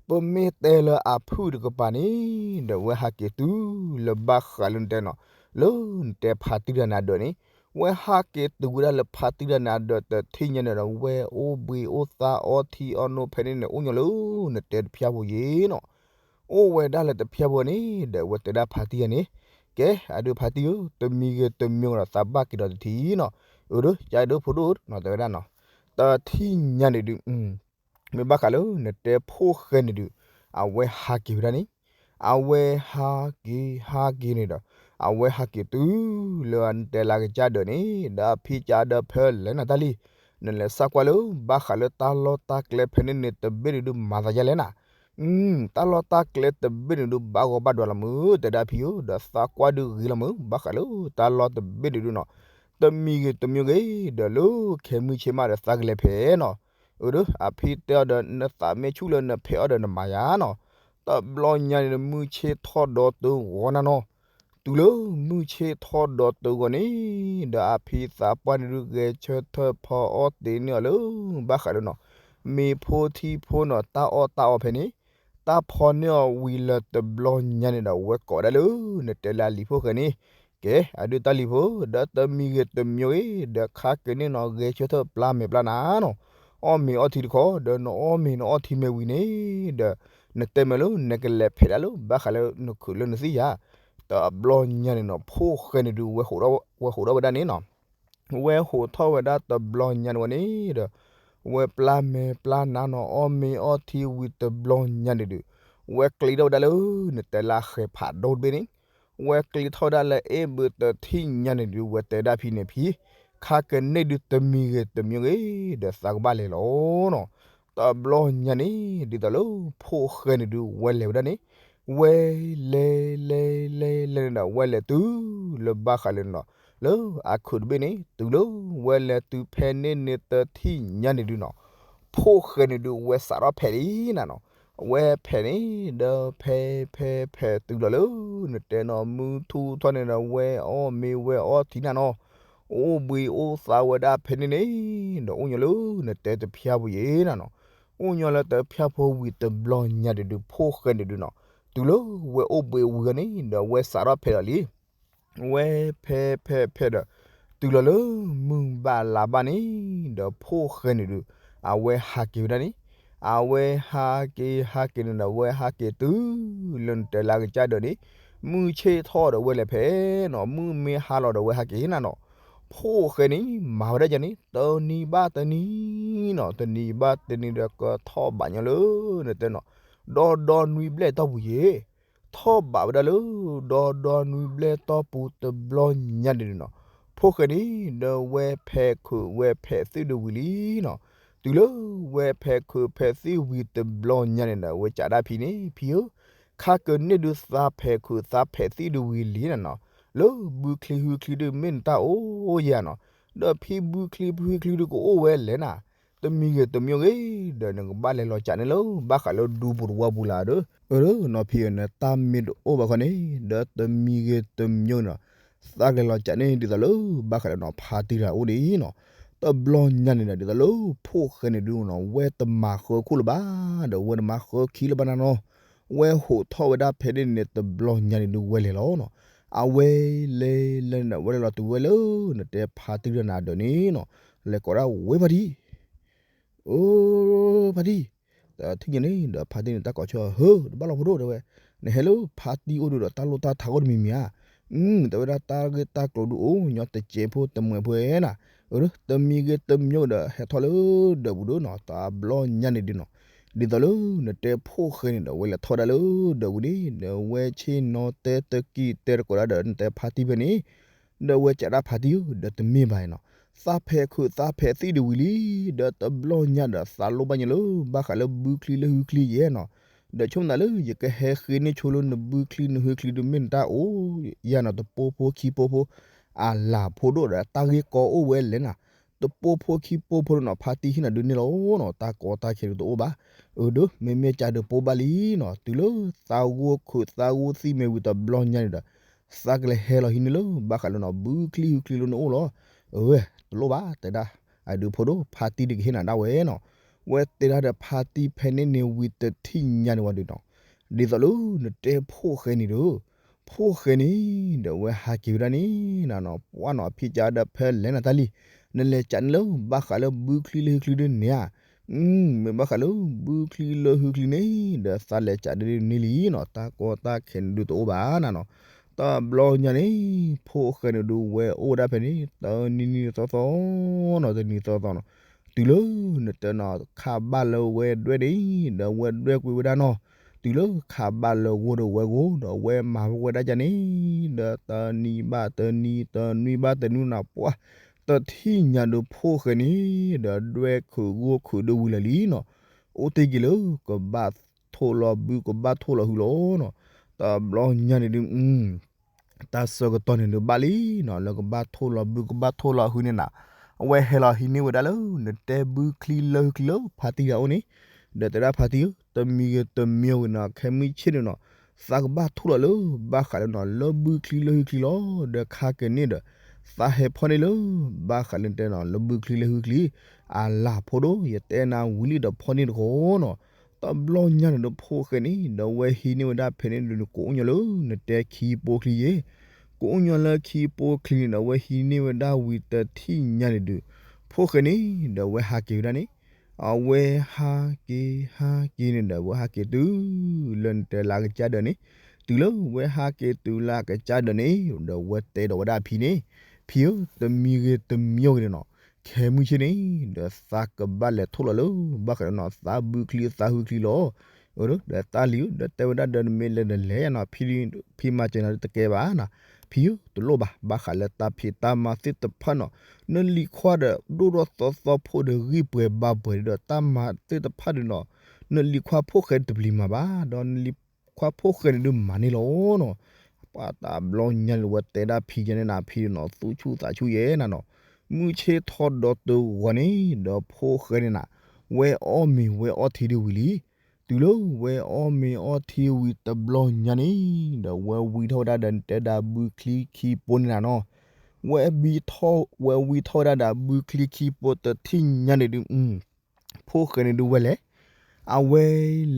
ပမ့ၢ်တဲလၢအဖုၣ်တကပၤန့ၣ်, ဒီးဝဲဟးက့ၤတုၤလၢဘၣ်ဃးလၢနတဲနီၤ, လၢနတဲဖါတံၢ်တၢ်န့ၣ်အဒၢးန့ၣ်, ဝဲဟးက့ၤတုၤဝဲဒၣ်လၢဖါတံၢ်တၢ်န့ၣ်အဒၢး တထံၣ်ညါန့ၣ်ဒီး ဝဲအိၣ်ဘှံးအိၣ်သါအီထံအီနိဖဲန့ၣ်န့ၣ် အိၣ်ညီလၢနတဲတဖျါဖိယ့ၤနီၤ. အိၣ်ဝဲဒၣ်လၢတဖျါဖိန့ၣ် ဒီးဝဲတဲဒၣ်ဖါတံၢ်ယၤန့ၣ်, ကဲ အဒုးဖါတံၢ်ဧၢ, တမံၤဂ့ၤတမံၤဂ့ၤဒီး သးဘၣ်က့ၤဒီးတထံၣ်နီၤ. အၢဒီး ကဒီးဖိဒိၣ်နီၤ တဲဝဲဒၣ်နီၤ, တထံၣ်ညါန့ၣ်ဒုး မ့ၢ်ဘၣ်ဃးလၢနတဲဖိၣ်ဃဲန့ၣ်ဒုး, အဝဲဟးက့ၤဝဲဒၣ်န့ၣ်, အဝဲဟးက့ၤဟးက့ၤန့ၣ်ဒီး, အဝဲဟးက့ၤတုၤလၢနတဲလၢကစၢ်ဒၢးန့ၣ်, ဒီးဖံကစၢ်ဒၢးဖဲလဲၣ်နၤတၢ်လံ, နလဲၤစၢ်ကွၢ်လၢ ဘၣ်ဃးလၢတၢ်လီၢ်တၢ်ကျဲဖဲန့ၣ်န့ၣ် တဘ့ၣ်န့ၣ်ဒုးမၤသးယါလဲၣ်နၤ. တၢ်လီၢ်တၢ်ကျဲတဘ့ၣ်န့ၣ်ဒုး ဘၣ်ဂီၤဘၣ်ဒွးလီၤမုၢ် တဲဒၣ်ဖံဧၢ, ဒီးသးကွၢ်ဒုးဂ့ၤလီၤမုၢ် ဘၣ်ဃးလၢတၢ်လီၢ်တဘ့ၣ်န့ၣ်ဒုးနီၤ, တမံၤဂ့ၤတမံၤဂ့ၤ ဒီးလၢခဲမုၢ်ဆ့ၣ်မးဒီးသးကလဲၤဖဲးနီၤ.အၢဒီး အဖံတဲအီၤဒီး နသးမ့ၢ်ဆူၣ်လၢနဖဲးအီၤဒီးနမၤယၤနီၤ. တ တဘျီညါန့ၣ်ဒီး မုၢ်ဆ့ၣ်ထီၣ်ဒီးတဂီၤနၤနီၤ, တုၤလၢမုၢ်ဆ့ၣ်ထီၣ်ဒီးတဂီၤန့ၣ် ဒီးအဖံသးပှၢ်န့ၣ်ဒုး ဂဲၤဆၢထၢၣ်ဖီအီၣ်တ့ၢ်န့ၢ်အီၤလၢ ဘၣ်ဃးလၢနီၤ မ့ၤဖိထံဖိနီၤ တၢ်အီၣ်တၢ်အီဖဲန့ၣ် တၢ်ဖီန့ၢ်အီၤဝံၤလၢတဘျီညါန့ၣ်ဒီး ဝဲကိးဝဲဒၣ်လၢ နတဲလၢအလံၤဖိၣ်ဃဲန့ၣ်, ကဲ အဒုးတၢ်လံၤဖိ, ဒီးတမံၤဂ့ၤတမံၤဂ့ၤ ဒီးခါက့ၤန့ၢ်နီၤ ဂဲၤဆၢထၢၣ်ပျၢ်မဲာ်ပျၢ်နါနီၤ, အီၣ်မ့ၤအီထံတခီ ဒီးနအီၣ်မ့ၤနအီထံမ့ၢ်ဝံၤန့ၣ် ဒီး နတဲမ့ၢ်လၢ နကလဲၤဖဲးဒၣ်လၢ ဘၣ်ဃးလၢနခုးလၢနသံၣ်ယၤ, တဘျီညါန့ၣ်နီၤ ဖိၣ်ဃဲန့ၣ်ဒုး ဝဲဟိးထီၣ်ဝဲဒၣ်န့ၣ်နီၤ ဝဲဟိးထီၣ်ဝဲဒၣ်တဘျီညါန့ၣ်ဝဲန့ၣ်ဒီး ဝဲပျၢ်မဲာ်ပျၢ်နါနီၤ အီၣ်မ့ၤအီထံဝံၤတဘျီညါန့ၣ်ဒုး ဝဲကျံထီၣ်ဝဲဒၣ်လၢ နတဲလၢအဃဲၤဖးဒိၣ်တဘ့ၣ်န့ၣ်, ဝဲကျံထီၣ်ဝဲဒၣ်လၢအ့ၣ်ဘုးတထံၣ်ညါန့ၣ်ဒုး ဝဲတဲဒၣ်ဖံန့ၣ်ဖံ, ခါက့ၤန့ၢ်ဒုးတမံၤဂ့ၤတမံၤဂ့ၤ ဒီးသးကဘၣ်လဲၤလီၤနီၤ, တဘျီညါန့ၣ် ဒ်သိးလၢ ဖိၣ်ဃဲန့ၣ်ဒုး ဝဲလဲၤဝဲဒၣ်န့ၣ်, ဝဲလဲၤလဲၤလဲၤလဲၤန့ၣ်ဒီး ဝဲလဲၤတုၤ လၢဘၣ်ဃးလၢနီၤ လၢအခုးတဘ့ၣ်န့ၣ် တုၤလၢဝဲလဲၤတုၤဖဲန့ၢ်န့ၣ်တထံၣ်ညါန့ၣ်ဒုးနီၤ, ဖိၣ်ဃဲန့ၣ်ဒုး ဝဲစးထီၣ်ဖဲးလံနၤနီၤ, ဝဲဖဲးန့ၣ် ဒီးဖဲးဖဲးဖဲးတုၤလီၤလၢ နတဲနီၤ မုၢ်ထူၣ်ထီၣ်န့ၣ်ဒီး ဝဲအီၣ်မ့ၤဝဲအီထံနၤနီၤ, အိၣ်ဘှံးအိၣ်သါဝဲဒၣ်ဖဲန့ၣ်န့ၣ် ဒီးအိၣ်ညီလၢ နတဲတဖၠါပူၤယဲနၤနီၤ, အိၣ်ညီလၢတဖၠါဖိဝံၤတဘျီညါန့ၣ်ဒုး ဖိၣ်ဃဲန့ၣ်ဒုးနီၤ, တုၤလၢဝဲအိၣ်ဘှံးဝံၤအီၤန့ၣ် ဒီးဝဲစးထီၣ်ဖဲးလီၤလံ ဝဲဖဲးဖဲးဖဲးဒီး တုၤလီၤလၢမုၢ်ဘၣ်လါဘၣ်န့ၣ် ဒီးဖိၣ်ဃဲန့ၣ်ဒုး အဝဲဟးက့ၤဝဲဒၣ်န့ၣ်, အဝဲဟးက့ၤဟးက့ၤန့ၣ်ဒီး ဝဲဟးက့ၤတုၤ လၢနတဲလၢအကစၢ်ဒၢးန့ၣ်, မုၢ်ဆ့ၣ်ထီၣ်ဒီးဝဲလဲၤဖဲးနီၤ, မုၢ်မ့ၢ်ဟါလီၤဒီးဝဲဟးက့ၤနၤနီၤ, ဖိၣ်ဃဲန့ၣ် မၤဝဲဒၣ်ယၤန့ၣ် တနံၤဘၣ်တနံၤနီၤ, တနံၤဘၣ်တနံၤဒီးကထီၣ်ဘးညီလၢ နတဲနီၤ, ဒီဒီနွံဘျဲၣ်တီၢ်ပူၤယဲ ထီၣ်ဘးဝဲဒၣ်လၢ ဒီဒီနွံဘျဲၣ်တီၢ်ပူၤတဘျီညါန့ၣ်ဒုးနီၤ, ဖိၣ်ဃဲန့ၣ် ဒီးဝဲဖဲးခုးဝဲဖဲးသံၣ်ဒုးဝံၤလံနီၤ, တုၤလၢဝဲဖဲးခုးဖဲးသံၣ်ဝံၤတဘျီညါန့ၣ်ဒီး ဝဲကးဒၣ်ဖံန့ၣ် ဖံဧၢ, ခါက့ၤန့ၢ်ဒုးသးဖဲးခုးသးဖဲးသံၣ်ဒုးဝံၤလံနၤနီၤ, လၢဘုချံဟုချံဒုးမ့ၢ်နတၢ်အိၣ်ယၤနီၤ, ဒီးဖံဘုချံဖုချံဒုးကအိၣ်ဝဲလဲၣ်နၤ တမံၤဂ့ၤတမံၤဂ့ၤ ဒီးနကဘၣ်လဲၤလီၤကးန့ၣ်လၢ ဘၣ်ဃးလၢဒူပူၤတဝီပူၤလၢ်ဒီး, အၢ နီၤဖံဧၢ နတၢ်မ့ၢ်တအိၣ်ဘၣ်ခီန့ၣ် ဒီးတမံၤဂ့ၤတမံၤဂ့ၤနီၤ, သးကလဲၤလီၤကးန့ၣ် ဒ်သိးလၢ ဘၣ်ဃးလၢနီၤ ဖါတံၢ်တဂၤအိၣ်ဒ်အံၤနီၤ, တဘျီညါန့ၣ်ဒီး ဒ်သိးလၢ ဖိၣ်ဃဲန့ၣ်ဒုးနီၤ ဝဲတမၤဃၢခိၣ်လၢၤဘၣ်, ဒီးဝဲတမၤဃၢခံလၢၤဘၣ်နၤနီၤ, ဝဲဟိးထီၣ်ဝဲဒၣ်ဖဲန့ၣ်န့ၣ် တဘျီညါန့ၣ်ဒုးဝဲလဲၤလီၤနီၤ, အဝဲလဲၤလဲၤန့ၣ်ဒီး ဝဲလဲၤလီၤတုၤဝဲလၢ နတဲဖါတံၢ်တဂၤန့ၣ်အဒၢးန့ၣ်နီၤ, လဲၤကိးဒၣ်ဝဲဖါတံၢ် အိ ဖါတံၢ်, တထံၣ်ညါန့ၣ်ဒီး ဖါတံၢ်န့ၣ် တၢ်ကိးဆၢ ဟၢ တဘၣ်လီၤဖိဒိၣ်တဲဝဲ, နဟဲလၢဖါတံၢ်အိၣ်ဒုးဒီး တၢ်လိၣ်တၢ်ထးအိၣ်တမံၤမံၤဧါ, အၢ တဲဝဲဒၣ် တၢ်ဂ့ၢ်တၢ်ကျိၤဒုးအိၣ်ညီတစဲးဖိတမှဲးဖိဧါနၤ, အၢ တမံၤဂ့ၤတမံၤဒီး ဟဲထီၣ်လၢဒၢးပူၤဒုးနီၤ, တဘျီညါန့ၣ်ဒုးနီၤ, ဒ်သိးလၢနတဲဖိၣ်ဃဲန့ၣ်ဒီး ဝဲလဲၤထီၣ်ဒၣ်လၢဒၢးပူၤန့ၣ် ဒီးဝဲဆ့ၣ်နီၤတဲတကံၢ်တဲတကိးဒၣ်ဒီး နတဲဖါတံၢ်ဖဲန့ၣ် ဒီးဝဲကးဒၣ်ဖါတံၢ်ဧၢ ဒီးတမ့ၢ်ဘၣ်နီၤ, သးဖဲးခုးသးဖဲးသံၣ်ဒုးဝံၤလံ, ဒီးတဘျီညါဒီး သးလိၣ်ဘၣ်ညါလၢ ဘၣ်ဃးလၢဘုချံလၢဟုချံယဲနီၤ, ဒီးဆိကမိၣ်သးလၢ ယကဟဲဃ့န့ၢ်ဆိလၢနဘုချံနဟုချံဒုးမ့ၢ်နတၢ်အိၣ်ယၤနီၤ, တပိၢ်ဖိခံပိၢ်ဖိ အလၤဖိဒိၣ်ဒီးတၢ်ဂ့ၢ်ကီအိၣ်ဝဲလဲၣ်နၤ, တပိၢ်ဖိခံပိၢ်ဖိနီၤ ဖါတံၢ်ဟံၣ်နၤဒုးန့ၣ်လီၤနီၤ, တၢ်ကီတၢ်ခဲဒုးတအိၣ်ဘၣ်, အၢ ဒီး မ့မ့ၢ်ကးဒုးပိၢ်ဘၣ်လံနီၤ, တုၤလၢသးဂိၢ်ခုးသးဂိၢ်သံၣ်မ့ၢ်ဝံၤတဘျီညါန့ၣ်ဒီး သးကလဲၤဟဲလီၤဟံးန့ၢ်လၢ ဘၣ်ဃးလၢနီၤ ဘုချံဟုချံလၢနအိၣ်လီၤ, အၢ တလိၣ်ဘၣ်တဲဒၣ်, အဒုးဖိဒိၣ် ဖါတံၢ်ဒုးကဟ့ၣ်နၤဒၣ်ဝဲနီၤ, ဝဲတဲဒၣ်ဒီးဖါတံၢ်ဖဲန့ၣ်န့ၣ်ဝံၤတထံၣ်ညါန့ၣ်ဝံၤဒုးနီၤ, ဒ်သိးလၢနတဲဖိၣ်ဃဲန့ၣ်ဒီး ဖိၣ်ဃဲန့ၣ် ဒီးဝဲဟးက့ၤဝဲဒၣ်န့ၣ်နၤနီၤ, ပှၢ်နီၤ ဖံကးဒီးဖဲလဲၣ်နၤတၢ်လံ, နလဲၤကးန့ၢ်လၢ ဘၣ်ဃးလၢဘုချံလၢဟုချံဒုးန့ၣ်ဧါ, မ့ၢ်ဘၣ်ဃးလၢဘုချံလၢဟုချံန့ၣ် ဒီးသးလဲၤကးဒုးန့ၣ်လံနီၤ, တၢ်ကီတၢ်ခဲန့ၣ်ဒုးတအိၣ်ဘၣ်နၤနီၤ, တဘျီညါန့ၣ် ဖိၣ်ဃဲန့ၣ်ဒုးဝဲအိၣ်ဝဲဒၣ်ဖဲန့ၣ် တနံၤနံၤသီသီနီၤ, တနံၤသီသီနီၤ, တုၤလၢနတဲနီၤ ခးဘၣ်လၢဝဲဒွဲၣ်ဒ် ဒီးဝဲဒွဲၣ်ကွံာ်ဝဲဒၣ်နီၤ, တုၤလၢခးဘၣ်လၢဂိၢ်ဒီးဝဲဂိၢ် ဒီးဝဲမၤဝဲဒၣ်ယၤန့ၣ် ဒီးတနံၤဘၣ်တနံၤ တနွံဘၣ်တနွံနီၤ ပှၢ် တထံၣ်ညါဒုးဖိၣ်ဃဲန့ၣ် ဒီးဒွဲၣ်ခုးဂိၢ်ခုးဒုးဝံၤလၢာ်လံနီၤ, အိၣ်တ့ၢ်က့ၤလၢ ကဘၣ်ထိၣ်လီၤဘုကဘၣ်ထိၣ်လီၤဟုလီၤနီၤ, တဘျီညါန့ၣ်ဒုး တၢ်ဆၢကတီၢ်န့ၣ်ဒုးဘၣ်လံနီၤ, လၢကဘၣ်ထိၣ်လီၤဘုကဘၣ်ထိၣ်လီၤဟုန့ၣ်နၤ, အဝဲဟဲလီၤဟံးန့ၢ်ဝဲဒၣ်လၢ နတဲဘုချံလၢဟုချံလၢဖါတံၢ်တဂၤအိၣ်န့ၣ်, ဒီးတဲဒၣ်ဖါတံၢ်ဧၢ တမံၤဂ့ၤတမံၤဂ့ၤန့ၣ် ခဲမုၢ်ဆ့ၣ်န့ၣ်နီၤ သးကဘၣ်ထိၣ်လီၤလၢ ဘၣ်ဃးလၢနီၤ လၢဘုချံလၢဟုချံလီၤ. ဒီးခါက့ၤန့ၣ်ဒီး သးဟဲဖီၣ်န့ၢ်လၢ ဘၣ်ဃးလၢတဲနီၤ လၢဘုချံလၢဟုချံ အလၢ်ဖိဒိၣ် ယတဲနၤဝံၤလံဒီးဖီၣ်န့ၢ်တဃီနီၤ. တဘျီညါန့ၣ်ဒီး ဖိၣ်ဃဲန့ၣ် ဒီးဝဲဟံးန့ၢ်ဝဲဒၣ်ဖဲန့ၣ်ဒီး ကိးအိၣ်ညီလၢ နတဲခံပိချံယဲ ကိးအိၣ်ညီလၢခံပိချံန့ၣ်ဒီး အဝဲဟံးန့ၢ်ဝဲဒၣ်ဝံၤတထံၣ်ညါန့ၣ်ဒုး ဖိၣ်ဃဲန့ၣ် ဒီးအဝဲဟးက့ၤဝဲဒၣ်န့ၣ် အဝဲဟးက့ၤဟးက့ၤန့ၣ်ဒီး အဝဲဟးက့ၤတုၤ လၢနတဲလၢအကစၢ်ဒၢးန့ၣ်, တုၤလၢဝဲဟးက့ၤတုၤလၢအကစၢ်ဒၢးန့ၣ် ဒီးဝဲတဲဒီးဝဲဒၣ်အဖံန့ၣ်, ဖံဧၢ, တမံၤဂ့ၤတမံၤဂ့ၤန့ၣ်နီၤ, ခဲမုၢ်ဆ့ၣ်န့ၣ် ဒီးသးကဘၣ်လဲၤထိၣ်လီၤလၢ ဘၣ်ဃးဒီးနီၤ သးဘုချံသးဟုချံလီၤ. ဒီးတၢ်လံၤဧၢ, ဒီးတဲဝဲဒၣ်ဒီး နမ့ၢ်လဲၤဒီးလဲၤနီၤ, ဖံမၤစၢၤနၤတကဲဘၣ်နီၤ, ဖံဧၢ, တလိၣ်ဘၣ်, ဘၣ်ဃးလၢတၢ်ဖံးတၢ်မၤသ့ၣ်တဖၣ်နီၤ, နလံၤခွါဒီး ဒိၣ်ထီၣ်သီသီဖိဒီး ဂံၢ်ပှဲၤဘါပှဲၤဒီး တၢ်မၤသ့ၣ်တဖၣ်ဒီးနီၤ, နလံၤခွါဖိၣ်ဃဲတပျံၤမၤဘၣ်, ဒီးနလံၤခွါဖိၣ်ဃဲန့ၣ်ဒုးမၤန့ၢ်လီၤနီၤ. ပှၤတဘျီညါလၢဝဲတဲဒၣ်ဖံယဲန့ၣ်နၤ, ဖံဒီးနီၤ သူၣ်ဆူၣ်သးဆူၣ်ယဲနၤနီၤ, မုၢ်ဆ့ၣ်ထီၣ်ဒီးတဂီၤန့ၣ် ဒီးဖိၣ်ဃဲန့ၣ်နၤ, ဝဲအီၣ်မ့ၤဝဲအီထံဒုးဝံၤလံ. တုၤလၢဝဲအီၣ်မ့ၤအီထံဝံၤတဘျီညါန့ၣ် ဒီးဝဲဝံထီၣ်ဝဲဒၣ်ဒီးနတဲဒၣ်ဘုချံခံပိန့ၣ်နၤနီၤ, ဝဲဘံထီၣ်, ဝဲဝံထီၣ်ဝဲဒၣ်ဒီးဘုချံခံပိတထံၣ်ညါန့ၣ်ဒုး ဖိၣ်ဃဲန့ၣ်ဒုးဝဲလဲၤ, အဝဲ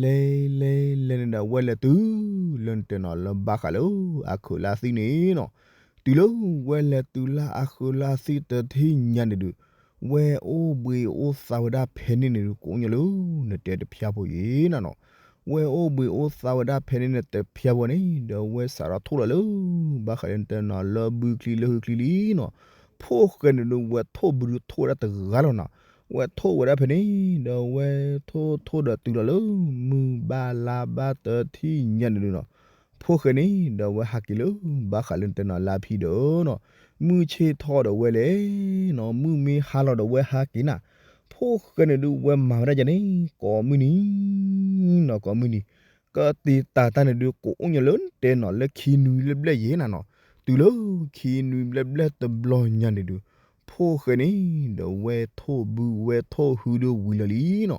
လဲၤလဲၤလဲၤန့ၣ်ဒီး ဝဲလဲၤတုၤလၢနတဲနီၤ လၢဘၣ်ဃးလၢ အခုးလၢအသံၣ်န့ၣ်နီၤ, တုၤလၢဝဲလဲၤတုၤလၢအခုးလၢအသံၣ်တထံၣ်ညါန့ၣ်ဒုး ဝဲအိၣ်ဘှံးအိၣ်သါဝဲဒၣ်ဖဲန့ၣ်န့ၣ်ဒုး ကိးညီလၢ နတဲတဖျါဖိယဲနၤနီၤ, ဝဲအိၣ်ဘှံးအိၣ်သါဝဲဒၣ်ဖဲန့ၣ်န့ၣ်တဖျါဖိန့ၣ် ဒီးဝဲစးထီၣ်ထိၣ်လီၤလၢ ဘၣ်ဃးလၢနတဲနီၤ လၢဘုချံလၢဟုချံလံနီၤ, ဖိၣ်ဃဲန့ၣ်ဒုး ဝဲထိၣ်ဘုဒုးထိၣ်ဝဲဒၣ်တဂၤလီၤနီၤ, ဝဲထိၣ်ဝဲဒၣ်ဖဲန့ၣ် ဒီးဝဲထိၣ်ထိၣ်ဒီးတုၤလီၤလၢ မုၢ်ဘၣ်လါဘၣ်တထံၣ်ညါန့ၣ်ဒုးနီၤ, ဖိၣ်ဃဲန့ၣ် ဒီးဝဲဟးက့ၤလၢ ဘၣ်ဃးလၢနတဲနီၤလၢအဖံဒီးနီၤ, မုၢ်ဆ့ၣ်ထီၣ်ဒီးဝဲလဲၤနီၤ, မုၢ်မ့ၢ်ဟါလီၤဒီးဝဲဟးက့ၤနၤ, ဖိၣ်ဃဲန့ၣ်ဒုး ဝဲမၤဝဲဒၣ်ယဲန့ၣ် ကိးမုၢ်နံၤနီၤ ကိးမုၢ်နံၤ, ကတံာ်တာ်တၢ်န့ၣ်ဒုး ကိးအိၣ်ညီလၢနတဲနီၤ လၢခံနွံလၢဘျဲၣ်ယဲနၤနီၤ, တုၤလၢခံနွံဘျဲၣ်ဘျဲၣ်တဘျီညါန့ၣ်ဒုး ဖိၣ်ဃဲန့ၣ် ဒီးဝဲထိၣ်ဘုဝဲထိၣ်ဟုဒုးဝံၤလီၤလံနီၤ,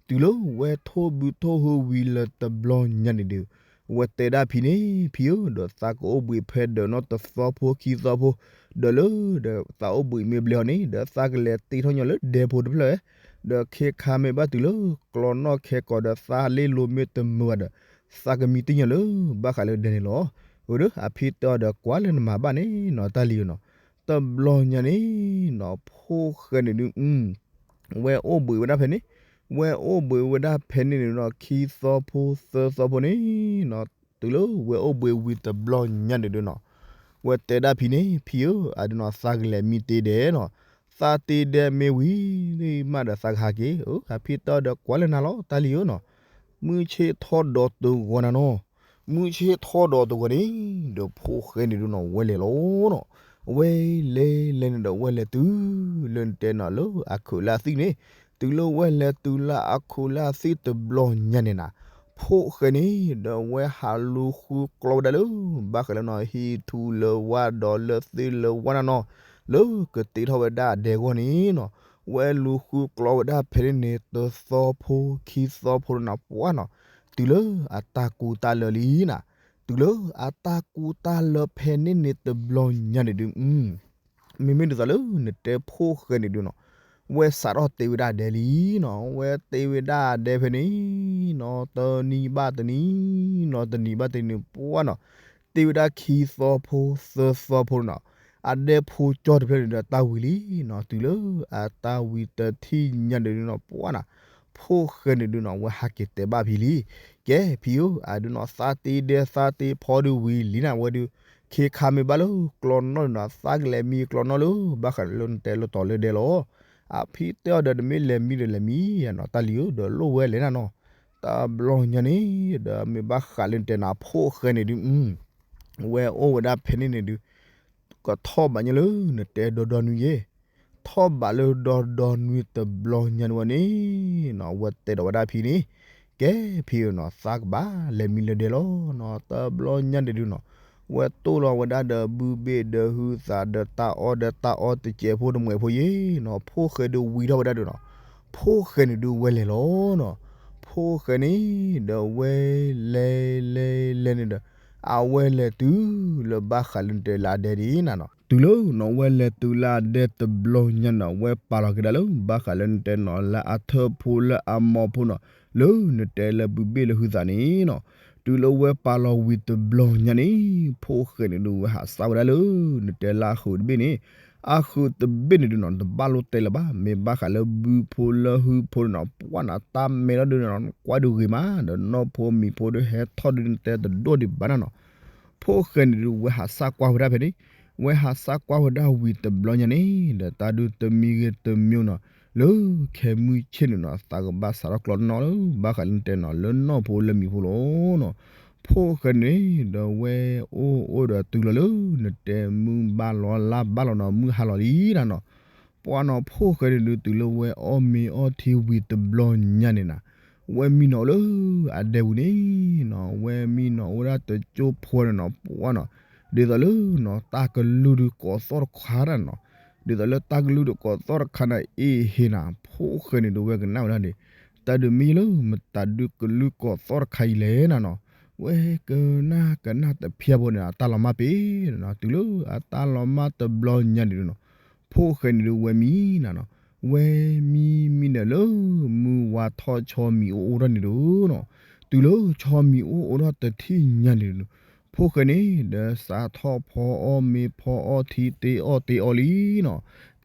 တုၤလၢဝဲထိၣ်ဘုထိၣ်ဟုဝံၤလၢတဘျီညါန့ၣ်ဒုး ဝဲတဲဒၣ်ဖံန့ၣ် ဖံဧၢ, ဒီးသးကအိၣ်ဘှံးဖဲဒီးနီၢ်တသီဖိခံသီဖိ, ဒီးလၢဒီးသးအိၣ်ဘှံးမ့ၢ်ဘျဲၣ်ဟီန့ၣ် ဒီးသးကလဲၤတ့ထီၣ်ညီလၢဒဲဖိတဖျၢၣ်, ဒီးခဲခါမ့ၢ်ဘၣ်တုၤလၢကျီနီၣ်ခဲကိးဒီး သးလ့လိၤမ့ၢ်တမုာ်ဘၣ်ဒီး သးကမံတ့ၢ်ညီလၢ ဘၣ်ဃးလၢဒဲန့ၣ်လီၤ. အဒီးအဖံတဲအီၤဒီး ကွၢ်လၢနမၤဘၣ်န့ၣ်နီၤ တၢ်လံၤဧၢနီၤ, တဘျီညါန့ၣ်နီၤ ဖိၣ်ဃဲန့ၣ်ဒုး ဝဲအိၣ်ဘှံးဝဲဒၣ်ဖဲန့ၣ်, ဝဲအိၣ်ဘှံးဝဲဒၣ်ဖဲန့ၣ်န့ၣ်နီၤ ခံသီဖိသၢသီဖိန့ၣ်နီၤ, တုၤလၢဝဲအိၣ်ဘှံးဝံၤတဘျီညါန့ၣ်ဒုးနီၤ, ဝဲတဲဒၣ်ဖံန့ၣ် ဖံဧၢ, အဒုးနီၤ သးကလဲၤမံတ့ဒဲးနီၤ, သးတ့ဒဲးမ့ၢ်ဝံၤမးဒီးသးကဟးက့ၤ, အဖံတဲအီၤဒီး ကွၢ်လၢနၤလီၤ တၢ်လံၤဧၢနီၤ, မုၢ်ဆ့ၣ်ထီၣ်ဒီးတဂီၤနၤနီၤ, မုၢ်ဆ့ၣ်ထီၣ်ဒီးတဂီၤန့ၣ် ဒီးဖိၣ်ဃဲန့ၣ်ဒုးနီၤ ဝဲလဲၤလီၤနီၤ, ဝဲလဲၤလဲၤန့ၣ်ဒီး ဝဲလဲၤတုၤလၢနတဲနီၤလၢအခုးလၢအသံၣ်န့ၣ်, တုၤလၢဝဲလဲၤတုၤလၢအခုးလၢအသံၣ်တဘျီညါန့ၣ်နၤ, ဖိၣ်ဃဲန့ၣ် ဒီးဝဲဟးလူၤဃုကျီဝဲဒၣ်လၢ ဘၣ်ဃးလၢနီၤ ဟံၣ်ထူလၢဝါဒီးလၢသ့ၣ်လၢဝါနၤနီၤ, လၢကတ့ထီၣ်ဝဲဒၣ်အဒဲဂီၢ်န့ၣ်နီၤ, ဝဲလူၤဃုကျီဝဲဒၣ်ဖဲန့ၣ်န့ၣ် တသီဖိခံသီဖိနၤပှၢ်နီၤ, တုၤလၢအတၢ်ကူတၢ်လၢလံနၤ, တုၤလၢအတၢ်ကူတၢ်လၢဖဲန့ၣ်န့ၣ်တဘျီညါန့ၣ်ဒုး မ့မ့ၢ်ဒ်သိးလၢနတဲဖိၣ်ဃဲန့ၣ်ဒုးနီၤ, ဝဲစးထီၣ်တ့ဝဲဒၣ်အဒဲလံနီၤ, ဝဲတ့ဝဲဒၣ်အဒဲဖဲန့ၣ်နီၤ, တနံၤဘၣ်တနံၤနီၤ, တနံၤဘၣ်တနံၤပှၢ်နီၤ, တ့ဝဲဒၣ်ခံသီဖိသၢသီဖိနီၤ, အဒဲဖိကၠီတဖျၢၣ်န့ၣ်ဒီးတၢ်ဝံၤလံနီၤ, တုၤလၢအတၢ်ဝံၤတထံၣ်ညါန့ၣ်ဒုးနီၤ ပှၢ်နၤ, ဖိၣ်ဃဲန့ၣ်ဒုးနီၤ ဝဲဟးက့ၤတဲဘၣ်ဖံလံ, ကဲဖံဧၢ, အဒုးနီၤ သးတ့ဒဲသးတ့ဖီဒုးဝံၤလံနၤ, ဝဲဒုး ခ့ခါမ့ၢ်ဘၣ်လၢကျီနီၣ်ဒုးနီၤ သးကလဲၤမံကျီနီၣ်လၢ ဘၣ်ဃးလၢနတဲလၢတီၤလၢဒဲလီၤ. အဖံတဲအီၤဒီး နမ့ၢ်လဲၤမံဒီးလဲၤမံနီၤ, တၢ်လံၤဧၢ, ဒီးလိၣ်ဝဲလဲၣ်နၤနီၤ, တဘျီညါန့ၣ် ဒီးမ့ၢ်ဘၣ်ဃးလၢနတဲနၤ ဖိၣ်ဃဲန့ၣ်ဒုး ဝဲအိၣ်ဝဲဒၣ်ဖဲန့ၣ်န့ၣ်ဒုး ကထီၣ်ဘးညီလၢနတဲဒီဒီနွံယဲၢ်, ထီၣ်ဘးလၢဒီဒီနွံတဘျီညါန့ၣ်ဝဲန့ၣ်နီၤ, ဝဲတဲဒီးဝဲဒၣ်ဖံန့ၣ်, ကဲဖံဧၢနီၤ, သးကဘၣ်လဲၤမံလၢဒဲလီၤနီၤ, တဘျီညါန့ၣ်ဒုးနီၤ, ဝဲတိၢ်လီၤဝဲဒၣ်ဒီးဘုဘ့ၣ်ဒီးဟုသးဒီးတၢ်အီၣ်ဒီးတၢ်အီတစဲးဖိတမှဲးဖိယဲၢ်နီၤ, ဖိၣ်ဃဲဒုးဝံထီၣ်ဝဲဒၣ်ဒုးနီၤ, ဖိၣ်ဃဲန့ၣ်ဒုးဝဲလဲၤလီၤနီၤ, ဖိ ဖိၣ်ဃဲန့ၣ် ဒီးဝဲလဲၤလဲၤလဲၤန့ၣ်ဒီး အဝဲလဲၤတုၤလၢဘၣ်ဃးလၢနတဲလၢအဒဲဒ်နၤနီၤ. တုၤလၢနီၤ ဝဲလဲၤတုၤလၢအဒဲတဘျီညါန့ၣ်နီၤ ဝဲပာ်လီၤက့ၤဒၣ်လၢဘၣ်ဃးလၢနတဲနီၤ လၢအထၢၣ်ဖိလၢအမိၢ်ဖိနီၤ လၢနတဲလၢဘုဘ့ၣ်လၢဟုသးန့ၣ်နီၤ. တုၤလၢဝဲပာ်လီၤဝံၤတဘျီညါန့ၣ် ဖိၣ်ဃဲန့ၣ်ဒုး ဝဲဟးစၢ်ဝဲဒၣ်လၢ နတဲလၢအဃုာ်တဘ့ၣ်န့ၣ် အဃုာ်တဘ့ၣ်န့ၣ်ဒုးနီၤ တဘၣ်လိၣ်တဲလၢၤဘၣ်. မ့ၢ်ဘၣ်ဃးလၢဘုဖိလၢဟုဖိန့ၣ်နီၤ ပှၢ်နီၤ တၢ်မဲထီၣ်ဒုးနီၤ ကွၢ်ဒုးဂ့ၤမး ဒီးနီၢ်ဖိမံၤဖိဒုးဟဲထီၣ်ဒုး နတဲတဒိၣ်ဒံးဘၣ်နၤနီၤ. ဖိၣ်ဃဲန့ၣ်ဒုး ဝဲဟးစၢ်ကွၢ်ဝဲဒၣ်ဖဲန့ၣ် ဝဲဟးစၢ်ကွၢ်ဝဲဒၣ်ဝံၤတဘျီညါန့ၣ် ဒီးတၢ်ဒုးတမံၤဂ့ၤတမံၤနီၤ လၢခဲမုၢ်ဆ့ၣ်န့ၣ်နီၤ သးကဘၣ်စးထီၣ်ကျီနီၣ်လၢ ဘၣ်ဃးလၢနတဲနီၤ လၢနီၢ်ဖိလၢမံၤဖိလီၤနီၤ. ဖိၣ်ဃဲန့ၣ် ဒီးဝဲအိၣ်အိၣ်ဒီးတုၤလီၤလၢ နတဲမုၢ်ဘၣ်လီၤလါဘၣ်လီၤနီၤ မုၢ်ဟါလီၤလံနၤနီၤ. ပှၢ်နီၤ ဖိၣ်ဃဲန့ၣ်ဒုး တုၤလၢဝဲအီၣ်မ့ၤအီထံဝံၤတဘျီညါန့ၣ်နီၤ ဝဲမံနီၤအိၣ်လၢအဒဲပူၤန့ၣ်နီၤ ဝဲမံနီၤအိၣ်ဝဲဒၣ်တကၠိဖိန့ၣ်နီၤ ပှၢ်နီၤ ဒ်သိးလၢနီၤ တၢ်ကလုၢ်ဒုးကိးသီၣ်တခါတၢ်နီၤ ဒ်သိးလၢတၢ်ကလုၢ်ဒုးကိးသီၣ်တခါန့ၣ် အ့ဟ့နီၤ ဖိၣ်ဃဲန့ၣ်ဒုး ဝဲကနၣ်ဝဲဒၣ်န့ၣ် တၢ်ဒုးမ့ၢ်လၢမတၤဒုးကလုၢ်ကိးသီၣ်တခါအံၤလဲၣ်နၤနီၤ. ဝဲကနၣ်ကနၣ်တဖျၢၣ်ဖိန့ၣ် အတၢ်လီၤမၢ်ပ့ၤနီၤ တုၤလၢအတၢ်လီၤမၢ်တဘျီညါန့ၣ်ဒုးနီၤ ဖိၣ်ဃဲန့ၣ်ဒုး ဝဲမံနၤနီၤ ဝဲမံမံဒီးလၢ မုၢ်ဝါထီၣ်ဆီမံၤအိၣ်အိၣ်ထီၣ်န့ၣ်ဒုးနီၤ တုၤလၢဆီမံၤအိၣ်အိၣ်ထီၣ်တထံၣ်ညါန့ၣ်ဒုးနီၤ ဖိၣ်ဃဲန့ၣ် ဒီးစးထီၣ်ဖီအီၣ်မ့ၤဖီအီထံ တ့အီၣ်တ့အီလံနီၤ တ့အီၣ်တ့အီ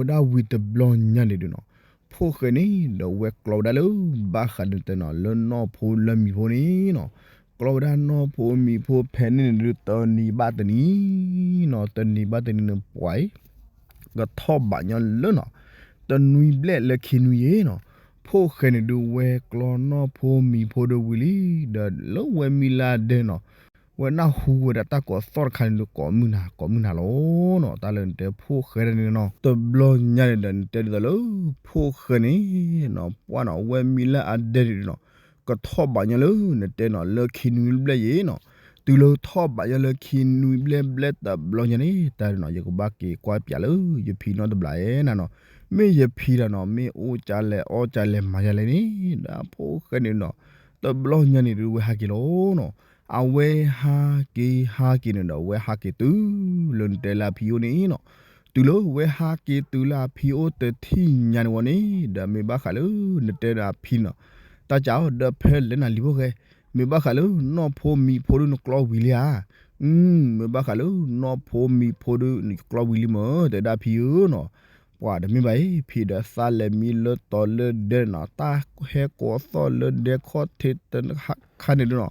ဝဲဒၣ်ဝံၤတဘျီညါန့ၣ်ဒုးနီၤ ဖိၣ်ဃဲန့ၣ် ဒီးဝဲကျီဝဲဒၣ်လၢ ဘၣ်ဃးန့ၣ်တဲနီၤ လၢနီၢ်ဖိလၢမံၤဖိန့ၣ်နီၤ ကျီဝဲဒၣ်နီၢ်ဖိမံၤဖိဖဲန့ၣ်န့ၣ်ဒုး တနံၤဘၣ်တနံၤနီၤ တနံၤဘၣ်တနံၤန့ၣ် ပှၤအံၤ ကထီၣ်ဘးညီလၢနီၤ တနွံဘျဲၣ်လၢခံနွံယဲနီၤ ဖိၣ်ဃဲန့ၣ်ဒုး ဝဲကျီနီၢ်ဖိမံၤဖိဒုးဝံၤလံ ဒီးလၢဝဲမံလၢအဒဲနီၤ ဝဲနၢ်ဟူဝဲဒၣ်တၢ်ကိးသီၣ်တခါန့ၣ်ဒုး ကိးမုၢ်နၤ ကိးမုၢ်နၤလီၤနီၤ တၢ်လၢနတဲဖိၣ်ဃဲဒၣ်န့ၣ်နီၤ တဘျီညါန့ၣ်ဒီး နတဲဒ်သိးလၢ ဖိၣ်ဃဲန့ၣ်နီၤ ပှၢ်နီၤ ဝဲမံလၢအဒဲန့ၣ်နီၤ ကထီၣ်ဘးညီလၢ နတဲနီၤ လၢခံနွံဘျဲၣ်ယဲနီၤ တုၤလၢထီၣ်ဘးညီလၢခံနွံဘျဲၣ်ဘျဲၣ်တဘျီညါန့ၣ် တၢ်နီၤ ယကဘၣ်က့ၤကွၢ်ပၠးလၢ ယဖံနီတဘျီဧဲနၤနီၤ မ့ၢ်ယဖံဒီးနီၤ မ့ၢ်အိၣ်ကလဲၤအီၣ်ကလဲၤမၤယလဲၣ်န့ၣ် ဒီးဖိၣ်ဃဲန့ၣ်နီၤ တဘျီညါန့ၣ်ဒုး ဝဲဟးက့ၤလီၤနီၤ အဝဲဟးက့ၤဟးက့ၤန့ၣ်ဒီး ဝဲဟးက့ၤတုၤလၢနတဲလၢအဖံအိၣ်န့ၣ်နီၤ တုၤလၢဝဲဟးက့ၤတုၤလၢအဖံအိၣ်တထံၣ်ညါန့ၣ်ဝဲန့ၣ် ဒီးမ့ၢ်ဘၣ်ဃးလၢ နတဲဒီးအဖံနီၤ တၢ်ကးအီၤ ဒီးဖဲလဲၣ်နၤလံဖိၣ်ဃဲ မ့ၢ်ဘၣ်ဃးလၢ နီၢ်ဖိမံၤဖိဒုးနကျီဝံၤလံဧါ မ့ၢ်ဘၣ်ဃးလၢ နီၢ်ဖိမံၤဖိဒုးနကျီဝံၤလံမ့ၢ် တဲဒၣ်ဖံဧၢနီၤ ပှၤတမ့ၢ်ဘၣ်အံၤ ဖံဒီးသးလဲၤမံလၢတီၤလၢဒဲနီၤ တၢ်ဟဲကိးသီၣ်လၢဒဲခီၣ်ထံးတခါန့ၣ်ဒုးနီၤ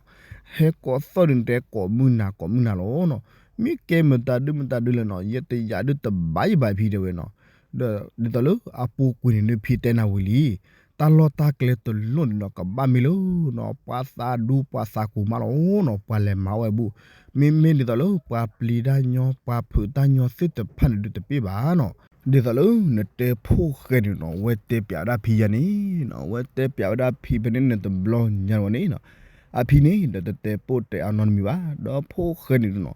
ဟဲကိးသီၣ်ဒုးနတဲကိးမုၢ်နၤကိးမုၢ်နၤလီၤနီၤ မ့ၢ်ကဲမတၤဒုမတၤဒုလဲၣ်နီၤ ယတယာ်ဒုတဘၣ်ယဘၣ်ဖံတဲဝဲနီၤ ဒီးဒ်သိးလၢအပူၤကွံာ်န့ၣ်ဒုး ဖံတဲနၤဝံၤလံ တၢ်လီၢ်တၢ်ကျဲတလိၣ်န့ၣ်နီၤ ကဘၣ်မ့ၢ်လၢနီၤ ပှၤသးဒူပှၤသးကူးမးလီၤနီၤ ပှၤလဲၤမၤဝဲဘူၣ် မ့မ့ၢ်ဒ်သိးလၢပှၤပျံၤတၢ်ညီ ပှၤဖုးတၢ်ညီသ့ၣ်တဖၣ်န့ၣ်ဒုးတပ့ၢ်ဘၣ်နီၤ ဒ်သိးလၢနတဲဖိၣ်ဃဲန့ၣ်နီၤ ဝဲတဲပၠးဝဲဒၣ်ဖံယၤန့ၣ်နီၤ ဝဲတဲပၠးဝဲဒၣ်ဖံဖဲန့ၣ်န့ၣ်တဘျီညါန့ၣ်ဝဲန့ၣ်နီၤ အဖံန့ၣ်ဒီးတတဲပိာ်တဲအါနီတမံၤဘၣ် ဒီးဖိၣ်ဃဲန့ၣ်နီၤ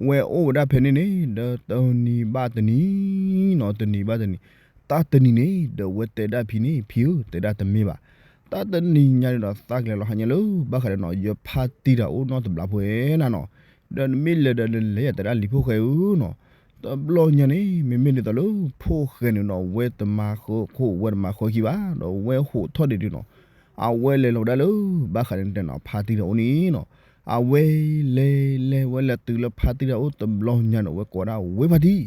ဝဲအိၣ်ဝဲဒၣ်ဖဲန့ၣ်န့ၣ် ဒီးတနံၤဘၣ်တနံၤနီၤ တနံၤဘၣ်တနံၤ တၢ်တနံၤန့ၣ် ဒီးဝဲတဲဒၣ်ဖံန့ၣ် ဖံဧၢ တဲဒၣ်တမ့ၢ်ဘၣ် တၢ်တနံၤညါန့ၣ်ဒီး သးကလဲၤလီၤဟးညါလၢ ဘၣ်ဃးဒီးနီၤ ယဖါတံၢ်တၢ်အိၣ်နီတဘျီဖိဝဲနၤနီၤ ဒီးနမ့ၢ်လဲၤဒီးနလဲၤယၤတဲဒၣ်လံဖိၣ်ဃဲဧၢနီၤ တဘျီညါန့ၣ် မ့မ့ၢ်ဒ်သိးလၢ ဖိၣ်ဃဲန့ၣ်နီၤ ဝဲတမၤဃၢခိၣ် ဝဲတမၤဃၢခံဘၣ် ဒီးဝဲဟိးထီၣ်ဒံးဒုးနီၤ အဝဲလဲၤလီၤဝဲဒၣ်လၢ ဘၣ်ဃးန့ၣ်တဲနီၤ ဖါတံၢ်တၢ်အိၣ်န့ၣ်နီၤ အဝဲလဲၤလဲၤဝဲလဲၤတုၤလၢဖါတံၢ်တၢ်အိၣ်တဘျီညါန့ၣ် ဝဲကိးဒၣ်ဝဲဖါတံၢ်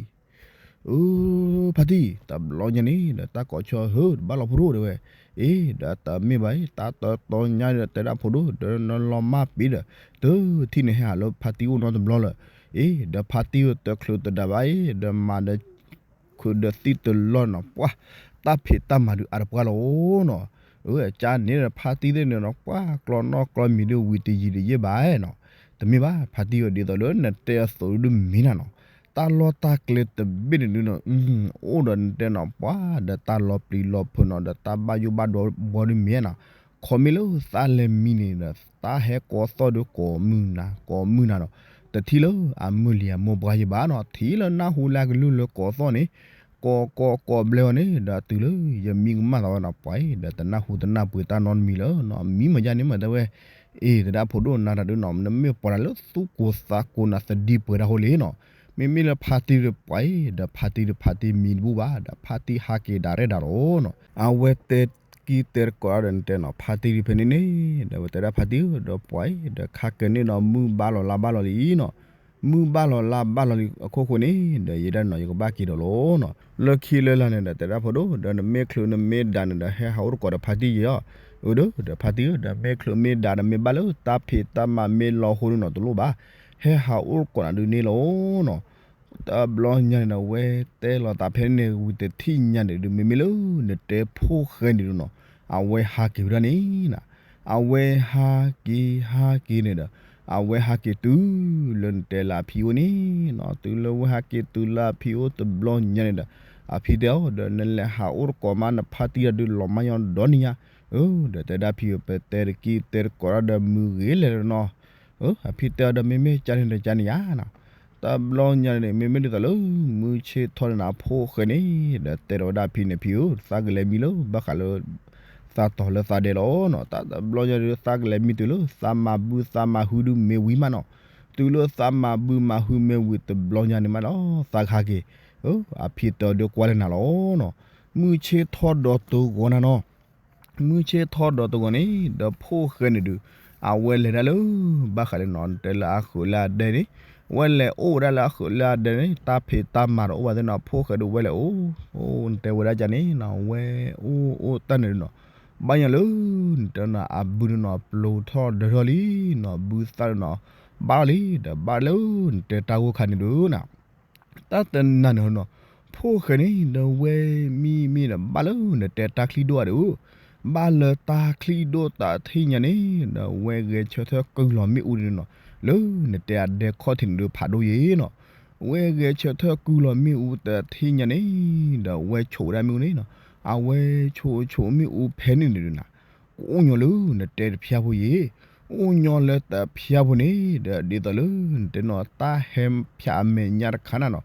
အၢ ဖါတံၢ် တဘျီညါန့ၣ်ဒီး တၢ်ကိးဆၢဟၢ တဘၣ်လီၤဖိဒိၣ်တဲဝဲ အ့ ဒီးတမ့ၢ်ဘၣ်အံၤ တၢ်တတီညါဒီး တဲဒၣ်ဖိဒိၣ် ဒီးနလီၤမၢ်ပ့ၤဒီး တထံၣ်န့ၣ်ဟဲဟးလၢဖါတံၢ်အိၣ်နီတဘျီလၢၤ အ့ ဒီးဖါတံၢ်တချုးတဒၣ်ဘၣ်အံၤ ဒီးမၤဒီး ခုးဒီးသံတလီၢ်နီၤ ပှၤ တၢ်ဖံးတၢ်မၤဒုးအါတပှၢ်လီၤနီၤ အကၢန့ၣ်ဒီး ဖါတံၢ်သ့ၣ်န့ၣ်နီၤ ပှၤကျီနီၣ်ကျီမံၤဒုးဝံၤတယံာ်တယဲၢ်ဘၣ်နီၤ တမ့ၢ်ဘၣ် ဖါတံၢ်ဧၢ ဒ်သိးလၢနတဲအသိးဒုးမ့ၢ်နၤနီၤ တၢ်လီၢ်တၢ်ကျဲတဘ့ၣ်န့ၣ်ဒုးနီၤ အိၣ်ဒီးနတဲနီၤ ပှၤဒီးတၢ်လီၤပျံၤလီၤဖုးနီၤ ဒီးတၢ်ဘၣ်ယိၣ်ဘၣ်ဒိဘီဒုးမ့ၢ်နီၤ ခီမ့ၢ်လၢသးလဲၤမံန့ၣ်ဒီး တၢ်ဟဲကိးသီၣ်ဒုးကိးမုၢ်နၤ ကိးမုၢ်နၤနီၤ တထံၣ်လၢအမုၢ်လံၤအမိၢ်ပှၢ်ယဘၣ်နီၤ ထံၣ်လၢနၢ်ဟူလၢအကလုၢ်လၢကိးသီၣ်န့ၣ် ကိးကိးကိးဘျဲအီၤန့ၣ် ဒီးတုၤလၢယမံကမၣ်သးဝဲနီၤ ပှၤအံၤ ဒီးတနၢ်ဟူတနၢ်ပှ့ၤတၢ်နီတမံၤလၢနီၤ မံမၤယါန့ၣ်မးတဲဝဲ, အ့ သဒါဖိဒိၣ်နၤတၢ်ဒုနီၤ နမ့ၢ်ပှၤတၢ်လၢသူၣ်ကိၤသးကိၤနၤသဒံပှဲၤတၢ်ဃိလံနီၤ, မ့မ့ၢ်လၢဖါတံၢ်ဒီးပှၤအံၤ ဒီးဖါတံၢ်ဒီးဖါတံၢ်မံတဘူၣ်ဘၣ် ဒီးဖါတံၢ်ဟးက့ၤဒၣ်ရဲၣ်ဒၣ်လီၤနီၤ, အဝဲတဲကံတဲတကိးဒီးနတဲနီၤ ဖါတံၢ်ဒုဖဲန့ၣ်န့ၣ် ဒီးဝဲတဲဒၣ်ဖါတံၢ်ဧၢ ဒီးပှၤအံၤ ဒီးခါကဲန့ၣ်ဒီးမုၢ်ဘၣ်လီၤလါဘၣ်လီၤလံနီၤ မုၢ်ဘၣ်လီၤလါဘၣ်လီၤလံအခိၣ်ဃိန့ၣ် ဒီးယဲဒၣ်နီၤ ယကဘၣ်က့ၤဒီးလီၤနီၤ, လၢခံလၢလာ်န့ၣ်ဒီး တဲဒၣ်ဖိဒိၣ် ဒီးနမ့ၢ်ချုးနမ့ၢ်ဒၣ်န့ၣ်ဒီး ဟဲဟးအိၣ်တကိးဒီးဖါတံၢ်ယဲအီၤ, အၢ ဒီး ဒီးဖါတံၢ်ဧၢ ဒီးမ့ၢ်ချုးမ့ၢ်ဒၣ်ဒီး မ့ၢ်ဘၣ်လၢတၢ်ဖံးတၢ်မၤမ့ၢ်လီၤဃိန့ၣ်နီၤ တလိၣ်ဘၣ်, ဟဲဟးအိၣ်တကိးနၤဒုန့ၣ်လီၤနီၤ တဘျီညါန့ၣ်ဒီး ဝဲတဲလီၤသးဖဲန့ၣ်ဝံၤတထံၣ်ညါန့ၣ်ဒုး မ့မ့ၢ်လၢနတဲဖိၣ်ဃဲန့ၣ်ဒုးနီၤ အဝဲဟးက့ၤဝဲဒၣ်န့ၣ်နီၤ, အဝဲဟးက့ၤဟးက့ၤန့ၣ်ဒီး အဝဲဟးက့ၤတုၤလၢနတဲလၢအဖံအိၣ်န့ၣ်နီၤ, တုၤလၢဝဲဟးက့ၤတုၤလၢအဖံအိၣ်တဘျီညါန့ၣ်ဒီး အဖံတဲအီၤဒီး နလဲၤဟးအိၣ်တကိးမးနဖါတံၢ်တၢ်ဒုးလီၤမၢ်ညီဒီနံၤညါ, အၢ ဒီးတဲဒၣ်ဖံဧၢ ပတဲတကံတဲတကိးဒီးမုၢ်ဂ့ၤလဲၣ်နီၤ အၢ အဖံတဲအီၤဒီးမ့မ့ၢ်ကန့ၣ်ဒီးကန့ၣ်ယါနီၤ, တဘျီညါန့ၣ် မ့မ့ၢ်ဒ်သိးလၢ မုၢ်ဆ့ၣ်ထီၣ်န့ၣ်နီၤ ဖိၣ်ဃဲန့ၣ် ဒီးတဲဒီးဝဲဒၣ်ဖံန့ၣ် ဖံဧၢ သးကလဲၤမံလၢဘၣ်ဃးလၢ သးတီၤလၢသးဒဲးလီၤနီၤ, တၢ်တဘျီညါဒုး သးကလဲၤမံတုၤလၢသးမၤဘုသးမၤဟုဒုးမ့ၢ်ဝံၤမးနီၤ, တုၤလၢသးမၤဘုမၤဟုမ့ၢ်ဝံၤတဘျီညါန့ၣ်မးဒီး သးကဟးက့ၤ, အၢ အဖံတဲအီၤဒီးကွၢ်လၢနၤလီၤနီၤ, မုၢ်ဆ့ၣ်ထီၣ်ဒီးတဂီၤနၤနီၤ မုၢ်ဆ့ၣ်ထီၣ်ဒီးတဂီၤန့ၣ် ဒီးဖိၣ်ဃဲန့ၣ်ဒုး အဝဲလဲၤဒၣ်လၢ ဘၣ်ဃးလၢနီၤ နတဲလၢအဃုာ်လၢအဒဲန့ၣ်, ဝဲလဲၤအိၣ်ဝဲဒၣ်လၢအဃုာ်လၢအဒဲန့ၣ် တၢ်ဖံးတၢ်မၤဒီးအိၣ်ဘၣ်သ့ၣ်နီၤ ဖိၣ်ဃဲဒုးဝဲလဲၤအိၣ်, အိၣ်နတဲဝဲဒၣ်ကန့ၣ်နီၤ ဝဲအိၣ်အိၣ်တၢ်န့ၣ်ဒုးနီၤ, ဘၣ်ညီလၢ နတဲနီၤ အဘုန့ၣ်နီၤ ပျိၤထီၣ်ဒၢထီၣ်လံနီၤ ဘုသၣ်န့ၣ်နီၤ ဘၣ်ထီၣ်လံ ဒီးဘၣ်လၢနတဲတၢ်ဂိၢ်ခါန့ၣ်ဒုးနီၤ တၢ်တနၤန့ၣ်နီၤ, ဖိၣ်ဃဲန့ၣ် ဒီးဝဲမံမံဒီး ဘၣ်လၢနတဲတၢ်ချံၣ်ဒိၣ်အဒုး, ဘၣ်လၢတၢ်ချံၣ်ဒိၣ်တထံၣ်ညါန့ၣ် ဒီးဝဲဂဲၤဆၢထၢၣ်ကုၢ်လီၤမ့ၣ်အူဒုးနီၤ, လၢနတဲအဒဲခီၣ်ထံးန့ၣ်ဒုးဖးဒိၣ်ယဲနီၤ, ဝဲဂဲၤဆၢထၢၣ်ကုၢ်လီၤမ့ၣ်အူတထံၣ်ညါန့ၣ် ဒီးဝဲဆိးဝဲဒၣ်မ့ၣ်အူန့ၣ်နီၤ, အဝဲဆိးဆိးမ့ၣ်အူဖဲန့ၣ်န့ၣ်ဒုးနီၤ ကအိၣ်ညီလၢနတဲတဖျၢၣ်ဖိယဲ, အိၣ်ညီလၢတဖျၢၣ်ဖိန့ၣ် ဒီးဒ်သိးလၢနတဲနီၤ တၢ်ဟဲဖၠးအမဲာ်ညါတခါနၤနီၤ,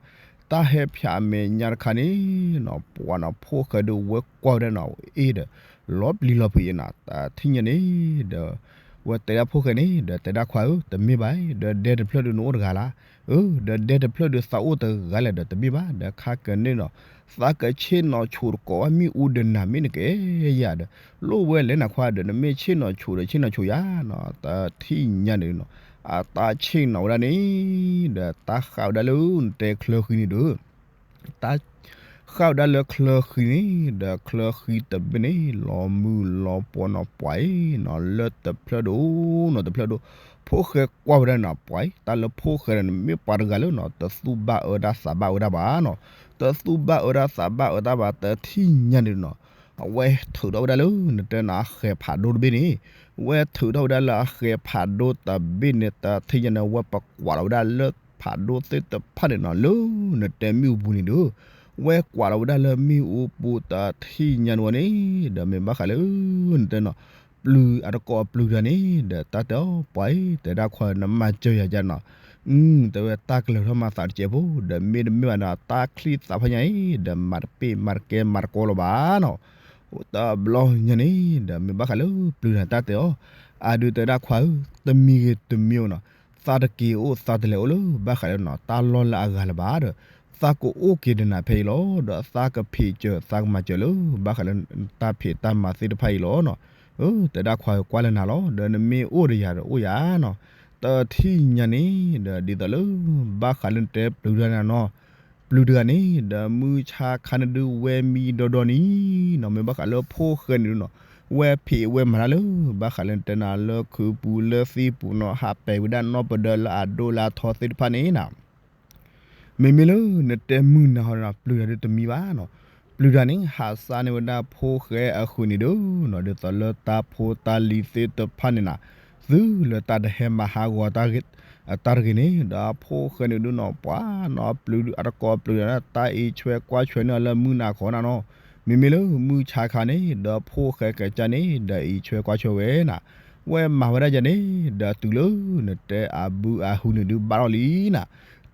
တၢ်ဟဲဖၠးအမဲာ်ညါတခါန့ၣ်နီၤ ပှၤနီၤ ဖိၣ်ဃဲဒုးဝဲကွၢ်ဝဲဒၣ်နီၤ အ့ဒီး လီၤပျံၤလီၤဖုးယဲနီၤ တထံၣ်ညါန့ၣ် ဒီး ဝဲတဲဒၣ်ဖိၣ်ဃဲန့ၣ် ဒီးတဲဒၣ်ခွါဧၢ တမ့ၢ်ဘၣ်, ဒီးဒဲတဖျၢၣ်ဒုးနအိၣ်တဂၤလၢ်, အၢ ဒီးဒဲတဖျၢၣ်ဒုးသးအိၣ်တဂၤလဲၣ်ဒီးတမ့ၢ်ဘၣ်, ဒီးခါကဲန့ၣ်နီၤ သးကဆ့ၣ်နီၤဆိးတကိးဘၣ်မ့ၣ်အူဒီးနၤမ့ၢ်နကဲယၤဒီး လိၣ်ဝဲလဲၣ်နၤခွါဒီး နမ့ၢ်ဆ့ၣ်နီၤဆိးဒီးဆ့ၣ်နီၤဆိးယၤနီၤ တထံၣ်ညါန့ၣ်နီၤ အတၢ်ဆ့ၣ်နီၤဝဲဒၣ်န့ၣ် ဒီးတၢ်ဃၣ်ဝဲဒၣ်လၢနတဲချၢဃံန့ၣ်ဒီး တၢ်ဃၣ်ဝဲဒၣ်လၢချၢဃံန့ၣ် ဒီးချၢဃံတဘ့ၣ်န့ၣ် လီၤမုၢ်လီၤပှီၢ်နီၤ ပှၤအံၤနီၤ လၢတဖျၢၣ်ဒိၣ်နီၤ တဖျၢၣ်ဒိၣ် ဖိၣ်ဃဲကွၢ်ဝဲဒၣ်နီၤ ပှၤအံၤ တၢ်လၢဖိၣ်ဃဲဒီး မ့ၢ်ပှၤတဂၤလၢနီၤ တသူၣ်ဘၣ်အၢတၢ်သးဘၣ်အၢတၢ်ဘၣ်နီၤ တသူၣ်ဘၣ်အၢတၢ်သးဘၣ်အၢတၢ်ဘၣ် တထံၣ်ညါန့ၣ်နီၤ အဝဲထုးထီၣ်ဝဲဒၣ်လၢ နတဲနီၤ အဃဲးဖးဒိၣ်တဘ့ၣ်န့ၣ် ဝဲထုးထီၣ်ဝဲဒၣ်လၢအဃဲးဖးဒိၣ်တဘ့ၣ်န့ၣ် တထံၣ်ညါန့ၣ် ဝဲပကွၢ်လီၤဝဲဒၣ်လၢဖးဒိၣ်သ့ၣ်တဖၣ်န့ၣ်နီၤ လၢနတဲမ့ၣ်အူပူၤန့ၣ်ဒီး ဝဲကွၢ်လီၤဝဲဒၣ်လၢမ့ၣ်အူပူၤတထံၣ်ညါန့ၣ်ဝဲန့ၣ် ဒီးမ့ၢ်ဘၣ်ဃးလၢ နတဲနီၤ ပျုၤအတကိးပျုၤတဂၤန့ၣ် ဒီးတၢ်တဲအီၤ ပှၤအံၤ တဲဒၣ်ခွါ နမၤစၢၤယၤယါနီၤ တဲဝဲတၢ်ကလၢၤထီၣ်မၤသးတစဲးဖိ ဒီးမ့တမ့ၢ်ဘၣ်နီၤ တၢ်ချံၣ်သးဖးညါအံၤ ဒီးမၤတပ့ၢ်မၤတကဲမၤတကိးလီၤဘၣ်နီၤ တဘျီညါန့ၣ် ဒီးမ့ၢ်ဘၣ်ဃးလၢပျုၤတဂၤတၢ်တဲအီၤ အဒုးတဲဒၣ်ခွါဧၢ တမံၤဂ့ၤတမံၤနီၤ သးတက့ၤအိၣ်သးတလဲၤအိၣ်လၢဘၣ်ဃးလၢနီၤ တၢ်လီၢ်လၢအဂၤလၢၤဘၣ်ဒီး သးကအိၣ်က့ၤဒီးနၤဖဲအံၤလီၤ ဒီးသးကဖံးစၢၤသးကမၤစၢၤလၢ ဘၣ်ဃးလၢတၢ်ဖံးတၢ်မၤသ့ၣ်တဖၣ်အံၤလီၤနီၤ တဲဒၣ်ခွါဧၢ ကွၢ်လၢနၤလီၤ ဒီးနမ့ၢ်အိၣ်ဒီးယၤဒီးအိၣ်ယၤနီၤ တထံၣ်ညါန့ၣ် ဒီးဒ်သိးလၢ ဘၣ်ဃးလၢနတဲပျုၤတဂၤန့ၣ်နီၤ ပျုၤတဂၤန့ၣ် ဒီးမုၢ်ဆါခါန့ၣ်ဒုးဝဲမံဒီဒီနံၤနီၤ မ့ၢ်ဘၣ်ဃးလၢဖိၣ်ဃဲန့ၣ်ဒုးနီၤ ဝဲဖံးဝဲမၤတၢ်လၢ ဘၣ်ဃးလၢနတဲနၤလၢခုးပူၤလၢသံၣ်ပူၤနီၤ ဟးပဲာ်ဝဲဒၣ်နီၢ်ပဒၢလၢအဒိၣ်လၢအထီသ့ၣ်တဖၣ်န့ၣ်နီၤ မ့မ့ၢ်လၢနတဲမုၢ်နၤဟီဒီး ပျုၤတဂၤဒုးတမံၤဘၣ်နီၤ ပျုၤတဂၤန့ၣ် ဟးစါန့ၢ်ဝဲဒၣ်ဖိၣ်ဃဲအဃုာ်န့ၣ်ဒုးနီၤ ဒ်သိးလၢတၢ်ဖိတၢ်လံၤသ့ၣ်တဖၣ်န့ၣ်နီၤ သုလၢတၢ်တဟဲမၤဟးဂီၤ တၢ်တဂ့ၤန့ၣ် ဒီးဖိၣ်ဃဲန့ၣ်ဒုးနီၤ ပှၤနီၤ ပျုၤအတကိးပျုၤတဂၤန့ၣ် တၢ်အံးဆွဲကွၢ်ဆွဲန့ၢ်အီၤလၢမုၢ်နၤခီနၤနီၤ မ့မ့ၢ်လၢမုၢ်ဆါခါန့ၣ် ဒီးဖိၣ်ဃဲကစၢ်န့ၣ် ဒီးအံးဆွဲကွၢ်ဆွဲဝဲနီၤ ဝဲမၤဝဲဒၣ်ယၤန့ၣ် ဒီးတုၤလၢနတဲအဘုအဟုန့ၣ်ဒုးဘၣ်ထီၣ်လံနီၤ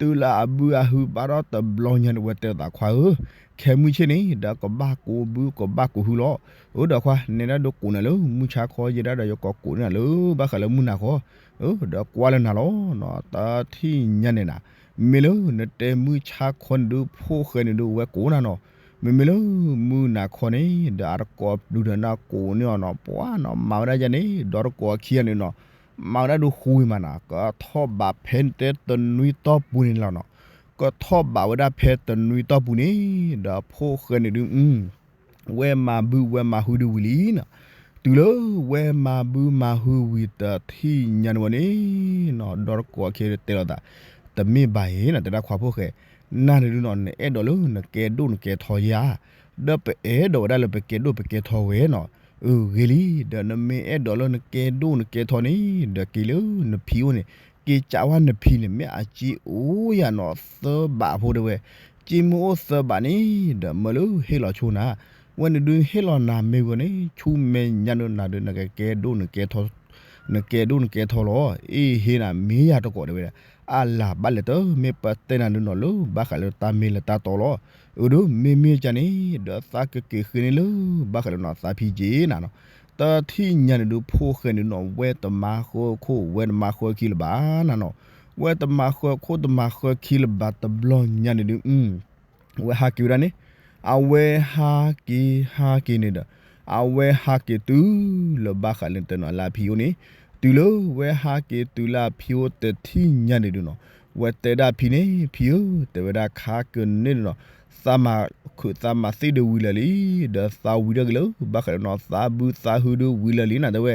တုၤလၢအဘုအဟုဘၣ်ဒီးတဘျီညါန့ၣ် ဝဲတဲသးခွါဧၢ, ခဲမုၢ်ဆ့ၣ်န့ၣ် ဒီးကဘၣ်ကိးဘုကဘၣ်ကိးဟုလီၤ. အိၣ်ဒီးခွါ နဲဒၣ်ဒိကိးနၤလၢ မုၢ်ဆါခီ ယဲဒၣ်ဒီးယကိးကိးနၤလၢ ဘၣ်ဃးလၢမုၢ်နၤခီ, ဒီးကွၢ်လၢနၤလီၤနီၤ, တထံၣ်ညါန့ၣ်နၤ, မ့ၢ်လၢနတဲမုၢ်ဆါခီန့ၣ်ဒုး ဖိၣ်ဃဲန့ၣ်ဒုး ဝဲကိးနၤနီၤ, မ့မ့ၢ်လၢမုၢ်နၤခီန့ၣ် ဒီးအတကိးပျုၤဒီးနၤကိးန့ၢ်အီၤနီၤ, ပှၤနီၤ မၤဝဲဒၣ်ယၤန့ၣ် ဒီးတကိးခံဂၤန့ၣ်နီၤ, မၤဝဲဒၣ်ဒုးဃူဝံၤမးနီၤ, ကထီၣ်ဘးဖဲတနွံတီၢ်ပူၤန့ၣ်လီၤနီၤ, ကထီၣ်ဘးဝဲဒၣ်ဖဲတနွံတီၢ်ပူၤန့ၣ်, ဒီးဖိၣ်ဃဲန့ၣ်ဒုး ဝဲမၤဘုဝဲမၤဟုဒုးဝံၤလံနီၤ, တုၤလၢဝဲမၤဘုမၤဟုဝံၤတထံၣ်ညါန့ၣ်ဝဲန့ၣ်နီၤ, ဒီးတကိးခံဂၤတဲလိာ်သး, တမ့ၢ်ဘၣ်အံၤနီၤ တဲဒၣ်ခွါဖိၣ်ဃဲ, နၤန့ၣ်ဒုးနီၤ နအဲၣ်ဒိးလၢနကဲဒိၣ်နကဲထီယၤ, ဒီးပအဲၣ်ဒိးဝဲဒၣ်လၢပကဲဒိၣ်ပကဲထီဝဲနီၤ, အဂ့ၤလံ, ဒီးနမ့ၢ်အဲၣ်ဒိးလၢနကဲဒိၣ်နကဲထီန့ၣ် ဒီးက့ၤလၢနဖံအိၣ်န့ၣ်, က့ၤကးဝဲနဖံန့ၣ် မ့ၢ်အစ့အိၣ်ယၤနီၤ သၢဘးဖိတဲဝဲ, စ့မ့ၢ်အိၣ်သၢဘးန့ၣ် ဒီးမၢလၢဟ့ၣ်လီၤဆိနၤ, ဝဲန့ၣ်ဒုးဟ့ၣ်လီၤနၤမ့ၢ်ဂ့ၤန့ၣ် ဆူမဲာ်ညါဒုးနၤဒုး နကဲဒိၣ်နကဲထီ နကဲဒိၣ်နကဲထီလီၤ, အ့ၣ်ဟ့နၤမ့ၢ်ယၤတကိးတဲဝဲဒၣ်, အလၤဘၣ်လဲၤတၢ် မ့ၢ်ပတဲနၤဒုးနီၤလၢ ဘၣ်ဃးလၢတၢ်မ့ၢ်လၢတၢ်တီလီၤ, အဒုးမ့မ့ၢ်ကန့ၣ် ဒီးသးကက့ၤဃ့န့ၢ်လၢ ဘၣ်ဃးလၢနီၤ သးဖံက့နၤနီၤ, တထံၣ်ညါန့ၣ်ဒုး ဖိၣ်ဃဲန့ၣ်ဒုးနီၤ ဝဲတမၤဃၢခိၣ် ဝဲတမၤဃၢခံလၢၤဘၣ်နၤနီၤ, ဝဲတမၤဃၢခိၣ်တမၤဃၢခံလၢၤဘၣ်တဘျီညါန့ၣ်ဒုး အဝဲဟးက့ၤဝဲဒၣ်န့ၣ်, အဝဲဟးက့ၤဟးက့ၤန့ၣ်ဒီး, အဝဲဟးက့ၤတုၤလၢဘၣ်ဃးလၢတနီၤ လၢအဖံအိၣ်န့ၣ်, တုၤလၢဝဲဟးက့ၤတုၤလၢအဖံအိၣ်တထံၣ်ညါန့ၣ်ဒုးနီၤ, ဝဲတဲဒၣ်ဖံန့ၣ် ဖံဧၢ, တဲဝဲဒၣ်ခါကန့ၣ်ဒုးနီၤ, သးမၤခုးသးမၤသံၣ်ဒုးဝံၤလၢာ်လံ, ဒီးသးဝံၤထီၣ်က့ၤလၢ ဘၣ်ဃးလၢနီၤ သးဘုသးဟုဒုးဝံၤလၢာ်လံနၤတဲဝဲ,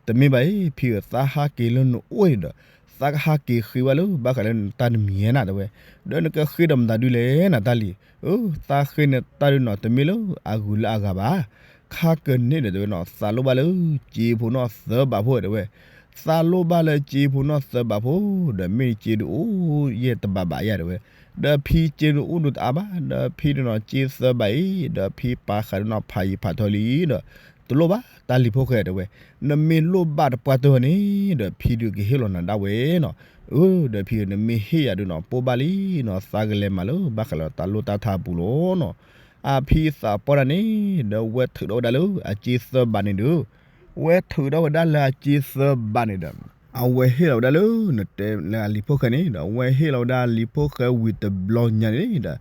တမ့ၢ်ဘၣ်အံၤ ဖံဧၢ, သးဟးက့ၤလၢနအိၣ်န့ၣ်ဒီး, သးကဟးက့ၤဃ့ဝဲလၢဘၣ်ဃးလၢနတၢ်တမံၤဧါနၤတဲဝဲ, ဒီးနကဃ့ဒီးမတၤဒုးလဲၣ်နၤတၢ်လံ, အၢ သးဃ့နတၢ်ဒုးနီၤ တမ့ၢ်လၢအဂုၤလၢအဂၤဘၣ်, ခါကန့ၣ်ဒီးတဲဝဲနီၤ သးလိၣ်ဘၣ်လၢစ့ဖိနီၤသၢဘးဖိတဲဝဲ, သးလိၣ်ဘၣ်လၢစ့ဖိနီၤသၢဘးဖိ, ဒီးမ့ၢ်စ့ဒုးအိၣ်ယဲၢ်တဘးဘးယၤတဲဝဲ, ဒီးဖံစ့ဒုးအိၣ်ဒုးတအါဘၣ်, ဒီးဖံဒုးနီၤ စ့သၢဘးအံၤ ဒီးဖံပာ်ဃာ်ဒုးနီၤ ဖးယံၤဖးထီလံဒီး, တလိၣ်ဘၣ်တၢ်လံၤဖိၣ်ဃဲတဲဝဲ, နမ့ၢ်လိၣ်ဘၣ်တပှၢ်တၢၢ်န့ၣ် ဒီးဖံဒုးကဟ့ၣ်လီၤနၤဒၣ်ဝဲနီၤ, အၢ ဒီးဖံဧၢ နမ့ၢ်ဟ့ၣ်ယၤဒုးနီၤ ပိၢ်ဘၣ်လံနီၤ သးကလဲၤမၤလၢဘၣ်ဃးလၢတၢ်လိၣ်တၢ်ထါအပူၤလီၤနီၤ, အဖံသးပှၢ်တၢ်န့ၣ် ဒီးဝဲထုးထီၣ်ဝဲဒၣ်လၢအစ့သၢဘးန့ၣ်ဒုး, ဝဲထုးထီၣ်ဝဲဒၣ်လၢအစ့သၢဘးန့ၣ်ဒီး, အဝဲဟ့ၣ်လီၤဝဲဒၣ်လၢ နတဲလၢအလံၤဖိၣ်ဃဲန့ၣ်ဒီး အဝဲဟ့ၣ်လီၤဝဲဒၣ်အလံၤဖိၣ်ဃဲဝံၤတဘျီညါန့ၣ်ဒီး,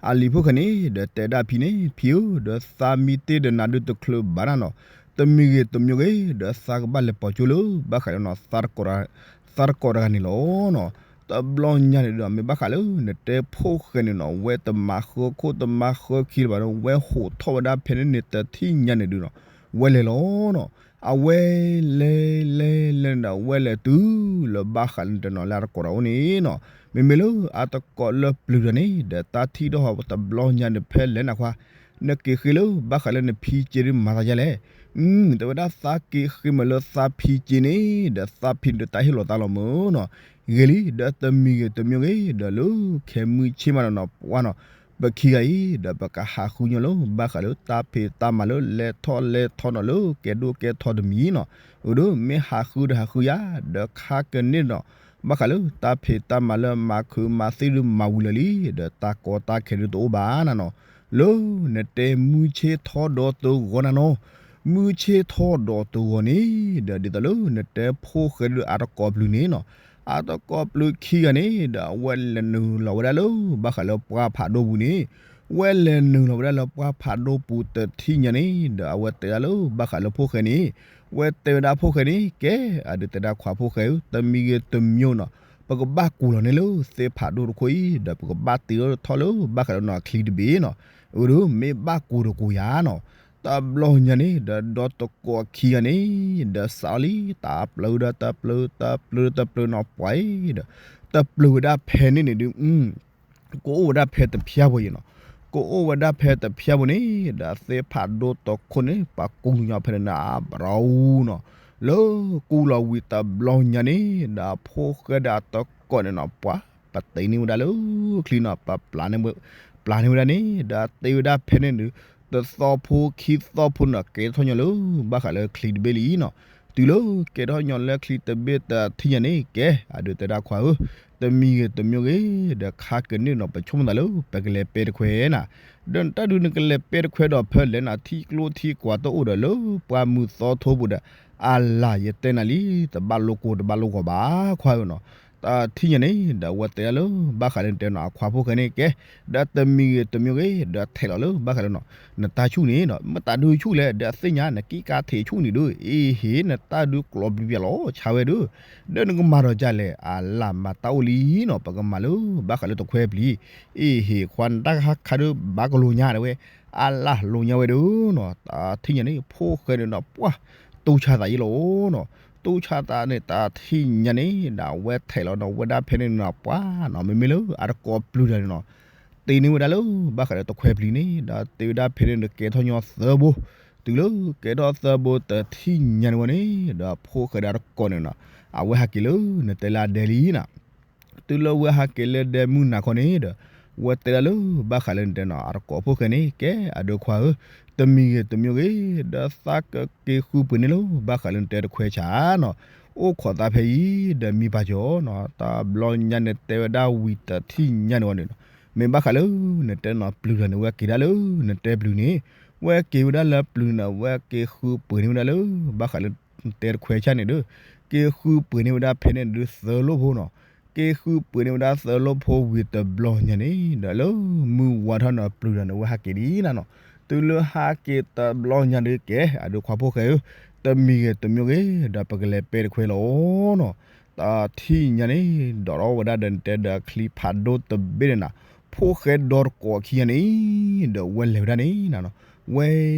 အလံၤဖိၣ်ဃဲန့ၣ် ဒီးတဲဒၣ်ဖံန့ၣ် ဖံဧၢ ဒီးသးမံတ့ၢ်ဒီးနၤဒုးတချုးဘၣ်နၤနီၤ, တမံၤဂ့ၤတမံၤဂ့ၤ ဒီးသးကဘၣ်လဲၤပိာ်ကၠိလၢ ဘၣ်ဃးလၢနီၤ သးတကိးတဂၤန့ၣ်လီၤနီၤ, တဘျီညါန့ၣ်ဒီး မ့ၢ်ဘၣ်ဃးလၢနတဲဖိၣ်ဃဲန့ၣ်နီၤ ဝဲတမၤဃၢခိၣ်တမၤဃၢခံလၢၤဘၣ်ဒီး ဝဲဟိးထီၣ်ဝဲဒၣ်ဖဲန့ၣ်န့ၣ် တထံၣ်ညါန့ၣ်ဒုးနီၤ, ဝဲလဲၤလီၤနီၤ, အဝဲလဲၤလဲၤလဲၤန့ၣ်ဒီး ဝဲလဲၤတုၤလၢဘၣ်ဃးလၢတနီၤလၢအတကိးတဂၤအိၣ်န့ၣ်နီၤ, မ့မ့ၢ်လၢအတကိးလၢပျုၤတဂၤန့ၣ် ဒီးတၢ်ထံၣ်ထီၣ်ဟီတဘျီညါန့ၣ် ဖဲလဲၣ်နၤခွါ နက့ၤဃ့လၢ ဘၣ်ဃးလၢနဖံစ့ဒုးမၤသးဒ်လဲၣ်, တဲဝဲဒၣ်သးက့ၤဃ့မးလၢသးဖံစ့န့ၣ် ဒီးသးဖံန့ၣ်ဒီးတၢ်ဟ့ၣ်လီၤသးလီၤမၢ်နီၤ, ဂ့ၤလံ ဒီးတမံၤဂ့ၤတမံၤဂ့ၤ ဒီးလၢခဲမုၢ်ဆ့ၣ်မးနီၤနီၤ ပှၤနီၤ, ပခံဂၤအံၤ ဒီးပကဟးဃုညီလၢ ဘၣ်ဃးလၢတၢ်ဖံးတၢ်မၤလၢလဲၤထီၣ်လဲၤထီနီၤ လၢကဲဒိၣ်ကဲထီတမံၤနီၤ, အဒိ မ့ၢ်ဟးဃုဒီးဟးဃုယၤ ဒီးခါကန့ၣ်နီၤ, ဘၣ်ဃးလၢတၢ်ဖံးတၢ်မၤလၢမၤခုးမၤသံၣ်ဒုးမၤဝံၤလၢာ်လံ ဒီးတၢ်ကီတၢ်ခဲဒုးတအိၣ်ဘၣ်နၤနီၤ, လၢနတဲမုၢ်ဆ့ၣ်ထီၣ်ဒီးတဂီၤနၤနီၤ, မုၢ်ဆ့ၣ်ထီၣ်ဒီးတဂီၤန့ၣ် ဒီးဒ်သိးလၢနတဲဖိၣ်ဃဲဒုးအတကိးပျုၤန့ၣ်နီၤ, အတကိးပျုၤခံဂၤန့ၣ် ဒီးအဝဲလဲၤနုာ်လီၤဝဲဒၣ်လၢ ဘၣ်ဃးလၢပှၢ်ဖးဒိၣ်ပူၤန့ၣ်, ဝဲလဲၤနုာ်လီၤဝဲဒၣ်လၢပှၢ်ဖးဒိၣ်ပူၤတထံၣ်ညါန့ၣ် ဒီးအဝဲတဲဒၣ်လၢ ဘၣ်ဃးလၢဖိၣ်ဃဲန့ၣ်, ဝဲတဲဝဲဒၣ်ဖိၣ်ဃဲန့ၣ် ကဲ အဒုးတဲဒၣ်ခွါဖိၣ်ဃဲဧၢ တမံၤဂ့ၤတမံၤနီၤ, ပကဘၣ်ကူးလီၤန့ၣ်လၢသ့ၣ်ဖးဒိၣ်တခိၣ်အံၤ ဒီးပကဘၣ်တ့ထီၣ်လၢ ဘၣ်ဃးလၢနီၤချံတဘ့ၣ်နီၤ, အဒိ မ့ၢ်ဘၣ်ကူးတကူးယၤနီၤ, တဘျီညါန့ၣ် ဒီးဒီတကိးခံဂၤန့ၣ် ဒီးစးလီၤလံ တၢ်ပျုၤဒီးတပျုၤ တပျုၤတပျုၤနီၤ ပှၤအံၤဒီး တပျုၤဝဲဒၣ်ဖဲန့ၣ်န့ၣ်ဒုး ကအိၣ်ဝဲဒၣ်ဖဲတဖၠၣ်ဖိအံၤနီၤ, ကအိၣ်ဝဲဒၣ်ဖဲတဖၠၣ်ဖိန့ၣ် ဒီးသ့ၣ်ဖးဒိၣ်တခိၣ်န့ၣ် ပှၤကူညီဖဲန့ၣ်န့ၣ် အဘြီအူနီၤ, လၢကူလီၤဝံၤတဘျီညါန့ၣ် ဒီးဖိၣ်ဃဲဒီးအတကိးန့ၣ်နီၤ ပှၤပတ့န့ၢ်ဝဲဒၣ်လၢချံနီၤ ပပျၢ်န့ၢ်ဝဲဒၣ်န့ၣ် ဒီးတ့ဝဲဒၣ်ဖဲန့ၣ်ဒုး တသီဖိခံသီဖိန့ၣ် ကဲထီၣ်ညီလၢ ဘၣ်ဃးလၢချံတဘ့ၣ်လံနီၤ, တုၤလၢကဲထီၣ်ညီလၢချံတဘ့ၣ်တထံၣ်ညါန့ၣ် ကဲ အဒုးတဲဒၣ်ခွါဧၢ, တမံၤဂ့ၤတမံၤဂ့ၤ ဒီးခါကန့ၢ်နီၤ ပဆိကမိၣ်သးလၢ ပကလဲၤပဲတခွဲးနၤ, ဒီးနတၢ်ဒုးနကလဲၤပဲတခွဲးဒီးဖဲလဲၣ်နၤ ထံကျိထံကွၢ်တအိၣ်ဒီးလၢပှၢ်မုၢ်သီထိပူၤဒီး အလၢ်ယတဲနၤလံ တဘၣ်လိကိတဘၣ်လိဂီၤဘၣ်ခွါဧၢနီၤ, တထံၣ်ညါန့ၣ် ဒီးအဝဲတဲဒၣ်လၢ ဘၣ်ဃးလၢနတဲနီၤ အခွါဖိၣ်ဃဲန့ၣ်ကဲ, ဒီးတမံၤဂ့ၤတမံၤဂ့ၤ ဒီးထဲးလီၤလၢဘၣ်ဃးလၢနီၤ နတၢ်ဆူၣ်န့ၣ်နီၤ မ့ၢ်တၢ်ဒုးဆူၣ်လဲၣ် ဒီးအသ့ၣ်ညါ နကံၣ်ကါထံးဆူၣ်န့ၣ်ဒီး အ့ဟ့ၣ် နတၢ်ဒုးကျိးပျံၤပျံၤလီၤ ဆါဝဲဒီး, ဒီးနကမၤဒီးဒ်လဲၣ် အလၢ်မၤတၢ်အိၣ်လံနီၤ ပကမၤလၢ ဘၣ်ဃးလၢတခွဲးပျံၤ, အ့ဟ့ၣ် ခွါနတၢ်ခါခါဒီး ဘၣ်ကလိာ်ညါဒၣ်ဝဲ, အလၢ်လိာ်ညါဝဲဒီးနီၤ တထံၣ်ညါန့ၣ် ဖိၣ်ဃဲန့ၣ်နီၤ ပှၢ် တူၢ်ဆါသးယံလီၤနီၤ, တူၢ်ဆါသးန့ၣ် တထံၣ်ညါန့ၣ် ဒီးအဝဲထဲးလီၤနီၤဝဲဒၣ်ဖဲန့ၣ်နီၤ ပှၢ်နီၤ မ့မ့ၢ်လၢအတကိးပျုၤတၢ်န့ၣ်နီၤ တ့န့ၢ်ဝဲဒၣ်လၢ ဘၣ်ဃးလၢတခွဲးပျံၤန့ၣ် ဒီးတ့ဝဲဒၣ်ဖဲန့ၣ်ဒီးကဲထီၣ်ညီသၢဘိ, တုၤလၢကဲထီၣ်သၢဘိတထံၣ်ညါန့ၣ်ဝဲန့ၣ် ဒီးဖိၣ်ဃဲဒီးအတကိးန့ၣ်နီၤ အဝဲဟးက့ၤလၢ နတဲလၢအဒဲလံနီၤ တုၤလၢဝဲဟးက့ၤလၢဒဲမုၢ်နၤခီန့ၣ်ဒီး ဝဲတဲဒၣ်လၢ ဘၣ်ဃးလၢနတဲနီၤ အတကိးဖိၣ်ဃဲန့ၣ် ကဲအဒုးခွါဧၢ, တမံၤဂ့ၤတမံၤဂ့ၤ ဒီးသးကက့ၤဃုပှ့ၤန့ၣ်လၢ ဘၣ်ဃးလၢနတဲတခွဲးဆါနီၤ, အိၣ်ခိးသးဖဲအံၤ ဒီးမံပာ်စၢၤနီၤ တဘျီညါန့ၣ်တဲဝဲဒၣ်ဝံၤတထံၣ်ညါန့ၣ်ဝဲန့ၣ်နီၤ, မ့ၢ်ဘၣ်ဃးလၢ နတဲနီၤပျုၤတၢ်န့ၣ် ဝဲက့ၤဒၣ်လၢ နတဲပျုၤန့ၣ်, ဝဲက့ၤဝဲဒၣ်လၢပျုၤန့ၣ် ဝဲက့ၤဃုပှ့ၤန့ၢ်ဝဲဒၣ်လၢ ဘၣ်ဃးလၢနတဲတခွဲးဆါန့ၣ်ဒီး, က့ၤဃုပှ့ၤန့ၢ်ဝဲဒၣ်ဖဲန့ၣ်ဒုးသၢလိၣ်ဖိနီၤ, က့ၤဃုပှ့ၤန့ၢ်ဝဲဒၣ်သၢလိၣ်ဖိဝံၤတဘျီညါန့ၣ် ဒီးလၢမုၢ်ဝါထီၣ်န့ၣ် ပျုၤတၢ်န့ၣ်ဝဲဟးက့ၤဒ်နီၤနီၤ, တုၤလၢဟးက့ၤတဘျီညါဒုးကဲ အဒုးခွါဖိၣ်ဃဲဧၢ, တမံၤဂ့ၤတမံၤဂ့ၤ ဒီးပကလဲၤပဲတခွဲးလီၤနီၤ, တထံၣ်ညါန့ၣ် ဒိးထီၣ်ဝဲဒၣ်ဒီးနတဲဒီးချံဖးဒိၣ်တဘ့ၣ်န့ၣ်နီၤ, ဖိၣ်ဃဲဒီတကိးခံဂၤန့ၣ် ဒီးဝဲလဲၤဝဲဒၣ်န့ၣ်နီၤ, ဝဲ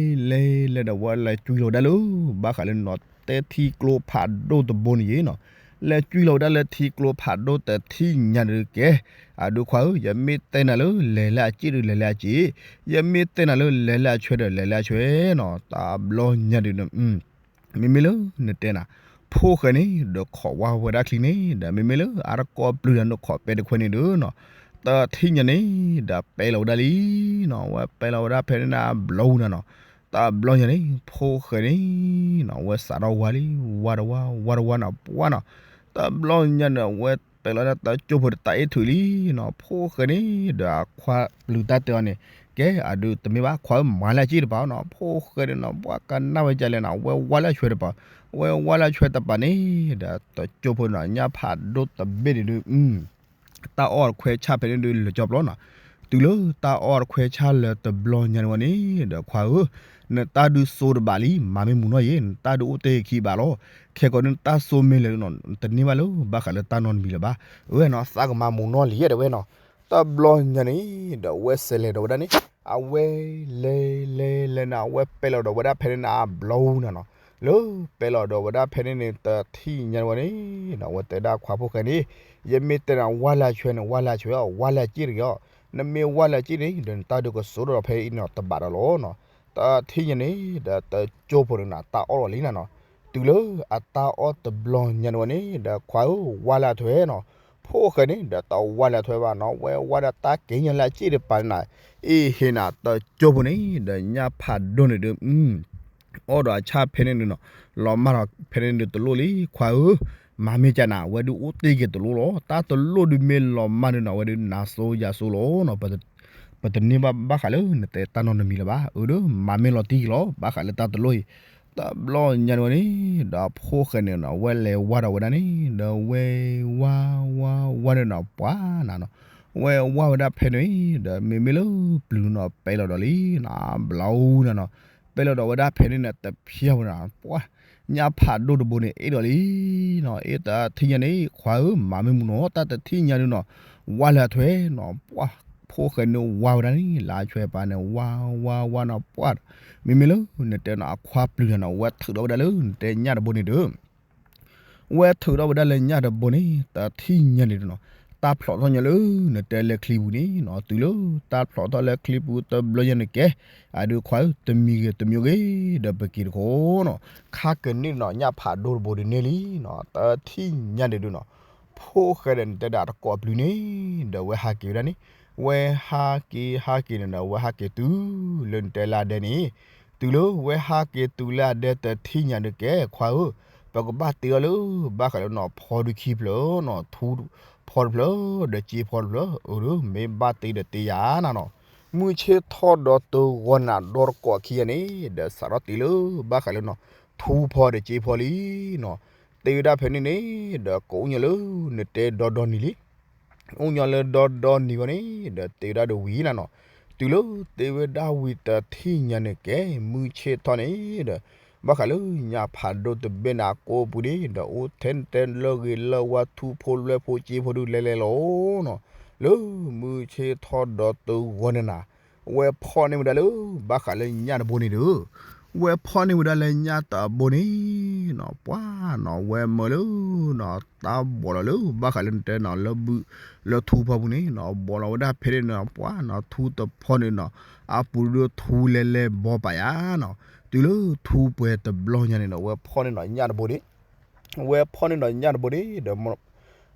လဲၤလဲၤဒီးဝဲလဲၤကွံလီၤဝဲဒၣ်လၢ ဘၣ်ဃးလၢနီၤတဲထံကျိဖးဒိၣ်တဘိန့ၣ်ယ့နီၤ, လဲၤကွံလီၤဝဲဒၣ်လၢထံကျိဖးဒိၣ်တထံၣ်ညါဒုးကဲ, အဒုးခွါဧၢ ယမ့ၢ်တဲနၤလၢလဲၤလၢအစ့ၣ်ဒီးလဲၤလၢအစ့ၣ်, ယမ့ၢ်တဲနၤလၢလဲၤလၢအဆွဲဒီးလဲၤလၢအဆွဲနီၤ, တဘျီညါဒုး မ့မ့ၢ်လၢနတဲနၤ, ဖိၣ်ဃဲန့ၣ် ဒီးခိးဝါဝဲဒၣ်ချံန့ၣ် ဒီးမ့မ့ၢ်လၢအတကိးပျုၤတၢ်န့ၣ် ခိးပဲတခွဲးန့ၣ်ဒီးနီၤ, တထံၣ်ညါန့ၣ် ဒီးပဲလီၤဝဲဒၣ်လံနီၤ, ဝဲပဲလီၤဝဲဒၣ်ဖဲန့ၣ်န့ၣ် ဘျီဝူၤနၤနီၤ, တဘျီညါန့ၣ် ဖိၣ်ဃဲန့ၣ်နီၤ ဝဲစးထီၣ်ဝါလံ, ဝါတဝါ ဝါတဝါနီၤ ပှၢ်နီၤ, တဘျီညါန့ၣ် ဝဲပဲလီၤဒၣ်တကၠိဖိတၢ်အ့ၣ်ထုးလံနီၤ, ဖိၣ်ဃဲန့ၣ် ဒီးအခွါပျုၤတၢ်တဲအီၤန့ၣ်, ကဲ အဒုးတမ့ၢ်ဘၣ် ခွါဧၢ မၤလၢအစ့ၣ်တပၤနီၤ, ဖိၣ်ဃဲန့ၣ်နီၤ ပှၢ်ကနၣ်ဝဲဒ်လဲၣ်နီၤ ဝဲဝါလၢအဆွဲတပၤ, ဝဲဝါလၢအဆွဲတပၤန့ၣ် ဒီးတကၠိဖိနီၤ ညၣ်ဖးဒိၣ်တဘ့ၣ်န့ၣ်ဒုး တၢ်အီၣ်တခွဲးဆၣ်ဖဲန့ၣ်ဒုးလၢာ်ကၠီပျီနီၤ, တုၤလၢတၢ်အီၣ်တခွဲးဆၣ်လၢာ်တဘျီညါန့ၣ်ဝဲန့ၣ် ဒီးခွါဧၢ, နတၢ်ဒုးစိတဘၣ်လံ မၤမ့ၢ်မုာ်နီၢ်ယ့ၣ် နတၢ်ဒုးအိၣ်တ့ၢ်ခံဘၣ်လီၤ, ခဲကိးန့ၣ်နတၢ်စိမ့ၢ်လဲၤလၢနီၤ တန့ၢ်ဘၣ်လၢဘၣ်ဃးလၢတၢ်နီတမံၤလၢၤဘၣ်, အဝဲနီၤ သးကမၤမုာ်နီၢ်လံယဲၢ်တဲဝဲနီၤ, တဘျီညါန့ၣ် ဒီးဝဲစဲးလဲၤဒီးဝဲဒၣ်န့ၣ် အဝဲလဲၤလဲၤလဲၤနၤ အဝဲပဲလီၤဒီးဝဲဒၣ်ဖဲန့ၣ်န့ၣ် အဘျီဝူၤနၤနီၤ, လၢပဲလီၤဒီးဝဲဒၣ်ဖဲန့ၣ်န့ၣ် တထံၣ်ညါန့ၣ်ဝဲန့ၣ် ဒီးဝဲတဲဒၣ်ခွါဖိၣ်ဃဲန့ၣ်, ယမ့ၢ်တဲနၤ ဝါလၢအဆွဲန့ၣ် ဝါလၢအဆွဲအီၤ ဝါလၢအစ့ၣ်တဂ့ၤအီၤ, နမ့ၢ်ဝါလၢအစ့ၣ်န့ၣ် ဒီးနတၢ်ဒုးကစိဒီးဖဲအံၤနီၤတဘၣ်ဒီးလီၤနီၤ, တထံၣ်ညါန့ၣ် ဒီးတကၠိဖိန့ၣ်နၤ တၢ်အီၣ်လီၤလံနၤနီၤ, တုၤလၢအတၢ်အီၣ်တဘျီညါန့ၣ်ဝဲန့ၣ် ဒီးခွါဧၢ ဝါလၢအထွဲနီၤ, ဖိၣ်ဃဲန့ၣ် ဒီးတဝါလၢအထွဲဘၣ်နီၤ ဝဲဝါဒီးတၢ်က့ၤညါလၢအစ့ၣ်တပၤန့ၣ်နၤ, အ့ဟ့ၣ်နၤ တကၠိဖိန့ၣ် ဒီးညၣ်ဖးဒိၣ်န့ၣ်ဒုး အီၣ်ဒီးအဆၣ်ဖဲန့ၣ်ဒုးနီၤ, လီၤမၢ်ဒီးဖဲန့ၣ်ဒုးတလိၣ်လံ ခွါဧၢ, မၤမ့ၢ်ကနၤ အဝဲဒုးအိၣ်တ့ၢ်က့ၤတလိၣ်လီၤ, တၢ်တလိၣ်ဒုးမ့ၢ်လီၤမၢ်ဒုးနီၤ အဝဲဒုးနၤစိယၤစိလီၤနီၤ, ပတန့ၢ်ဘၣ်ဘၣ်ဃးလၢနတဲတၢ်နီတမံၤလၢၤဘၣ်, အၢ ဒီးမၤမ့ၢ်လီၤတံၢ်က့ၤလီၤ ဘၣ်ဃးလၢတၢ်တလိၣ်အံၤ, တဘျီညါန့ၣ်ဝဲန့ၣ် ဒီးဖိၣ်ဃဲန့ၣ်နီၤ ဝဲလဲၤဝါဒီးဝဲဒၣ်န့ၣ် ဒီးဝဲဝါဝါဝါန့ၣ်နီၤ ပှၤနၤနီၤ, ဝဲဝါဝဲဒၣ်ဖဲန့ၣ် ဒီးမ့မ့ၢ်လၢပျုၤနီၤ ပဲလီၤဒီးလံနီၤ ဘျီဝူၤနၤနီၤ, ပဲလီၤဒီးဝဲဒၣ်ဖဲန့ၣ်န့ၣ် တဖျၢၣ်ဝဲနီၤ ပှၤ ညၣ်ဖးဒိၣ်တဘိန့ၣ် အ့ၣ်ဒီးလံနီၤ, အ့ၣ်တထံၣ်ညါန့ၣ် ခွါဧၢ မၤမ့ၢ်မုာ်နီၤ တၢ်တထံၣ်ညါဒုးနီၤ ဝါလၢအထွဲနီၤ ပှၤ ဖိၣ်ဃဲန့ၣ်ဝါဝဲဒၣ်န့ၣ် လၢအဆွဲပၤန့ၣ် ဝါဝါဝါနီၤ ပှၤ မ့မ့ၢ်လၢနတဲနီၤ အခွါပျုၤတၢ်နီၤ ဝဲထုးထီၣ်ဝဲဒၣ်လၢနတဲညၣ်တဘိန့ၣ်ဒီး ဝဲထုးထီၣ်ဝဲဒၣ်လၢညၣ်တဘိန့ၣ် တထံၣ်ညါန့ၣ်ဒုးနီၤ တၢ်ဖျိးထီၣ်ညီလၢနတဲလၢချံပူၤန့ၣ်နီၤ တုၤလၢတၢ်ဖျိးထီၣ်လၢချံပူၤတဘျီညါန့ၣ်ကဲ အဒုးခွါဧၢ တမံၤဂ့ၤတမံၤဂ့ၤ ဒီးပက့ၤတခီနီၤ ခါကန့ၢ်နီၤ ညၣ်ဖးဒိၣ်တဘိဒုးန့ၢ်လံနီၤ တထံၣ်ညါန့ၣ်ဒုးနီၤ ဖိၣ်ဃဲဒီးနတဲဒၣ်တကိးပျုၤန့ၣ် ဒီးဝဲဟးက့ၤဝဲဒၣ်န့ၣ် ဝဲဟးက့ၤဟးက့ၤန့ၣ်ဒီး ဝဲဟးက့ၤတုၤလၢနတဲလၢအဒဲန့ၣ် တုၤလၢဝဲဟးက့ၤတုၤလၢအဒဲတထံၣ်ညါဒုးကဲ ခွါဧၢ ပကဘၣ်တ့ထီၣ်လၢ ဘၣ်ဃးလၢနီၤ ဖီဒုခံဖျၢၣ်နီၤ ထူဖီတဖျၢၣ် ဒီးစ့ဖီတဖျၢၣ် အၢ မ့ၢ်ဘၣ်တ့ဒီးတ့ယၤနီၤနီၤ. မုၢ်ဆ့ၣ်ထီၣ်ဒီးတဂီၤနၤဒီတကိးခံဂၤန့ၣ် ဒီးစးထီၣ်တ့လၢ ဘၣ်ဃးလၢနီၤ ထူဖီဒီးစ့ဖီလံနီၤ. တ့ဝဲဒၣ်ဖဲန့ၣ်န့ၣ် ဒီးကအိၣ်ညီလၢ နတဲဒီဒီနံၤလံ အိၣ်ညီလၢဒီဒီနံၤဂီၢ်န့ၣ် ဒီးတ့ဝဲဒၣ်ဒီးဝံၤနၤနီၤ. တုၤလၢတ့ဝဲဒၣ်ဝံၤတထံၣ်ညါန့ၣ်ကဲ မုၢ်ဆ့ၣ်ထီၣ်န့ၣ်ဒီး ဘၣ်ဃးလၢညါဖးဒိၣ်တဘ့ၣ်န့ၣ် အကိာ်ပူၤန့ၣ် ဒီးအိၣ်ထဲနတဲလၢဂ့ၤလၢဝါ ထူဖိလွဲဖိစ့ဖိဒုးလဲၤလဲၤလီၤနီၤ. လၢမုၢ်ဆ့ၣ်ထီၣ်ဒီးတဂီၤန့ၣ်နၤ ဝဲဖီၣ်န့ၢ်ဝဲဒၣ်လၢ ဘၣ်ဃးလၢညၣ်တဘိန့ၣ်ဒီး ဝဲဖီၣ်န့ၢ်ဝဲဒၣ်လၢညၣ်တဘိန့ၣ်နီၤ ပှၤနီၤ ဝဲမၢလၢနီၤ တၢ်ဘီးလီၤလၢ ဘၣ်ဃးလၢနတဲနီၤ လၢဘု လၢထူဖီပူၤန့ၣ်နီၤ ဘီးလီၤဝဲဒၣ်ဖဲန့ၣ်နီၤ ပှၤနီၤ ထူတဖီန့ၣ်နီၤ အပူၤဒုးထူလဲၤလဲၤဘီပာ်ယၤနီၤ. တုၤလၢထူပှဲၤတဘျီညါန့ၣ်နီၤ ဝဲဖီၣ်န့ၢ်နီၤ ညၣ်တဘိန့ၣ် ဝဲဖီၣ်န့ၢ်နီၤ ညၣ်တဘိန့ၣ်ဒီး မၢဒီ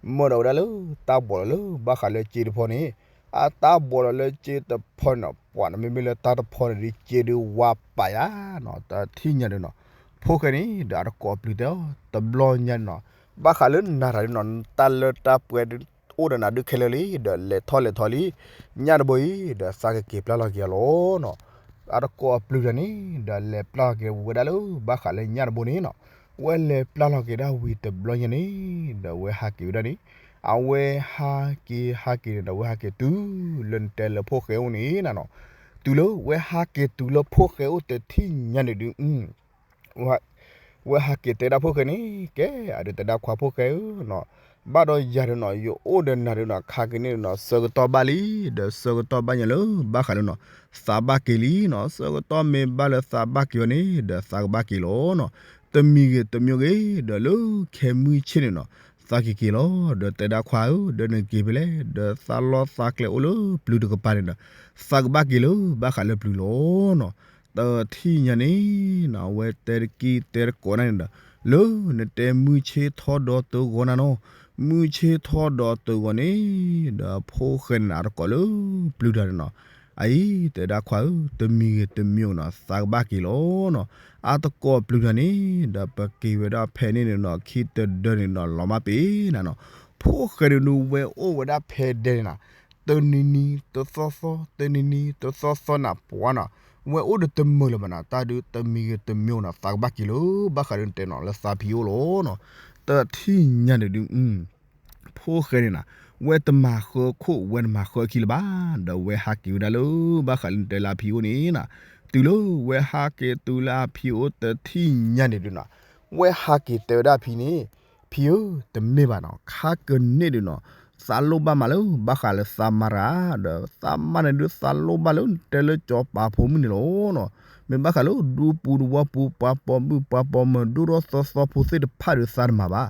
းဝဲဒၣ်လၢ တၢ်ဘီးလီၤလၢ ဘၣ်ဃးလၢစ့တဖီန့ၣ် အတၢ်ဘီးလီၤလၢစ့တဖီန့ၣ်နီၤ ပှၤနီၤမ့မ့ၢ်လၢတၢ်တဖီန့ၣ်ဒုး စ့ဒုးဝါပာ်ယၤနီၤ တထံၣ်ညါဒုးနီၤ ဖိၣ်ဃဲန့ၣ်ဒီး အတကိးပျုၤတဲအီၤ တဘျီညါန့ၣ်နီၤ ဘၣ်ဃးလၢနၤတၢ်ဒုးနီၤ တၢ်လၢတၢ်ပှဲၤဒုး အိၣ်ဒီးနၤဒုးခဲလၢာ်လံ ဒီးလဲၤထီၣ်လဲၤထီလံ ညၣ်တဘိအံၤ ဒီးသးကက့ၤပျၢ်လီၤက့ၤအီၤလီၤနီၤ. အတကိးပျုၤတဂၤန့ၣ် ဒီးလဲၤပျၢ်လီၤက့ၤဝဲဒၣ်လၢ ဘၣ်ဃးလၢညၣ်တဘိန့ၣ်နီၤ ဝဲလဲၤပျၢ်လီၤက့ၤဒၣ်ဝံၤတဘျီညါန့ၣ် ဒီးဝဲဟးက့ၤဝဲဒၣ်န့ၣ် အဝဲဟးက့ၤဟးက့ၤန့ၣ်ဒီး ဝဲဟးက့ၤတုၤလၢနတဲလၢဖိၣ်ဃဲအိၣ်န့ၣ်နၤနီၤ. တုၤလၢဝဲဟးက့ၤတုၤလၢဖိၣ်ဃဲအိၣ်တထံၣ်ညါန့ၣ်ဒုး ဝဲဟးက့ၤတဲဒၣ်ဖိၣ်ဃဲန့ၣ် ကဲ အဒုးတဲဒၣ်ခွါဖိၣ်ဃဲဧၢနီၤ, ဘၣ်ဒီးယၤဒုးနီၤ ယအိၣ်ဒီးနၤဒုးနီၤ ခါက့ၤန့ၣ်ဒုးနီၤ ဆၢကတီၢ်ဘၣ်လံ, ဒီးဆၢကတီၢ်ဘၣ်ညါလၢ ဘၣ်ဃးလၢနီၤ သးဘၣ်က့ၤလံနီၤ, ဆၢကတီၢ်မ့ၢ်ဘၣ်လၢသးဘၣ်က့ၤဝဲန့ၣ် ဒီးသးကဘၣ်က့ၤလီၤနီၤ, တမံၤဂ့ၤတမံၤဂ့ၤ ဒီးလၢခဲမုၢ်ဆ့ၣ်န့ၣ်နီၤ သးက့ၤက့ၤလီၤ, ဒီးတဲဒၣ်ခွါဧၢ ဒီးနက့ၤဖဲလဲၣ်, ဒီးသးလီသးကျဲအိၣ်လၢပျုၤတကပၤန့ၣ်ဒီး သးကဘၣ်က့ၤလၢ ဘၣ်ဃးလၢပျုၤလီၤနီၤ. တထံၣ်ညါန့ၣ်နီၤ အဝဲတဲတကံၢ်တဲတကိးနၤန့ၣ်ဒီး လၢနတဲမုၢ်ဆ့ၣ်ထီၣ်ဒီးတဂီၤနၤနီၤ, မုၢ်ဆ့ၣ်ထီၣ်ဒီးတဂီၤန့ၣ် ဒီးဖိၣ်ဃဲန့ၣ်နီၤ အတကိးလၢပျုၤတဂၤန့ၣ်နီၤ, အအံၤ တဲဒၣ်ခွါဧၢ တမံၤဂ့ၤတမံၤဂ့ၤနီၤ သးကဘၣ်က့ၤလီၤနီၤ, အတကိးပျုၤတဂၤန့ၣ် ဒီးပက့ၤဝဲဒၣ်ဖဲန့ၣ်န့ၣ်နီၤ ခံတဒၢန့ၣ်နီၤ လီၤမၢ်ပ့ၤနၤနီၤ, ဖိၣ်ဃဲန့ၣ်ဒုးဝဲအိၣ်ဝဲဒၣ်ဖဲဒဲန့ၣ်နီၤ တနံၤနံၤတသီသီ တနံၤနံၤတသီသီနၤ ပှၤနီၤ, ဝဲအိၣ်ဒီးတမုာ်လၢၤဘၣ်နီၤ, တၢ်ဒုးတမံၤဂ့ၤတမံၤဂ့ၤနီၤ သးကဘၣ်က့ၤလၢ ဘၣ်ဃးဒုးနတဲနီၤ လၢသးဖံးအိၣ်လီၤနီၤ, တထံၣ်ညါန့ၣ်ဒုး ဖိၣ်ဃဲန့ၣ်နီၤ ဝဲတမၤဃၢခိၣ် ဝဲတမၤဃၢခံလၢၤဘၣ်, ဒီးဝဲဟးက့ၤဝဲဒၣ်လၢ ဘၣ်ဃးလၢနတဲလၢအဖံးအိၣ်န့ၣ်နီၤ, တုၤလၢဝဲဟးက့ၤတုၤလၢအဖံးအိၣ်တထံၣ်ညါန့ၣ်ဒုးနီၤ, ဝဲဟးက့ၤတဲဝဲဒၣ်အဖံန့ၣ် ဖံဧၢ တမ့ၢ်ဘၣ်နီၤ, ခါကန့ၣ်ဒုးနီၤ သးလိၣ်ဘၣ်မးလၢ ဘၣ်ဃးလၢသးမါတဂၤ, ဒီးသးမါန့ၣ်ဒုး သးလိၣ်ဘၣ်လၢ နတဲလၢစီၤပၤဖိမုၣ်န့ၣ်လီၤနီၤ, မ့ၢ်ဘၣ်ဃးလၢ ဒူပူၤတဝီပူၤ ပှၤပိာ်မုၣ်ပှၤပိာ်မၢၤ ဒိၣ်ထီၣ်သီသီဖိသ့ၣ်တဖၣ်ဒီး သးတမၤဘၣ်,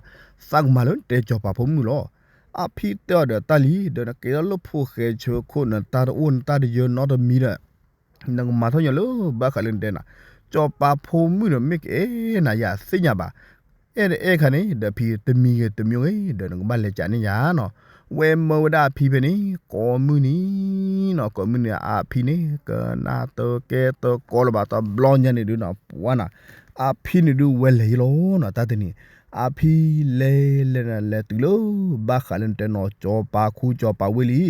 သးကမၤလၢနတဲစီၤပၤဖိမုၣ်လီၤ. အဖံတဲအီၤဒီးတၢ်လံ, ဒီးနကဲထီၣ်လၢဖိၣ်ဃဲဆၢခိၣ် နတၢ်တအိၣ်နတၢ်တယၢၤနီတမံၤဒီး နကမၤထီၣ်ညီလၢ ဘၣ်ဃးလၢနတဲနီၤ, စီၤပၤဖိမုၣ်ဒီး မ့ၢ်ကအဲၣ်နၤယၤသ့ၣ်ညါဘၣ်, အဲၣ်တအဲၣ်ခါန့ၣ် ဒီးဖံတမံၤဂ့ၤတမံၤဂ့ၤ ဒီးနကဘၣ်လဲၤကးန့ၢ်ယၤနီၤ, ဝဲမၢဝဲဒၣ်အဖံဖဲန့ၣ် ကိးမုၢ်နံၤနီၤ, ကိးမုၢ်နံၤအဖံန့ၣ် ကနၢ်တကဲတကိးလၢၤဘၣ် တဘျီညါန့ၣ်ဒုးနီၤ ပှၤနီၤ, အဖံန့ၣ်ဒုးဝဲလဲၤယံၤလီၤနီၤ တၢ်တနံၤ အဖံလဲၤလဲၤနၤ လဲၤတုၤလၢ ဘၣ်ဃးလၢနတဲနီၤ စီၤပၤခူစီၤပၤဝ့ၢ်လံ,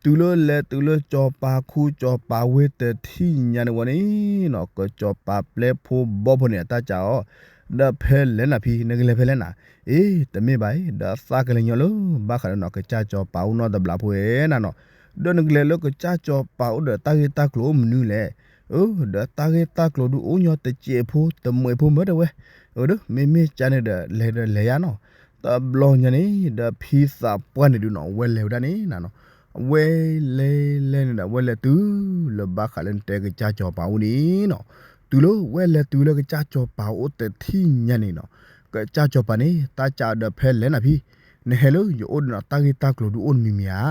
တုၤလၢလဲၤတုၤလၢစီၤပၤခူစီၤပၤဝ့ၢ်တထံၣ်ညါန့ၣ်ဝဲန့ၣ်နီၤ ကစီၤပၤပျဲဖိဘီဖိန့ၣ် အတၢ်ကးအီၤ, ဒီးဖဲလဲၣ်နၤဖံ နကလဲၤဖဲလဲၣ်နၤ, အ့ တမ့ၢ်ဘၣ်အံၤ ဒီးသးကလဲၤညီလၢ ဘၣ်ဃးလၢနီၤ ကစၢ်စီၤပၤအိၣ်နီတဘျီဖိဝဲနၤနီၤ, ဒီးနကလဲၤလၢကစၢ်စီၤပၤအိၣ်ဒီးတၢ်ဂ့ၢ်တၢ်ကျိၤအိၣ်မနုၤလဲၣ်, အၢ ဒီးတၢ်ဂ့ၢ်တၢ်ကျိၤဒုးအိၣ်ညီတစဲးဖိ တမှဲးဖိမ့ၢ်တဲဝဲ, အၢ ဒီးမ့မ့ၢ်ကန့ၣ်ဒီး လဲၤဒီးလဲၤယါနီၤ, တဘျီညါန့ၣ် ဒီးဖံသးပှၢ်န့ၣ်ဒုးနီၤ ဝဲလဲၤဝဲဒၣ်န့ၣ်နၤနီၤ, ဝဲလဲၤလဲၤန့ၣ်ဒီး ဝဲလဲၤတုၤလၢဘၣ်ဃးလၢနတဲကစၢ်စီၤပၤအိၣ်န့ၣ်နီၤ, တုၤလၢဝဲလဲၤတုၤလၢကစၢ်စီၤပၤအိၣ်တထံၣ်ညါန့ၣ်နီၤ, ကစၢ်စီၤပၤန့ၣ် တၢ်ကးဒီးဖဲလဲၣ်နၤဖံ, နဟဲလၢယအိၣ်ဒီးနီၤ တၢ်ဂ့ၢ်တၢ်ကျိၤဒုးအိၣ်တမံၤမံၤဧါ,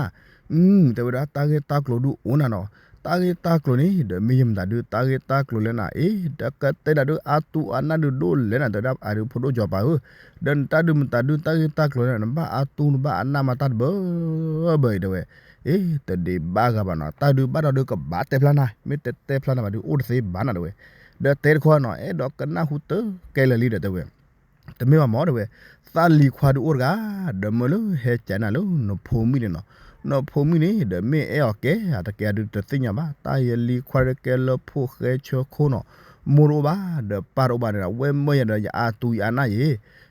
အ တဲဝဲဒၣ်တၢ်ဂ့ၢ်တၢ်ကျိၤဒုးအိၣ်နၤနီၤ, တၢ်ဂ့ၢ်တၢ်ကျိၤန့ၣ် ဒီးမ့ၢ်ယမတၤဒုး တၢ်ဂ့ၢ်တၢ်ကျိၤလဲၣ်နၤ, အ့ ဒီးကတဲဒၣ်ဒုး အါတူၢ်အနၢ်ဒုးဒိၣ်လဲၣ်နၤ တဲဝဲဒၣ်အဒုးဖိဒိၣ်စီၤပၤဧၢ, ဒီးနတၢ်ဒုးမတၤဒုး တၢ်ဂ့ၢ်တၢ်ကျိၤလဲၣ်နၤ နဘၣ်အါတူၢ်နဘၣ်အနၢ်မးတၢ်တဘၢဘၢအံၤ တဲဝဲ, အ့ တဒံးဘၣ်ဂၤဘၣ်နီၤ တၢ်ဒုးဘၣ်ဒီးဒုးကဘၣ်တဲဖျါနၤ မ့ၢ်တတဲဖျါနၤဘၣ်ဒုးအိၣ်တသ့ဘၣ်နၤတဲဝဲ, ဒီးတဲတခီနီၤ အဲၣ်ဒိးကနၣ်ဟူတကဲလၢာ်လံဒီးတဲဝဲ, တမ့ၢ်ဘၣ်မၢ် တဲဝဲ, သးလံၤခွါဒုးအိၣ်တဂၤ, ဒီးမၢလၢဟဲကးနၤလၢနဖိမုၣ်န့ၣ်နီၤ, နဖိမုၣ်န့ၣ် ဒီးမ့ၢ်အဲၣ်အီၤကဲ အတကဲအဒုးတသ့ၣ်ညါဘၣ်, တၢ်ယလံၤခွါတကဲလၢဖိၣ်ဃဲဆၢခိၣ်နီၤ, မိၢ်တအိၣ်ဘၣ် ဒီးပၢ်တအိၣ်ဘၣ်န့ၣ်ဒီး ဝဲမၢယၤဒီးယအါတူယအနၣ်ယဲ,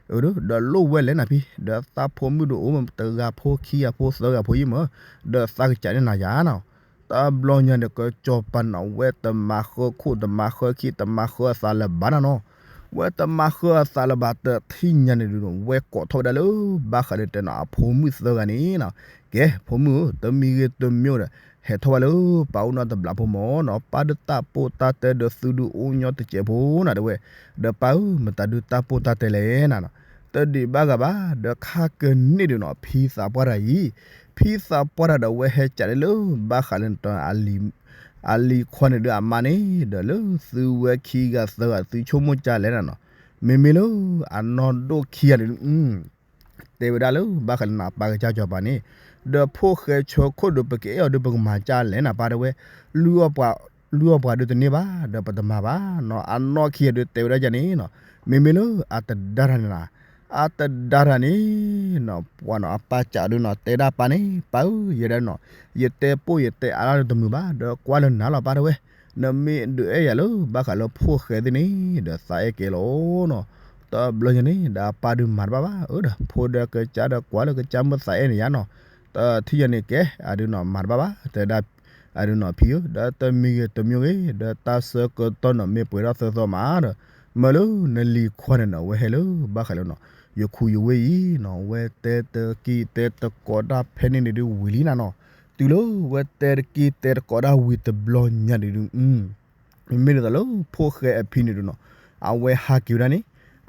ဒီးလိၣ်ဝဲလဲၣ်နၤဖံ, ဒီးသးဖိမုၣ်ဒုးအိၣ်မတဂၤဖိခံဂၤဖိသၢဂၤဖိယံၤမၢ, ဒီးသးကစးန့ၢ်နၤယၤနီၤ တဘျီညါန့ၣ် ကစီၤပၤန့ၣ် ဝဲတမၤဃၢခိၣ် တမၤဃၢခံ တမၤဃၢအသးလၢၤဘၣ်နၤနီၤ, ဝဲတမၤဃၢအသးလၢၤဘၣ် တထံၣ်ညါန့ၣ်ဒုး ဝဲကိးထီၣ်ဝဲဒၣ်လၢ ဘၣ်ဃးလၢတဲနီၤ အဖိမုၣ်သၢဂၤန့ၣ်နီၤ, ကဲ ဖိမုၣ်ဧၢ တမံၤဂ့ၤတမံၤဒီး ဟဲထီၣ်ဝဲလၢပၢ်အိၣ်နီတဘျီဖိမၢ်နီၤ, ပၢ်ဒုးတၢ်ပိၢ်တၢ်တဲဒီးသုဒုးအိၣ်ညီတစဲးဖိနၤ တဲဝဲ, ဒီးပၢ်ဧၢ မတၤဒုးတၢ်ပိၢ်တၢ်တဲလဲၣ်နၤနီၤ, တဒံးဘၣ်ဂၤဘၣ် ဒီးခါကန့ၢ်ဒုးနီၤ ဖံသးပှၢ်တၢ်အံၤ ဖံသးပှၢ်တၢ်ဒီးဝဲဟဲကးန့ၣ်လၢ ဘၣ်ဃးလၢနတဲ အလံၤခွါန့ၣ်ဒုးအမါန့ၣ် ဒီးလၢသုဝဲခံဂၤသၢဂၤ သုဆိကမိၣ်ကၢ်လဲၣ်နၤနီၤ, မ့မ့ၢ်လၢအနီၢ်ဒိၣ်ခံဂၤန့ၣ်ဒုး တဲဝဲဒၣ်လၢ ဘၣ်ဃးလၢနပၢ်ကစၢ်စီၤပၤန့ၣ်, ဒီးဖိၣ်ဃဲဆၢခိၣ်ဒီး ပကအဲၣ်အီၤဒီး ပကမၤကၢ်လဲၣ်နၤ ပၢ်တဲဝဲ, လုၢ်အီၣ်ပှၤဒုးတန့ၢ်ဘၣ် ဒီးပတမၤဘၣ်နီၤ, အနီၢ်ခံဂၤဒုးတဲဝဲဒၣ်ယၤန့ၣ်နီၤ, မ့မ့ၢ်လၢအတဒါတၢ်န့ၣ်နၤ, အတဒါတၢ်န့ၣ်နီၤ ပှၤနီၤ အပၢ်ကးဒုးနီၤ တဲဒၣ်ပၢ်န့ၣ် ပၢ်ဧၢ ယဲဒၣ်နီၤ, ယတဲပိၢ်ယတဲအါဒၣ်တမုာ်ဘၣ် ဒီးကွၢ်လၢနၤလီၤ ပၢ်တဲဝဲ, နမ့ၢ်ဒုးအဲၣ်ယၤလၢ ဘၣ်ဃးလၢဖိၣ်ဃဲသ့ၣ်န့ၣ် ဒီးသးအဲၣ်ကဲလီၤနီၤ, တဘျီညါန့ၣ် ဒီးအပၢ်ဒုးမၤတဘၣ်ဘၣ် အၢ ဒီးဖိဒီးကစၢ်ဒီးကွၢ်လၢကစၢ်မ့ၢ်သးအဲၣ်န့ၣ်ယါနီၤ, တထံၣ်ညါန့ၣ်ကဲ အဒုးနီၤ မၤတဘၣ်ဘၣ် တဲဒၣ် အဒုးနီၤဖံဧၢ ဒီးတမံၤဂ့ၤတမံၤဂ့ၤ ဒီးတၢ်ဆၢကတီၢ်နီၤ မ့ၢ်ပှဲၤထီၣ်သၢသီမးဒီး မၢလၢနလံၤခွါန့ၣ်နီၤ ဝဲဟဲလၢ ဘၣ်ဃးလၢနီၤ ယခူယဝ့ၢ်အံၤနီၤ ဝဲတဲတက့ၢ်တဲတကိးတၢ်ဖဲန့ၣ်န့ၣ်ဒုးဝံၤလံနၤနီၤ, တုၤလၢဝဲတဲတက့ၢ်တဲတကိးတၢ်ဝံၤတဘျီညါန့ၣ်ဒုး မ့မ့ၢ်ဒ်သိးလၢဖိၣ်ဃဲအဖံန့ၣ်ဒုးနီၤ အဝဲဟးက့ၤဝဲဒၣ်န့ၣ်,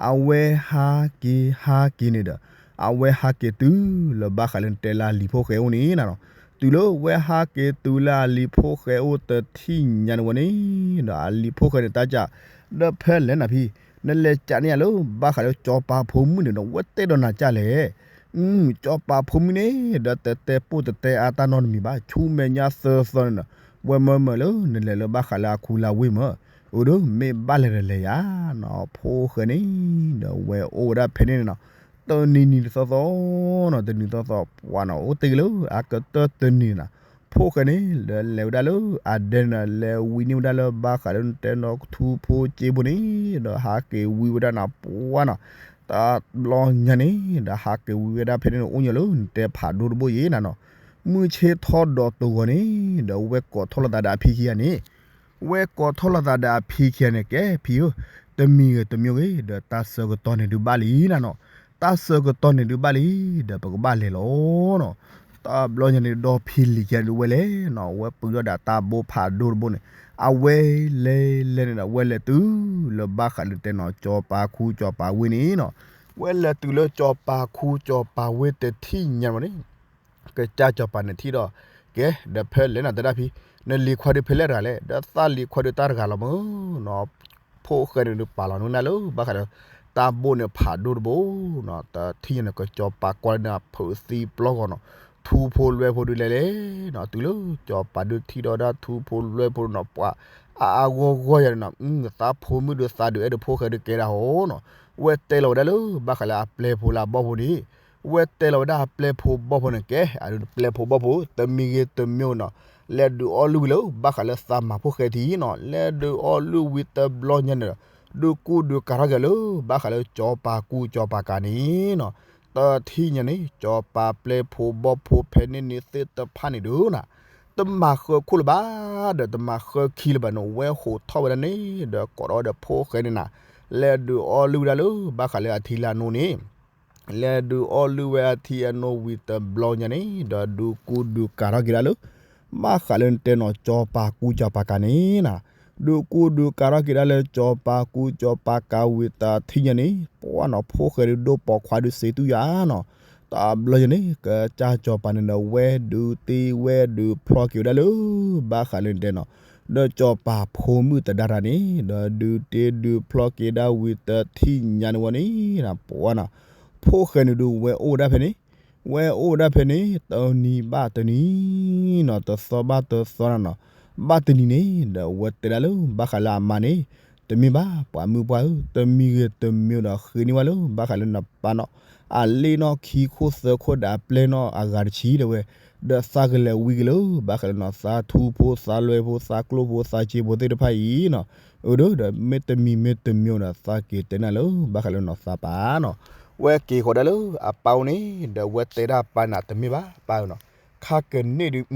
အဝဲဟးက့ၤဟးက့ၤန့ၣ်ဒီး အဝဲဟးက့ၤတုၤလၢဘၣ်ဃးလၢနတဲလၢအလံၤဖိၣ်ဃဲအိၣ်န့ၣ်နၤနီၤ, တုၤလၢဝဲဟးက့ၤတုၤလၢအလံၤဖိၣ်ဃဲအိၣ်တထံၣ်ညါန့ၣ်ဝဲန့ၣ် ဒီးအလံၤဖိၣ်ဃဲန့ၣ်တၢ်ကး ဒီးဖဲလဲၣ်နၤဖံ, နလဲၤကးန့ၢ်ယၤလၢ ဘၣ်ဃးလၢစီၤပၤဖိမုၣ်န့ၣ်ဒီး ဝဲတဲဒီးနၤကၢ်လဲၣ် စီၤပၤဖိမုၣ်န့ၣ် ဒီးတတဲပိၢ်တတဲအါတၢ်နီတမံၤဘၣ် ဆူမဲာ်ညါသၢသီန့ၣ်ဒီး ဝဲမၢမၢလၢနလဲၤလၢဘၣ်ဃးလၢအခူလၢဝ့ၢ်မၢ, အိၣ်ဒီးမ့ၢ်ဘၣ်လဲၤဒီးလဲၤယါနီၤ ဖိၣ်ဃဲန့ၣ် ဒီးဝဲအိၣ်ဝဲဒၣ်ဖဲန့ၣ်န့ၣ်နီၤ, တနံၤနံၤတသီသီနီၤ တနံၤသီသီ ပှၤနီၤ အိၣ်တ့ၢ်က့ၤလၢအကတၢၢ်တနံၤန့ၣ်နီၤ, ဖိၣ်ဃဲန့ၣ် ဒီးလဲၤဝဲဒၣ်လၢအဒဲန့ၣ်ဒီး လဲၤဝံန့ၢ်ဝဲဒၣ်လၢဘၣ်ဃးလၢနတဲနီၤထူဖိကၠ့ဖိန့ၣ် ဒီးဟးက့ၤဝံဝဲဒၣ်နၤ ပှၤနီၤ တဘျီညါန့ၣ် ဒီးဟးက့ၤဝံဝဲဒၣ်ဖဲန့ၣ်န့ၣ် အိၣ်ညီလၢနတဲဖးဒိၣ်တဘိယဲနၤနီၤ, မုၢ်ဆ့ၣ်ထီၣ်ဒီးတဂီၤန့ၣ် ဒီးဝဲကိးထီၣ်လိာ်သးဒီးအဖံခံဂၤန့ၣ်, ဝဲကိးထီၣ်လိာ်သးဒီးအဖံခံဂၤန့ၣ် ကဲဖံဧၢ, တမံၤဂ့ၤတမံၤဂ့ၤ ဒီးတၢ်ဆၢကတီၢ်န့ၣ်ဒုးဘၣ်လံနၤနီၤ, တၢ်ဆၢကတီၢ်န့ၣ်ဒုးဘၣ်လံ ဒီးပကဘၣ်လဲၤလီၤနီၤ, တဘျီညါန့ၣ် ဒီဖံလံၤခံဂၤန့ၣ်ဒုးဝဲလဲၤနီၤ ဝဲပှ့ၤထီၣ်ဒီးတၢ်ဘိဖးဒိၣ်တဘိန့ၣ် အဝဲလဲၤလဲၤန့ၣ်ဒီး ဝဲလဲၤတုၤလၢဘၣ်ဃးလၢတဲနီၤ စီၤပၤခူစီၤပၤဝ့ၢ်န့ၣ်နီၤ, ဝဲလဲၤတုၤလၢစီၤပၤခူစီၤပၤဝ့ၢ်တထံၣ်ညါန့ၣ် ကစၢ်စီၤပၤန့ၣ်ထံၣ်ဒီး ကဲ ဒီးဖဲလဲၣ်နၤတဲဒၣ်ဖံ, နလံၤခွါဒုးဖဲလဲၣ်တဂၤလဲၣ်, ဒီးသးလံၤခွါဒုးတၢ်တဂၤလီၤမၢနီၤ, ဖိၣ်ဃဲန့ၣ်ဒုးပာ်လီၤန့ၢ်နၤလၢ ဘၣ်ဃးဒီး တၢ်ဘိန့ၣ်ဖးဒိၣ်တဘိနီၤ, တထံၣ်ညါန့ၣ် ကစီၤပၤကွၢ်လၢန့ၣ် ဖုးသံပျီဂီၤနီၤ, ထူဖိလွဲဖိဒုးလဲၤလဲၤနီၤ, တုၤလၢစီၤပၤဒုးထံၣ်ဒီးဒၣ်ထူဖိလွဲဖိနီၤ ပှၤအါအါဂီၢ်ဂီၢ်ယၤန့ၣ်နီၤ, သးဖိမုၣ်ဒုးသးဒုးအဲၣ်ဒုးဖိၣ်ဃဲဒုးကဲဒၣ်ဟီနီၤ, ဝဲတဲလီၤဝဲဒၣ်လၢ ဘၣ်ဃးလၢအပျဲၢ်ဖိလၢအဘီၣ်ဖိန့ၣ် ဝဲတဲလီၤဝဲဒၣ်အပျဲၢ်ဖိဘီၣ်ဖိန့ၣ် ကဲ အဒုးပျဲၢ်ဖိဘီၣ်ဖိ တမံၤဂ့ၤတမံၤနီၤ, လဲၤဒုးအီၣ်လုၢ်ဝံၤလၢ ဘၣ်ဃးလၢသးမၤဖိၣ်ဃဲထံနီၤ, လဲၤဒုးအီၣ်လုၢ်ဝံၤတဘျီညါန့ၣ်ဒီး ဒုးကူဒုးကၤထီၣ်က့ၤလၢ ဘၣ်ဃးလၢစီၤပၤကူစီၤပၤကၤန့ၣ်နီၤ, တထံၣ်ညါန့ၣ် စီၤပၤပျဲၢ်ဖိဘီၣ်ဖိဖဲန့ၣ်န့ၣ်သ့ၣ်တဖၣ်န့ၣ်ဒုးနီၤ, တမၤဃၢခိၣ်လၢၤဘၣ် ဒီးတမၤဃၢခံလၢၤဘၣ်န့ၣ် ဝဲဟိးထီၣ်ဝဲဒၣ်န့ၣ် ဒီးကိးထီၣ်ဝဲဒီးဖိၣ်ဃဲန့ၣ်နၤ, လဲၤဒုးအီၣ်လုၢ်ဝဲဒၣ်လၢ ဘၣ်ဃးလၢအထံလၢအနိန့ၣ် လဲၤဒုးအီၣ်လုၢ်ဝဲအထံအနိဝံၤတဘျီညါန့ၣ် ဒီးဒုးကူဒုးကၤထီၣ်က့ၤဒၣ်လၢ ဘၣ်ဃးလၢနတဲနီၤ စီၤပၤကူစီၤပၤကၤန့ၣ်နီၤ, ဒုးကူဒုးကၤထီၣ်က့ၤဒၣ်လၢ စီၤပၤကူစီၤပၤကၤဝံၤတထံၣ်ညါန့ၣ် ပှၤနီၤ ဖိၣ်ဃဲဒုးဒိၣ်ပိာ်ခွါဒုးစ့တူၢ်ယါနီၤ, တဘျီညါန့ၣ် ကစၢ်စီၤပၤန့ၣ်ဒီး ဝဲဒုးတ့ဝဲဒုးဖျီက့ၤဝဲဒၣ်လၢ ဘၣ်ဃးလၢနတဲနီၤ ဒီးစီၤပၤဖိမုၣ်တဒါတၢ်န့ၣ် ဒီးဒုးတ့ဒုးဖျီက့ၤဒၣ်ဝံၤတထံၣ်ညါန့ၣ်ဝဲန့ၣ် ပှၤနီၤ ဖိၣ်ဃဲန့ၣ်ဒုးဝဲအိၣ်ဝဲဒၣ်ဖဲန့ၣ်, ဝဲအိၣ်ဝဲဒၣ်ဖဲန့ၣ် တနံၤဘၣ်တနံၤနီၤ တသီဘၣ်တသီနီၤနီၤ, ဘၣ်တနံၤန့ၣ် ဒီးဝဲတဲဒၣ်လၢ ဘၣ်ဃးလၢအမါန့ၣ် တမ့ၢ်ဘၣ် ပှၤမုၣ်ပှၢ်ဧၢ, တမံၤဂ့ၤတမံၤဒီး ဃ့န့ၢ်ဝဲလၢ ဘၣ်ဃးလၢနပၢ်နီၤ, အလ့ၣ်နီၣ်ခံခိၣ်သၢခိၣ်ဒီး အပျဲၢ်နီၣ်အဂၤတဆံဒီးဝဲ, ဒီးသးကလဲၤဝံၤက့ၤလၢ ဘၣ်ဃးလၢနီၤ သးထူဖိ သးလွဲဖိ သးကျိဖိ သးစ့ဖိသ့ၣ်တဖၣ်အံၤနီၤ, အၢ ဒီးမ့ၢ်တမံၤမ့ၢ်တမံၤဒီး သးက့ၤတဲနၤလၢ ဘၣ်ဃးလၢနီၤ သးပၢ်နီၤ, ဝဲက့ၤဃီၤဒၣ်လၢအပၢ်အိၣ်န့ၣ် ဒီးဝဲတဲဒၣ်ပၢ်နၤ တမ့ၢ်ဘၣ် ပၢ်ဧၢနီၤ, ခါကန့ၢ်ဒုး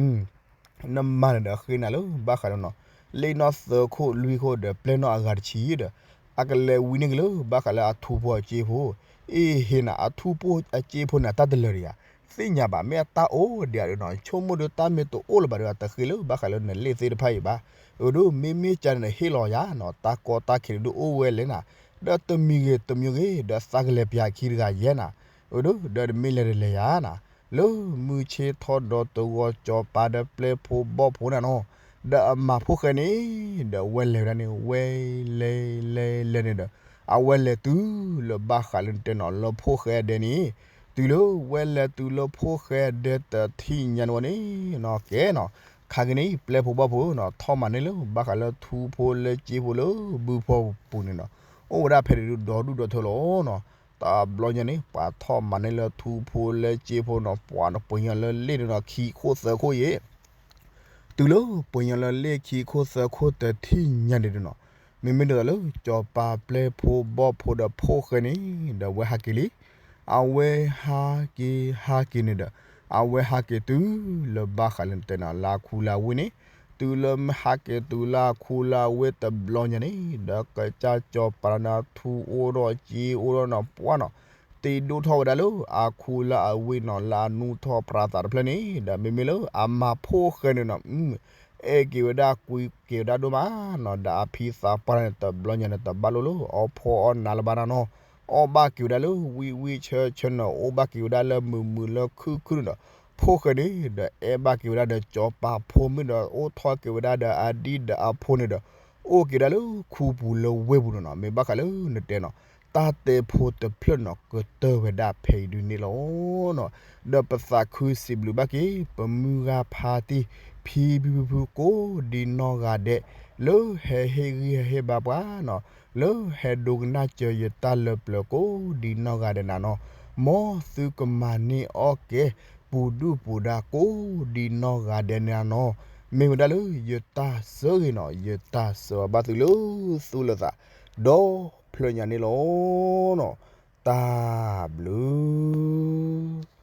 နမၤန့ၣ်ဒီးဃ့နၤလၢ ဘၣ်ဃးလၢနီၤ, လ့ၣ်နီၣ်သၢခိၣ်လွံၢ်ခိၣ်ဒီး ပျဲၢ်နီၣ်အဂၤတဆံဒီး, အကလဲၤဝံၤန့ၢ်က့ၤလၢ ဘၣ်ဃးလၢအထူဖိအစ့ဖိ, အ့ဟ့ၣ်နၤ အထူဖိအစ့ဖိန့ၣ် တၢ်တလၢာ်ဒံးဧါ, သ့ၣ်ညါဘၣ် မ့ၢ်အတၢ်အိၣ်ဒံးဧါဒီးနီၤ, ဆိကမိၣ်ဒီးတၢ်မ့ၢ်တအိၣ်လၢၤဘၣ်ဒီး တဃ့လၢ ဘၣ်ဃးလၢနလ့ၣ်သ့ၣ်တဖၣ်အံၤဘၣ်, အၢ ဒီးမ့မ့ၢ်ကန့ၣ်ဒီး ဟ့ၣ်လီၤယၤနီၤ, တၢ်ကီတၢ်ခဲန့ၣ်ဒုးအိၣ်ဝဲလဲၣ်နၤ, ဒီးတမံၤဂ့ၤတမံၤဂ့ၤ ဒီးသးကလဲၤပၠးခံတဂၤယဲနၤ, အၢ ဒီး ဒီးတမ့ၢ်လဲၤတလဲၤယၤနၤ, လၢမုၢ်ဆ့ၣ်ထီၣ်ဒီသဝီ စီၤပၤဒီးပျဲၢ်ဖိဘီၣ်ဖိနၤနီၤ, ဒီးအမၤဖိၣ်ဃဲန့ၣ်, ဒီးဝဲလဲၤဝဲဒၣ်န့ၣ် ဝဲလဲၤလဲၤလဲၤန့ၣ်ဒီး, အဝဲလဲၤတုၤလၢဘၣ်ဃးလၢနတဲနီၤ လၢဖိၣ်ဃဲအဒဲန့ၣ်, တုၤလၢဝဲလဲၤတုၤလၢဖိၣ်ဃဲအဒဲတထံၣ်ညါန့ၣ်ဝဲန့ၣ်, နီၤကဲနီၤ, ခါက့ၤန့ၣ် ပျဲၢ်ဖိဘီၣ်ဖိနီၤ ထီၣ်မၤန့ၢ်လၢ ဘၣ်ဃးလၢထူဖိလၢစ့ဖိလၢဘုဖီပူၤန့ၣ်နီၤ, အိၣ်ဝဲဒၣ်ဖဲန့ၣ်ဒုးဒီဒူၣ်ဒီထၢလီၤနီၤ, တဘျီညါန့ၣ် ပှၤထီၣ်မၤန့ၢ်လၢထူဖိလၢစ့ဖိနီၤ ပှၤနီၤ ပှ့ၤညီလၢလ့ၣ်န့ၣ်နီၤ ခံခိၣ်သၢခိၣ်ယဲၢ် တုၤလၢပှ့ၤညီလၢလ့ၣ်ခံခိၣ်သၢခိၣ်တထံၣ်ညါန့ၣ်ဒုးနီၤ, မ့မ့ၢ်ဒ်သိးလၢ စီၤပၤပျဲၢ်ဖိဘီၣ်ဖိဒီးဖိၣ်ဃဲန့ၣ်, ဒီးဝဲဟးက့ၤလံ, အဝဲဟးက့ၤဟးက့ၤန့ၣ်ဒီး, အဝဲဟးက့ၤတုၤလၢဘၣ်ဃးလၢနတဲနီၤ လၢအခူလၢအဝ့ၢ်န့ၣ်, တုၤလၢမ့ၢ်ဟးက့ၤတုၤလၢအခူလၢအဝ့ၢ်တဘျီညါန့ၣ်, ဒီးကစၢ်စီၤပၤန့ၣ် ထူအိၣ်ဒီးစ့အိၣ်ဒီးနီၤ ပှၢ်နီၤ တ့ဒိၣ်ထီၣ်ဝဲဒၣ်လၢအခူလၢအဝ့ၢ်နီၤ လၢအနူၢ်ထီၣ်ပြးသးတဖျၢၣ်န့ၣ်, ဒီးမ့မ့ၢ်လၢအမၤဖိၣ်ဃဲန့ၣ်နီၤ, အဲၣ်က့ၤဝဲဒၣ်ကွံက့ၤဝဲဒၣ်ဒိၣ်မးနီၤ, ဒီးအဖံသးပှၢ်န့ၣ် တဘျီညါန့ၣ် တဘၣ်လိၣ်လၢအီၣ်ဖှီၣ်အီၣ်နးလၢၤဘၣ်နၤနီၤ, အီၣ်ဘၣ်က့ၤဝဲဒၣ်လၢဝံဝံဆၢဆၢနီၤ, အိၣ်ဘၣ်က့ၤဝဲဒၣ်လၢမုာ်မုာ်လၢခုၣ်ခုၣ်န့ၣ်ဒီး, ဖိၣ်ဃဲန့ၣ် ဒီးအဲၣ်ဘၣ်က့ၤဝဲဒၣ်ဒီးစီၤပၤဖိမုၣ်ဒီး အိၣ်ထီၣ်က့ၤဝဲဒၣ်ဒီးအဒံၣ်ဒီးအဖိန့ၣ်ဒီး, အိၣ်က့ၤဝဲဒၣ်လၢခူပူၤလၢဝ့ၢ်ပူၤန့ၣ်နီၤ, မ့ၢ်ဘၣ်ဃးလၢနတဲနီၤ, တၢ်တဲဖိတဖျၢၣ်နီၤ ကတၢၢ်ဝဲဒၣ်ဖဲအံၤဒုးန့ၣ်လီၤနီၤ, ဒီးပသးခုစံးဘျုးဘၣ်က့ၤ ပမုၢ်ဂၤဖါတံၢ် ဖံဖုဖုဖုကိးဒံနီၢ်ဂၤဒဲး, လၢဟဲဟ့ၣ်ဂံၢ်ဟဲဟ့ၣ်ဘါပှၤနီၤ, လၢဟဲဒိကနၣ်စၢၤယတၢ်လၢပျၢၤကိးဒံနီၢ်ဂၤဒဲးနၤနီၤ, မ်သုကမၤန့ၢ်အီၣ်ကဲ ပူၤဒုၣ်ပူၤဒါကိးဒံနီၢ်ဂၤဒဲးန့ၣ်နၤနီၤ, မ့ၢ်ဝဲဒၣ်လၢယတၢ်ဆၢဂ့ၤနီၤ, ယတၢ်ဆၢအီၤဘၣ်သုလၢသူၣ်လၢသး ဒီဖျၢၣ်ညါန့ၣ်လီၤနီၤ, တၢ်ဘျုး